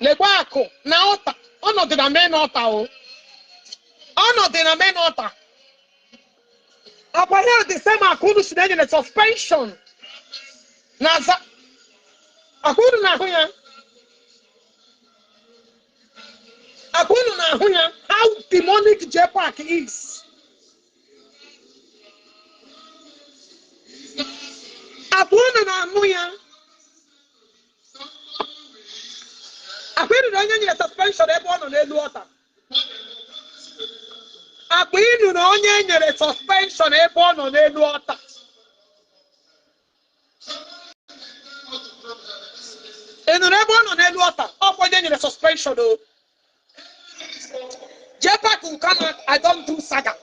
Lekwa ako na ota. Ono de na men ota o. Ono de na men ota. Apaya the same akunu sinenye na suspension. Na akunu na huya. Akunu na huya. How demonic Jpac is. Akunu na huya. Akunu na huya suspension ebe ono n'elu ọta. Akunu na onye nyere suspension ebe ono n'elu ọta. Enu ebe ono n'elu ọta. Ọ onye nyere suspension o. Jpac will come out. I don't do saga.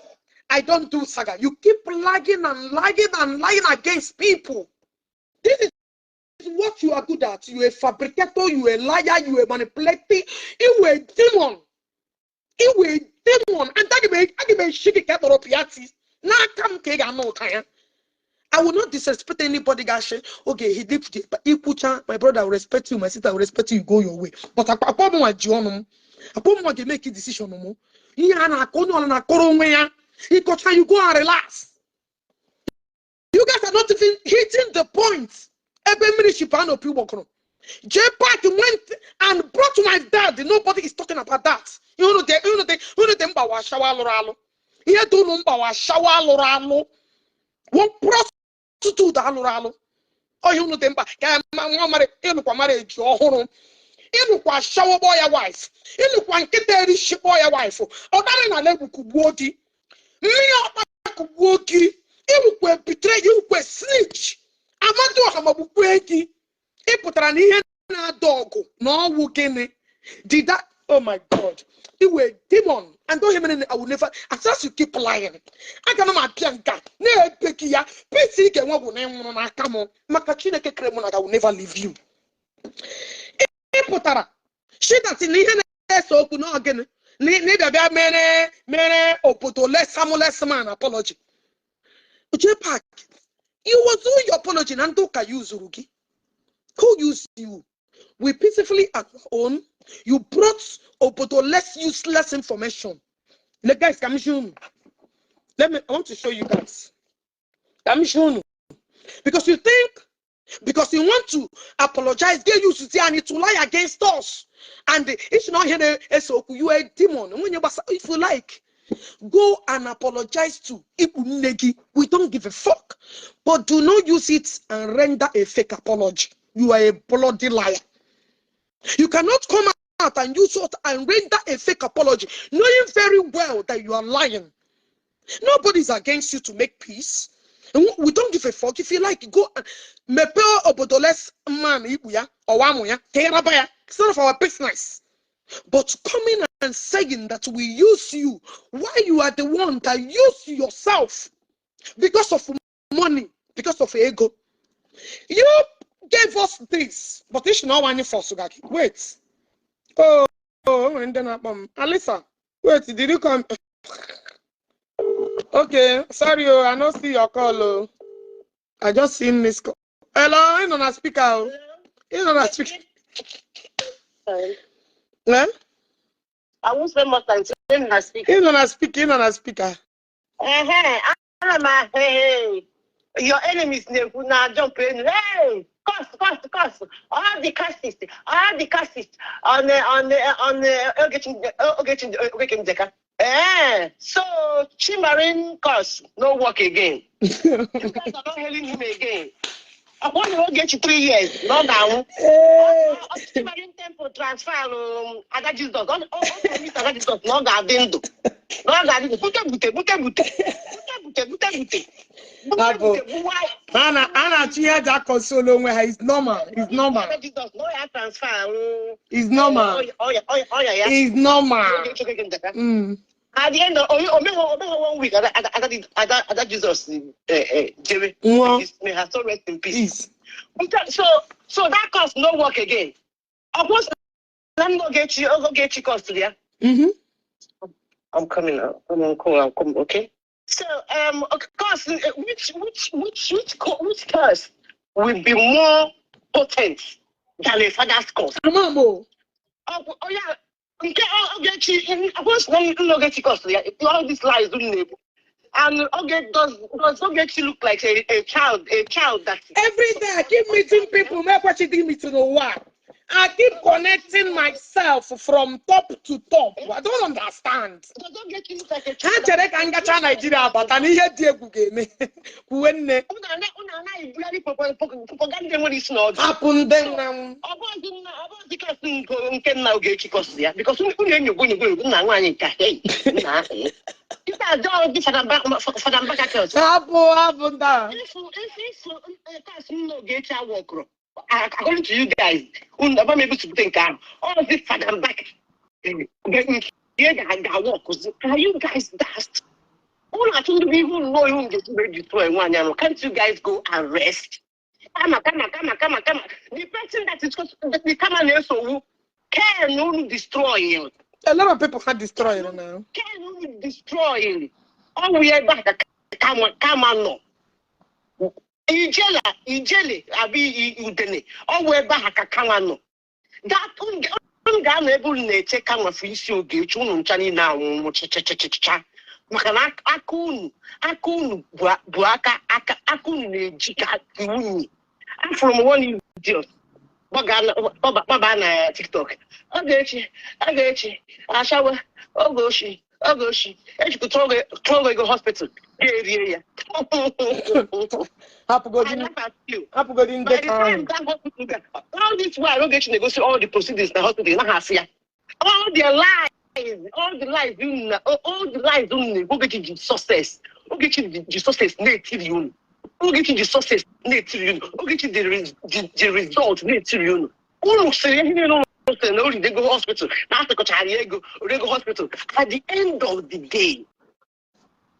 I don't do saga. You keep lying and lying and lying against people. This is what you are good at. You a fabricator, you a liar, you a manipulator, you a demon. You a demon. And that you be shiki kaporopiati. Na come kega no kaya. I will not disrespect anybody, guys. Okay, he did my brother will respect you, my sister will respect you, go your way. But I probably want you to make a decision no more. You guys are go and relax. You guys are not even hitting the point. Jpac went and brought my dad. Nobody is talking about that. You know them bawa shower loralo. Here do number shower loralo. One prostitute loralo. Oh, you know them ba. Marriage or you kwa shower boy a wife. You kwa nkete ship boy a wife. O dare na lebu kubuogi. Me kubuogi. You kwa betray, you kwa snitch. Amado hamabukweki. E putara ni ihe na dog. No wugene. Did that? Oh my God. You were demon. And don't even I will never. As long as you keep lying. I cannot my pianka. Ne pekia. Pesi ke wabu ne na kamo. Makachine ke kremo na I will never leave you. Putara. She that in here so no again. Neither be mere opoto less man apology. Jpac, you was doing your apology and don't use Urugi. Who used you? We peacefully at own. You brought opoto less useless information. The guys come show. I want to show you guys. Come show. Because you think. Because you want to apologize, get used to say I need to lie against us. And it's not here, so you are a demon. If you like, Go and apologize to Ibu. We don't give a fuck. But do not use it and render a fake apology. You are a bloody liar. You cannot come out and use it and render a fake apology, knowing very well that you are lying. Nobody's against you to make peace. And we don't give a fuck. If you like, go and mepe obodoles man ibuya or wamuya. It's none of our business. But coming and saying that we use you, why you are the one that use yourself because of money, because of ego. You gave us this, but you should not want it for Sugaki. Wait. And then Alisa, wait, did you come? Okay, sorry, I don't see your call. I just seen this call. Hello, I'm on a speaker. You're on a speaker. Yeah? I won't spend more time saying I speak. You're on a speaker. You're on a speaker. Hey, your enemies now jump in. Hey, cost. All the castists on getting Deca. So Chimarin cost no work again. You guys are not helping him again. I want to get you 3 years, not now. Chimarin tempo transfer other Jesus. Other Jesus, no garden. No garden. Anna Chia Jack Consolo where he's normal. It's normal. It's normal. It's normal. At the end of 1 week, other Jesus, Jerry, may have so rest in peace. So that cost no work again. Of course, let me go get you cost there. I'm coming out. I'm coming. Okay. So of course, which curse will be more potent than a father's curse? Mambo. Oh yeah. Okay, I'll get you. Of course, let me get you cost there. All these lies don't enable. And does get you look like a child that every day I keep meeting people, make what you give me to the work. I keep connecting myself from top to top. I don't understand. Don't get you look like a child. Nigeria, but I need to happen then. Because according to you guys, I'm able to think all this father back. Are you guys dust? I told you even know you get ready to one. Can't you guys go and rest? Come on. The person that is the camera so can only destroy you. A lot of people can destroy it now. Can only destroy you. All we are back. Come on. Ijele, abi udene. Always back a camano. That unable nature come of issue oge chunu chani now cha. Makana akun buaka akun jika kiwuni. I'm from one idiot. Baba na TikTok. Ogechi. Ashawa. Ogoshi. You could throw go hospital. Yeah. All this while Ogechi negotiate all the proceedings in the hospital in Hasia. All the lies don't Ogechi success. Ogechi success native you. Ogechi the success native you. Ogechi the result native you. All say they go hospital. Now they go hospital. At the end of the day,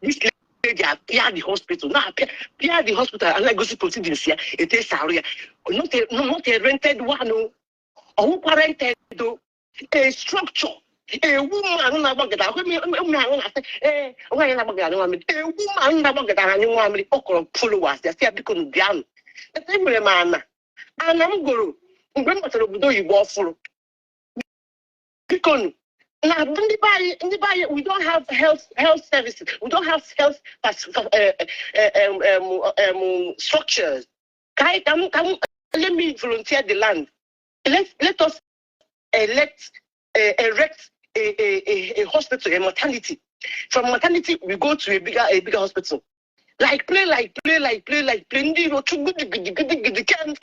this lady appear the hospital. Now appear the hospital and I go see proceedings here. It is salary. Not a rented one. Or rented though. A structure. A woman about that. A woman about that. Okoro followers. They say because Bian. The same man. And I'm going. Remember to do you go for because now we don't have health services. We don't have health structures. Let me volunteer the land. Let us erect a hospital, a maternity From maternity, we go to a bigger hospital. Like play. Ndi ro chugu gidi can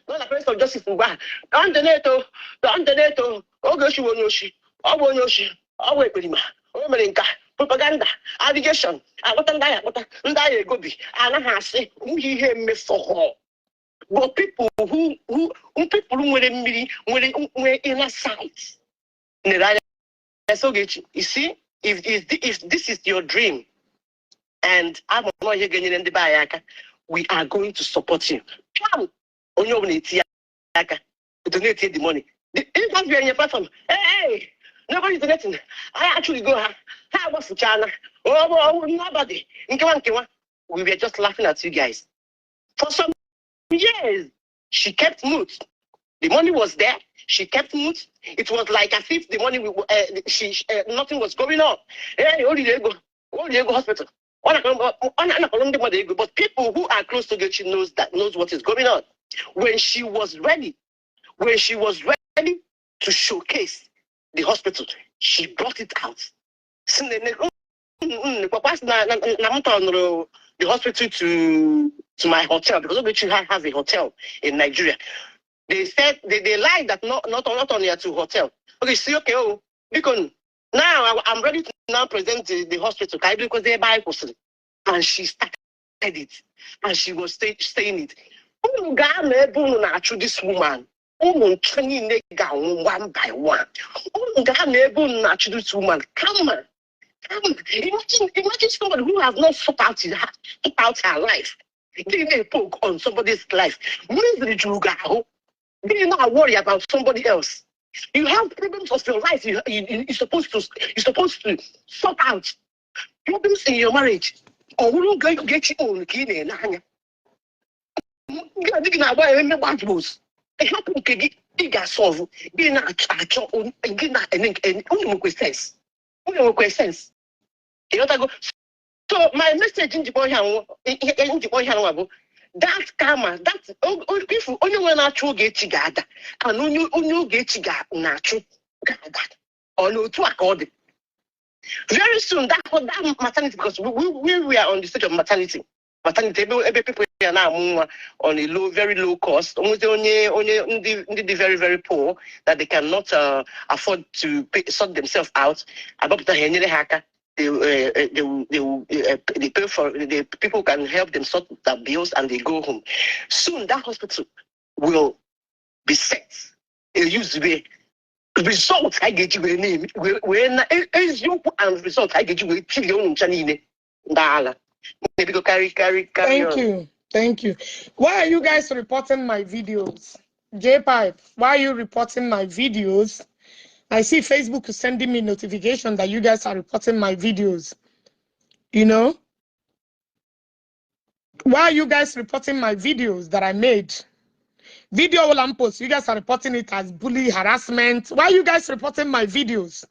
no la Prince of Justice ngwa. Andeneto, ogoshi wonyoshi, obonyoshi, owe perima, o mere nka, propaganda, allegation, ndaya egobi, anaghị asị ihe mmeso. But people who nwere inner sight. You see, if this is your dream, and I'm not here getting in the bayaka, we are going to support you. Come, on your donate the money. The interview on your platform. Hey, nobody's donating. I actually go. How was China? Oh, nobody. We were just laughing at you guys. For some years, she kept mute. The money was there. She kept mute. It was like as if the money, nothing was going on. Hey, only go hospital. But people who are close to Gechi knows what is going on. When she was ready to showcase the hospital, she brought it out. The hospital to my hotel because Gechi has a hotel in Nigeria. They said they lied that not only at the hotel. Okay, see, okay, because now I'm ready to now present the hospital because they buy person, and she started it, and she was saying it. This woman, one by one. This woman, come on. Imagine somebody who has not fought out her life, giving a poke on somebody's life. You're not worry about somebody else. You have problems of your life. You're supposed to sort out problems in your marriage. Or we're going to get you on the it happened to get solved. Sense. So my message in the that karma, that if only when I true get together, and only get together, natural, or no to accord. Very soon, that maternity, because we are on the stage of maternity. Every people are now on a very low cost. Almost only the very, very poor that they cannot afford to sort themselves out. About the hacker. They pay for the people can help them sort that bills and they go home. Soon that hospital will be set. It used to be results I get you a name when and results I get you with Chanine. Maybe go carry Thank you. Why are you guys reporting my videos? Jpac, why are you reporting my videos? I see Facebook is sending me notification that you guys are reporting my videos. You know? Why are you guys reporting my videos that I made? Video Olympus, you guys are reporting it as bully harassment. Why are you guys reporting my videos?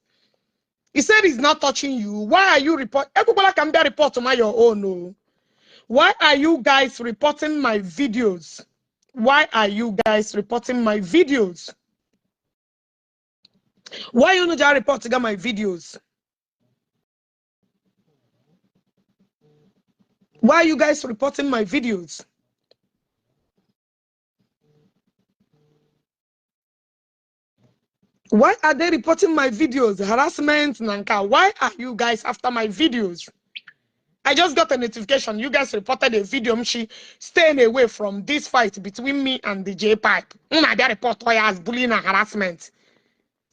He said he's not touching you. Why are you reporting? Everybody can be a report to my your own. No. Why are you guys reporting my videos? Why are you guys reporting my videos? Why you not reporting my videos? Why are you guys reporting my videos? Why are they reporting my videos? Harassment, Nanka. Why are you guys after my videos? I just got a notification. You guys reported a video. She staying away from this fight between me and the Jpac. I report as bullying and harassment.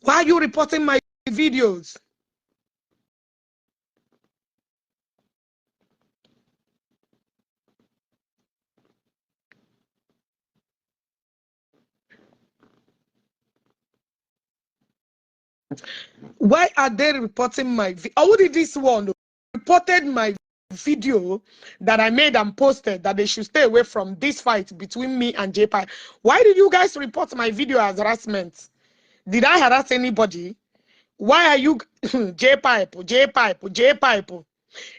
Why are you reporting my videos? Why are they reporting my video? How did this one reported my video that I made and posted that they should stay away from this fight between me and Jpac? Why did you guys report my video as harassment? Did I harass anybody? Why are you Jpac?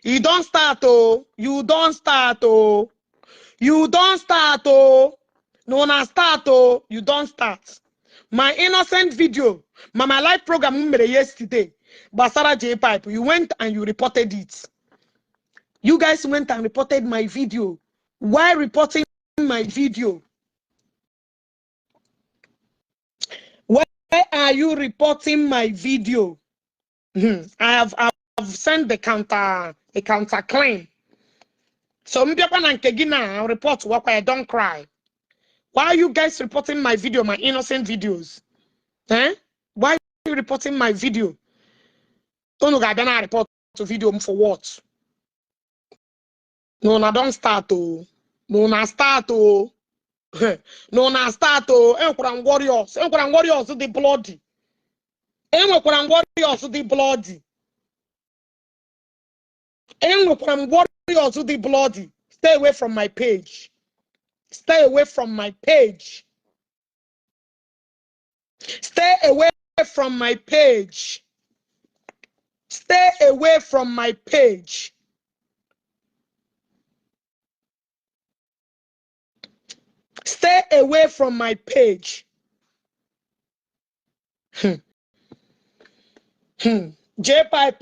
You don't start, oh. You don't start, oh. You don't start, oh. No one start, oh. You don't start. My innocent video, my live program yesterday. Basara Jpac, you went and you reported it. You guys went and reported my video. Why reporting my video? Why are you reporting my video? I've sent a counter claim. So I'll report what I don't cry. Why are you guys reporting my video, my innocent videos? Eh? Why are you reporting my video? Don't report to video for what? No, I don't start to. No, I start to. No, I start to. Warriors. Warriors the bloody. Warriors the bloody. Warriors the bloody. Stay away from my page. Stay away from my page. Stay away from my page. Stay away from my page. Stay away from my page. Jpac.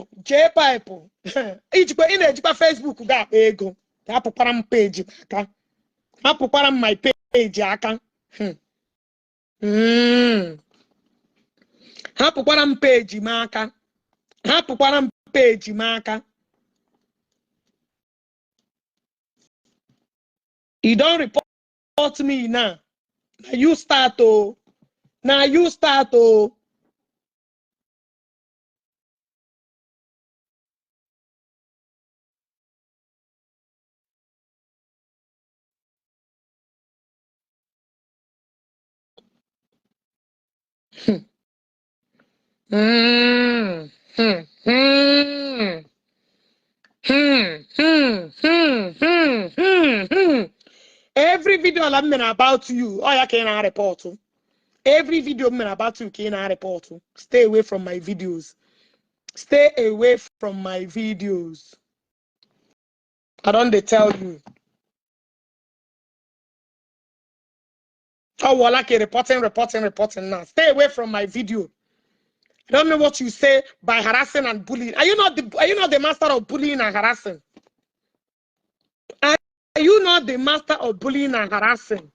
Ijikwa ị na-ejikwa Facebook ga-akpa ego. Hapụkwara m page aka. Hapụkwara m my page aka. Hapụkwara m page m aka. Hapụkwara m page m aka. You don't report me now. Now you start to. Now you start to. Every video I'm about you, oh, I can't report. Every video I'm about you can't report. Stay away from my videos. Stay away from my videos. I don't they tell you. Oh, well, like reporting now. Stay away from my video. I don't know what you say by harassing and bullying. Are you not the master of bullying and harassing? Are you not the master of bullying and harassing?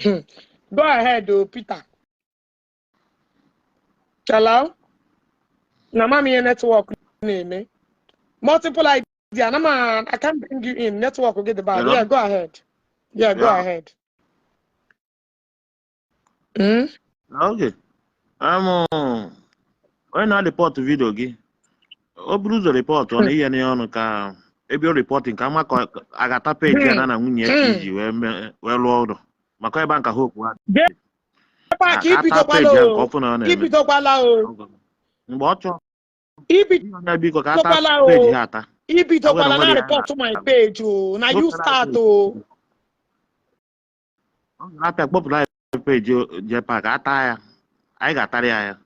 Go ahead, Peter. Hello? Namami network name. Multiple idea. I can't bring you in. Network will get the bad. Hello? Yeah, go ahead. Yeah, go ahead. Okay. When I report the video again, Obru's report on any on ka ebe reporting ka maka agata page ya na nwunye iji we lụọ maka ebe nka hope wa Jpac ibidokwala o. mgbe ọ chọrọ Ibidokwala o. Ibidokwala na report to my page o. Na you start o. Apịa kpọpụta page Jpac ata ya anyị ga-atarị ya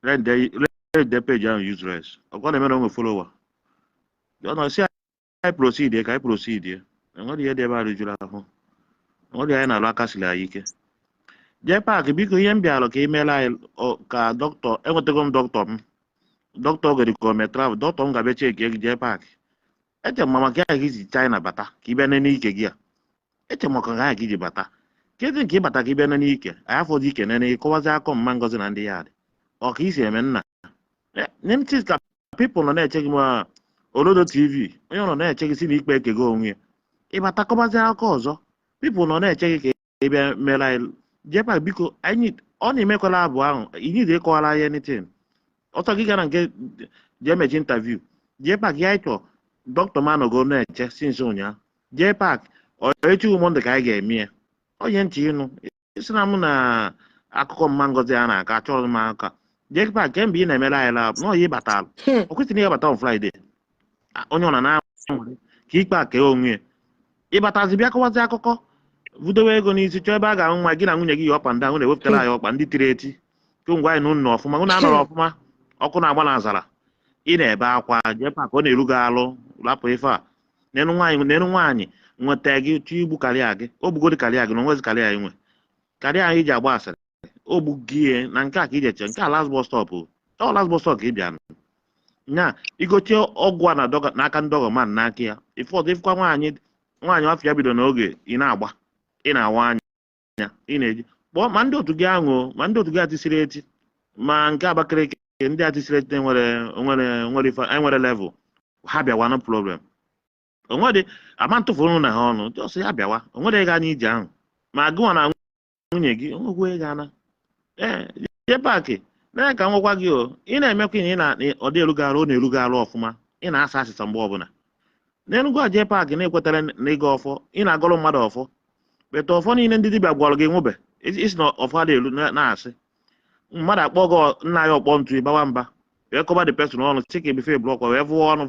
render page ahụ useless ọkwa na-emere onwe follower si anyị proceed ka anyị proceed enweghị ihe dị ebe a rụjuru ahụ enweghị anyị na-alụ aka siri anyị ike Jpac biko ihe m bịara ka imela anyị ka dọkịta enwetago m dọkịta ogorikoome travel dọkịta m ga-abịa cheki gị Jpac eche m maka ya gị ji China bata ka ị bịa nene ike gị a eche m maka ya gị ji bata kedụ nke ịbata ka ị bịa nene ike anyị afọdụ ike nene kọwazi akọ mma Ngozi na ndị ya dị ọka isi eme nna nemtis ka pipụl nọ na-eche gị ma Olodo TV onye nọ na-eche gị si na ikpe ekego onwe ya ịbata kọbazi akọ ọzọ pipụl nọ na-eche gị ka ị bịa mere anyị Jpac biko anyị ọ na-emekwala abụ ahụ inide ịkọwara ya anything ọtọ gị gara nke jee mechi interview Jpac ya ịchọ dọkịta manogo na-eche since ụnyaahụ Jpac echighị Monde ka anyị ga-eme ya onye ntị ịnụ isi na mụ na akụkọ mma Ngozi a na-aka achọrọ m aka Jpac kemgbe ị na-emere anyị lab na ọya ịbata o kwesịrị ịbata on Friday onye ọ na ka ikpe a kee onwe ya ịbatazi bịa kọwazi akụkọ vudowe ego n'isi chọọ ebe a ga-ahụ nwa gị na nwunye gị yi ọkpa ndị ahụ na-ewepụtara anyị ọkpa ndị tiri eti kemgbe anyị n'ụlọ ọfụma ụnụ anọrọ ọfụma ọkụ na-agba na azara ị na-ebe akwa Jpac ọ na-eru gị alụ lapụ ife a nenu nwaanyị nweta gị chọ igbu karịa gị o gbugodi karịa gị na onwezi karịa nwe karịa anyị iji agba asịrị o gbugie na nke a ka ije che nke a last bus stop ọ last bus stop ka ị bịa nya igote ọgwụ a na n'aka ndị ọgọman n'aka ya ifọdụ ifụkwa nwaanyị afọ ya bido n'oge ị na-agba ị na-awa anya ị na-eji kpọọ ma ndị otu gị aṅụ ma ndị otu gị atisiri eti ma nke Abakaliki ndị atisiri eti enwere level ha bịawa no problem onwedị ama ntụfuru na ha ọnụ jọsị ya bịawa onwere ego anya ije ahụ ma gụwa na nwunye gị onwegwu ego ana Jpac na ka nwekwa gị ị na-emekwa ihe ọ dị elugarụ ọ na-elugarụ ọfụma ị na-asa asịsa mgbe ọbụla n'enugo Jpac na-ekwetara na ịga ọfọ ị na-agọrọ mmadụ ọfọ beta ọfọ niile ndị dibịa gwara gị nwebe isi na ọfọ dị elu na-asị mmadụ akpọ gị nna ya ọkpọ ntụ ịbawa mba wee kọba dị pesụl ọnụ chika ebife blọk wee vụọ ọnụ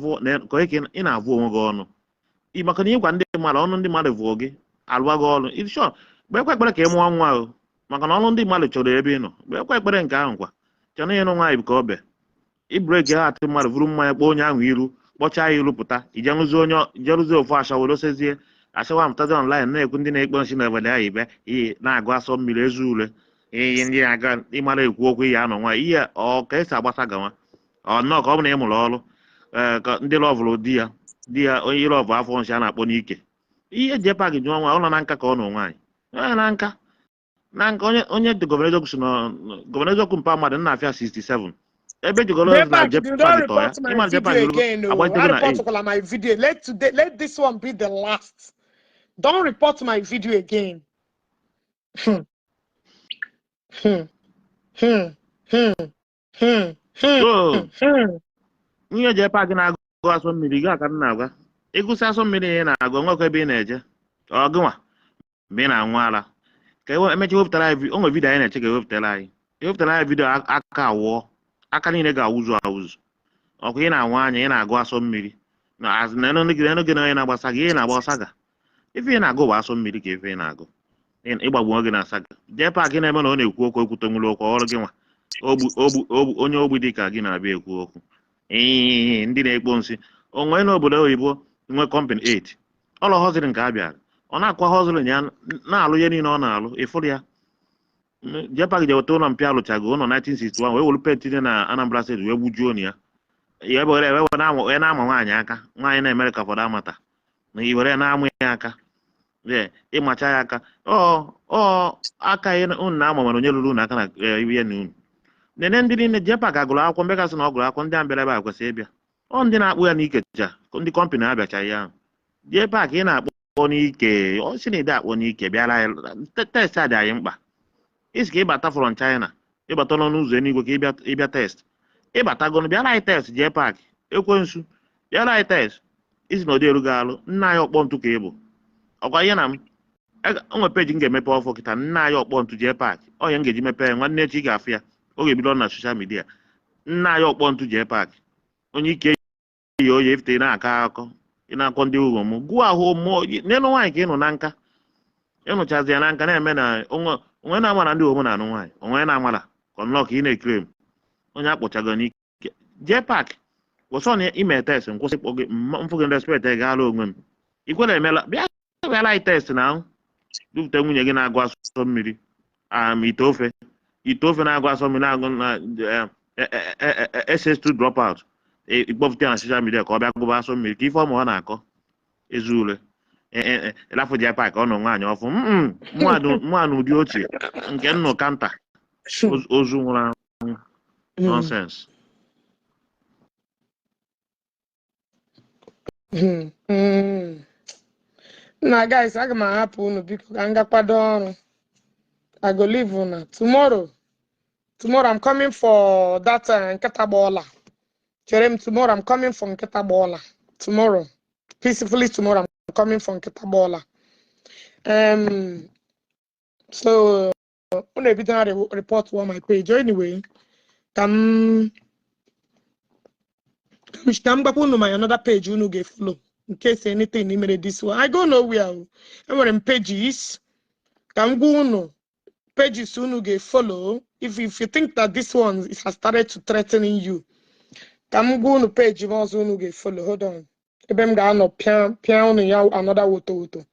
ka ị na-avụ onwe gị ọnụ maka na ịgwa ndị mmadụ ọnụ ndị mmadụ vụọ gị alụwa gị ọnụ ịchọ gbekwa ekpere ka ị mụọ nwa ahụ maka na ọnụ ndị mmadụ chọrọ ebe ị nọ gbekwa ekpere nke ahụ kwa chọrọ ihe nụ nwaanyị ka ọ bịa ibreki ha atụ mmadụ vụrụ mmanya kpọọ onye ahụ iru kpọchaa ya iru pụta ijerụzie ofu ashawa dosezie ashawa mụtazi ọnlaịn na-ekwu ndị na-ekpe nsi na obodo ahụ ibe ihe na-agụ asọ mmiri ezu ule ihe ndị na-aga ịmara ekwu okwu ihe anọ nwa ihe ọ ka esi agbasa gawa nnọọ ka ọ bụ na ị mụrụ ọrụ ka ndị lọvụrụ di ya onye lọvụ afọ nsi a na-akpọ n'ike ihe Jpac jụọ nwa ụlọ na nka ka ọ nọ nwaanyị na nka onye dị gọvanọ Eziokwu si na gọvanọ Eziokwu mpa mmadụ nna afịa 67 ebe jigoro na Jpac tọ ya ịma Jpac agbatego na let this one be the last. Don't report my video again. Ihe Jpac na-agụ asọ mmiri gị aka m na-agwa ịgụsị asọ mmiri ihe na-agụ nwekọ ebe ị na-eje ọgụnwa mgbe ị na-anwụ ara ka emecha wepụtara anyị onwe vidio anyị na-eche ka ewepụtara anyị vidio aka awụọ aka niile ga-awụzụ awụzụ ọkwa ị na-anwụ anya ị na-agụ asọ mmiri n'oge na onye na-agbasa gị ị na-agba saga ife ị na-agụ bụ asọ mmiri ka ife ị na-agụ ịgbagbu oge na saga Jpac na-eme na ọ na-ekwu okwu ekwutenwuru okwu ọrụ gị nwa onye ogbi dị ka gị na-abịa ekwu okwu ndị na-ekpo nsị onwe n'obodo oyibo nwe kọmpanị 8 ọlọ hoziri nke a bịara ọ na-akwa hoziri ya na-alụ ihe niile ọ na-alụ ịfụrụ ya Jpac ji weta ụlọ mpịa alụchago ụlọ 1961 wee welu penti dị na Anambra steeti wee gbujuo ya wee na-ama nwaanyị aka nwaanyị na-emere ka fọdụ amata na iwere na-amụ ya aka ịmacha ya aka aka unu na-ama nwere onye ruru unu aka na ihe na unu nene ndị niile Jpac agụrụ akwụkwọ mbe gasị na ọ gụrụ akwụkwọ ndị a mbịara ebe a kwesịrị ịbịa ọ ndị na-akpụ ya n'ikeja ndị kọmpanị abịachaghị ya ahụ Jpac ị na-akpọ n'ike ọ sị na ide akpọ n'ike bịara anyị test a dị anyị mkpa isi ka ịbata from China ịbata n'ọnụ ụzọ eluigwe ka ịbịa test ịbatago bịara anyị test Jpac ekwensu bịara anyị test isi na ụdị erughị alụ nna anyị ọkpọ ntụ ka ị bụ ọkwa ihe na m onwe peji m ga-emepe ọfọ kịta nna anyị ọkpọ ntụ Jpac onye m ga-eji mepe ya nwanne echi ị ga-afụ ya ọ ga-ebido na soshal midia nna anyị ọkpọ ntụ Jpac onye ike yi oyi efite na-aka akọ ị na-akọ ndị ụghọ m gụọ ahụ mmụọ n'elu nwaanyị ka ị nọ na nka ịnụchazi ya na nka na-eme na onwe na-amara ndị ụghọ na-anụ nwaanyị onwe na-amara ka nnọọ ka ị na-ekiri m onye akpọchago n'ike Jpac wụsọ na ime test nkwụsị kpọ gị mfụ gị respekt gaala onwe m ikwere emela bịara anyị test na ahụ dupụta nwunye gị na-agụ asọ mmiri ite ofe na-agụ asọ mmiri na-agụ na SS2 dropout ikpọpụta na soshal midia ka ọ bịa gụba asọ mmiri ka ife ọma ọ na-akọ ezu ule elafụ Jpac ọ nọ nwaanyị ọfụ mụa na ụdị ochie nke nnụ kanta ozu nwụrụ anwụ nonsense. Nah, guys, I can happen because I got pardon. I go leave on tomorrow. Tomorrow I'm coming for that Nketabola. Jerem, tomorrow I'm coming from Nketabola. Tomorrow, peacefully tomorrow I'm coming from Nketabola. So when I be report on my page anyway. Come back on my another page. You know, get follow. In case anything you made this one, I go nowhere. I'm wearing pages. Can go no pages soon get follow. If you think that this one has started to threatening you, can go no page you also get follow. Hold on. Ebem ga no piano ya another woto.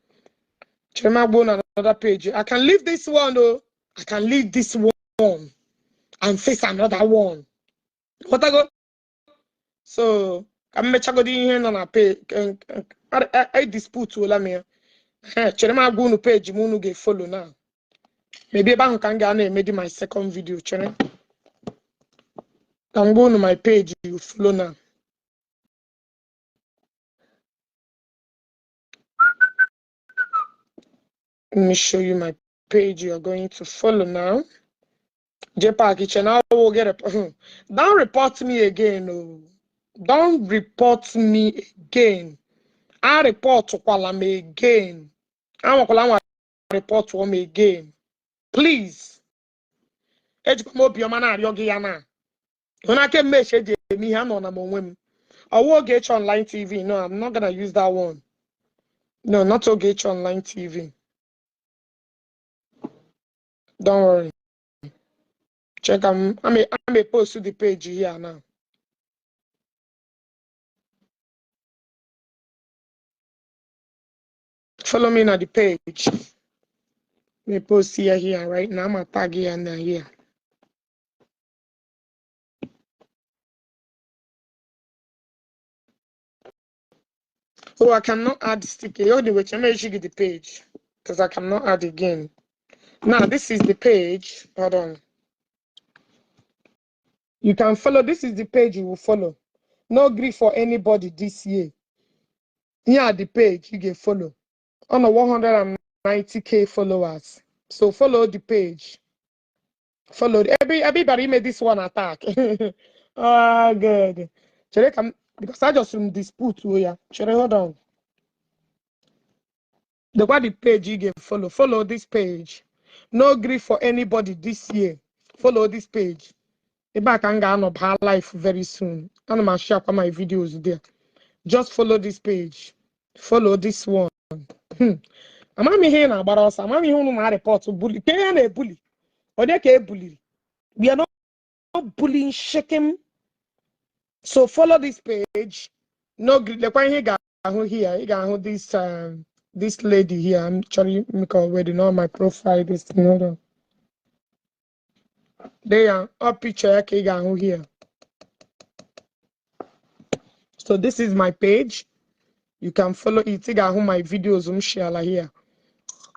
Chema go on another page. I can leave this one though. I can leave this one and face another one. What I go? So I'm mechagodi ihe no na page. I dispute wala me. Chere ma go no page mu no get follow now. Maybe eba ho kan ga na made my second video chere. Can go to my page, you follow now. Let me show you my page you are going to follow now. Jpac Chatt, will get a don't report me again. Oh. Don't report me again. I report to Kwalame again. I'm going to report to me again. Please. When I can message me, I'm on a moment. I will get online TV. No, I'm not gonna use that one. No, not to get online TV. Don't worry. Check I'm a post to the page here now. Follow me on the page. Me post here right now. I'm a tag here and here. Oh, I cannot add sticker. Anyway, let me show you the page because I cannot add again. Now this is the page. Hold on. You can follow. This is the page you will follow. No grief for anybody this year. Here the page you can follow. On a 190K followers. So follow the page. Follow everybody made this one attack. Oh, good. Should I come because I just from dispute here. Should I hold on? The page you can follow. Follow this page. No grief for anybody this year. Follow this page. I can get on her life very soon. And I'm gonna share my videos there. Just follow this page. Follow this one. I'm here now, but also I'm here to report to bully. Pay a bully. Or they can bully. We are not bullying shaking. So follow this page. No, the point here, you got this lady here. I'm actually already know my profile. This thing, hold on. They are up picture here. So this is my page. You can follow it. You got my videos share here.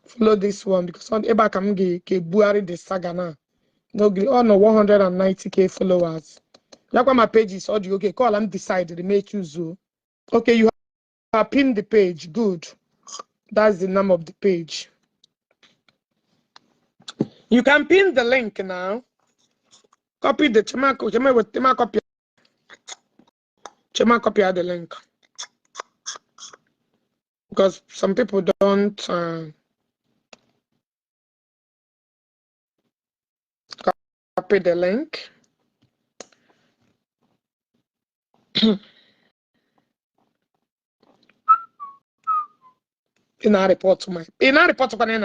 Follow this one because on eba kam ge buari the saga now. No, 190K followers. That's my page is audio. Okay, call them decide they make you zoo. Okay, you have pinned the page. Good. That's the name of the page. You can pin the link now. Copy the Chema copy. Chema copy the link. Because some people don't copy the link. In a report to my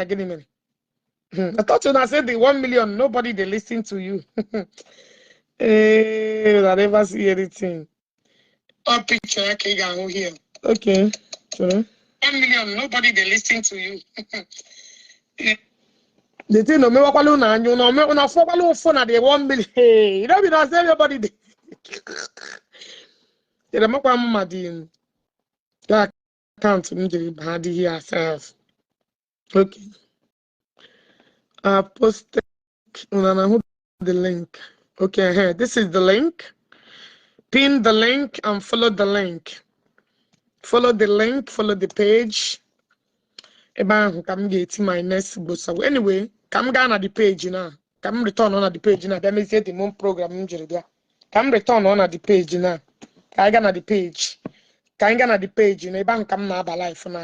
again. I thought when I said the 1 million, nobody they listen to you. I never see anything. Oh, picture here. Okay. Sure. 1 million, nobody they listen to you. The thing no me wakwalo na anyu no me una fokwalo phone at the 1 million. Hey, you don't be not say everybody. The makwa mmadin. That account me the body here self. Okay. I posted the link. Okay, here. This is the link. Pin the link and follow the link. Follow the link, follow the page. Come get my next go. So anyway, come down at the page now. Come return on at the page now. That means the moon program injury there. Come return on at the page now. I got at the page. Can get at the page, come now life now.